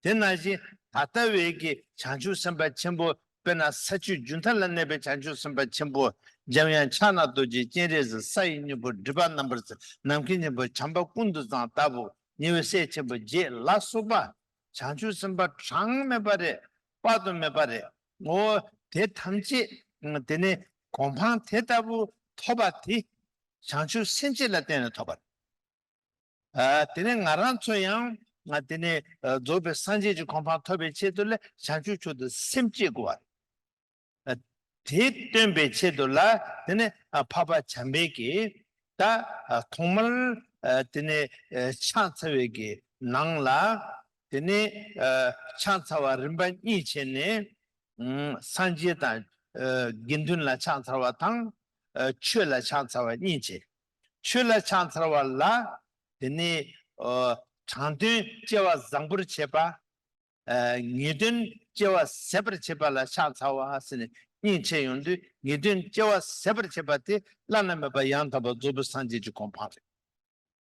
དེ་ནང་བཞིན་ད་ལྟ་བའི་གི་བྱང་ཆུབ་སེམས་དཔའ་ཆེན་པོ་ དཔེར་ན་ས་བཅུའི་རྒྱུན་མཐའ་ལ་གནས་པའི་བྱང་ཆུབ་སེམས་དཔའ་ཆེན་པོ། འཇམ་དབྱངས་ཕྱག་ན་རྡོ་རྗེ་སྤྱན་རས་གཟིགས། ས་ཡི་སྙིང་པོ་སྒྲིབ་པ་རྣམ་པར་སེལ། ནམ་མཁའི་སྙིང་པོ་བྱམས་པ་ཀུན་ཏུ་བཟང་ལྟ་བུ། ཉེ་བའི་སྲས་ཆེན་པོ་བརྒྱད་ལ་སོགས་པ། བྱང་ཆུབ་སེམས་དཔའ་གྲངས་མེད་པ་རེ། དཔག་ཏུ་མེད་པ་རེ། འོ་དེ་ཐམས་ཅད་དེ་ནས་གོ་འཕང་དེ་ལྟ་བུ་ཐོབ་པ་དེ། བྱང་ཆུབ་སེམས་བསྐྱེད་ལ་བརྟེན་ནས་ཐོབ་པ་རེད། ཨ། དེ་ནས་ང་རང་ཚོ་ཡང་ང་དེ་ནས་ཨ་རྫོགས་པའི་སངས་རྒྱས་ཀྱི་གོ་འཕང་ཐོབ་པའི་ཆེད་དུ་ལ་བྱང་ཆུབ་མཆོག་ཏུ་སེམས་བསྐྱེད་དགོས་པ་རེད། ཨ། དེ་སྟོན་པའི་ཆེད་དུ་ལ་དེ་ནས་ཨ་འཕགས་པ་བྱམས་པས་ཀྱིས་ད་ཨ་ཐོག་མར་ཨ་དེ་ནས་ཨ་ཕྱག་འཚལ་བའི་གི་ནང་ལ་དེ་ནས་ཨ་ཕྱག་འཚལ་བ་རིམ་པ་གཉིས་བྱས་ནས། ཨུམ། སངས་རྒྱས་དང་། ཨ། དགེ་འདུན་ལ་ཕྱག་འཚལ་བ་དང་། ཨ། ཆོས་ལ་ཕྱག་འཚལ་བ་གཉིས་བྱས། ཆོས་ལ་ཕྱག་འཚལ་བ་ལ། དེ་ནས། ཨ། དྲང་དོན་སྐྱེ་བ་བཟང་པོར་བྱེད་པ། ཨ། ངེས་དོན་སྐྱེ་བ་ཟད་པར་བྱེད་པ་ལ་ཕྱག་འཚལ་བ་ཟེར་ནས་གཉིས་ཕྱེ་ཡོང་དུས། ངེས་དོན་སྐྱེ་བ་ཟད་པར་བྱེད་པ་དེ་བླ་ན་མེད་པ་ཡང་དག་པར་རྫོགས་པའི་སངས་རྒྱས་ཀྱི་གོ་འཕང་རེད།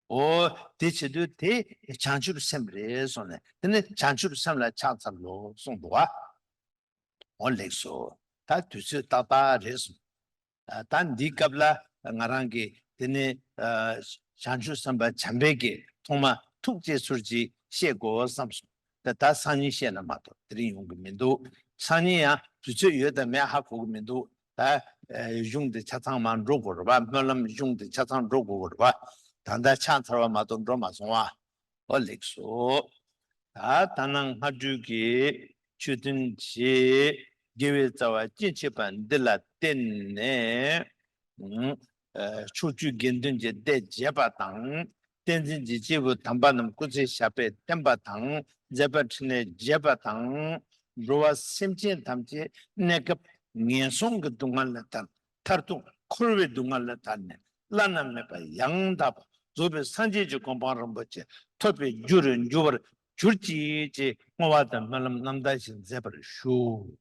འོ། དེ་བྱེད་དུས་དེ་བྱང་ཆུབ་སེམས་རེད་གསུངས་ནས། དེ་ནི་བྱང་ཆུབ་སེམས་ལ་ཕྱག་འཚལ་ལོ་གསུངས་འདུག་བ། འོ་ལེགས་སོ། ད་དུས་ཚོད་ཏག་ཏག་རེད་གསུངས། ཨ། ད་འདིའི་སྐབས་ལ་ང་རང་གིས་དེ་ནི་ཨ་བྱང་ཆུབ་སེམས་དཔའ་བྱམས་པས་ཀྱིས་ཐོག་མ་ཐུགས་དགྱེས་ཚུལ་ཅིག་བཤད་དགོས་བསམ་སོང་། ད་ད་སང་ཉིན་བཤད་ན་མ་གཏོགས་དེ་རིང་ཡོང་གི་མི་འདུག། སང་ཉིན་ཡང་དུས་ཚོད་ཡོད་དང་མེད་ཧ་གོ་གི་མི་འདུག། ད་ཨ་གཞུང་དེ་ཆ་ཚང་མར་འགྲོ་དགོས་རེད་བ། སྨོན་ལམ་གཞུང་དེ་ཆ་ཚང་འགྲོ་དགོས་རེད་བ། ད་ལྟ་ཕྱག་འཚལ་བ་མ་གཏོགས་འགྲོ་མ་སོང་བ། ཨོ་ལེགས་སོ། ད་ད་ནང་སྔ་དྲོའི་གི་ཆོས་ཐུན་བྱེད། དགེ་བའི་རྩ་བ་ཅི་མཆིས་པ་འདི་ལ་བརྟེན་ནས། ཨ། ཕྱོགས་བཅུའི་དགེ་འདུན་གྱི་སྡེ་བརྒྱད་པ་དང་། བསྟན་འཛིན་གྱི་སྐྱེས་བུ་དམ་པ་རྣམས་སྐུ་ཚེ་ཞབས་པད་བརྟན་པ་དང་། མཛད་པ་འཕྲིན་ལས་རྒྱས་པ་དང་། འགྲོ་བ་སེམས་ཅན་ཐམས་ཅད་གནས་སྐབས་ངན་སོང་གི་སྡུག་བསྔལ་ལས་ཐར། མཐར་ཐུག་འཁོར་བའི་སྡུག་བསྔལ་ལས་ཐར་ནས་བླ་ན་མེད་པ་ཡང་དག་པ་རྫོགས་པའི་སངས་རྒྱས་ཀྱི་གོ་འཕང་རིན་པོ་ཆེ་ཐོབ་པའི་རྒྱུར་འགྱུར་བར་གྱུར་ཅིག་ཅེས་བསྔོ་བ་དང་སྨོན་ལམ་རྣམ་དག་ཞིག་མཛད་པར་ཞུ།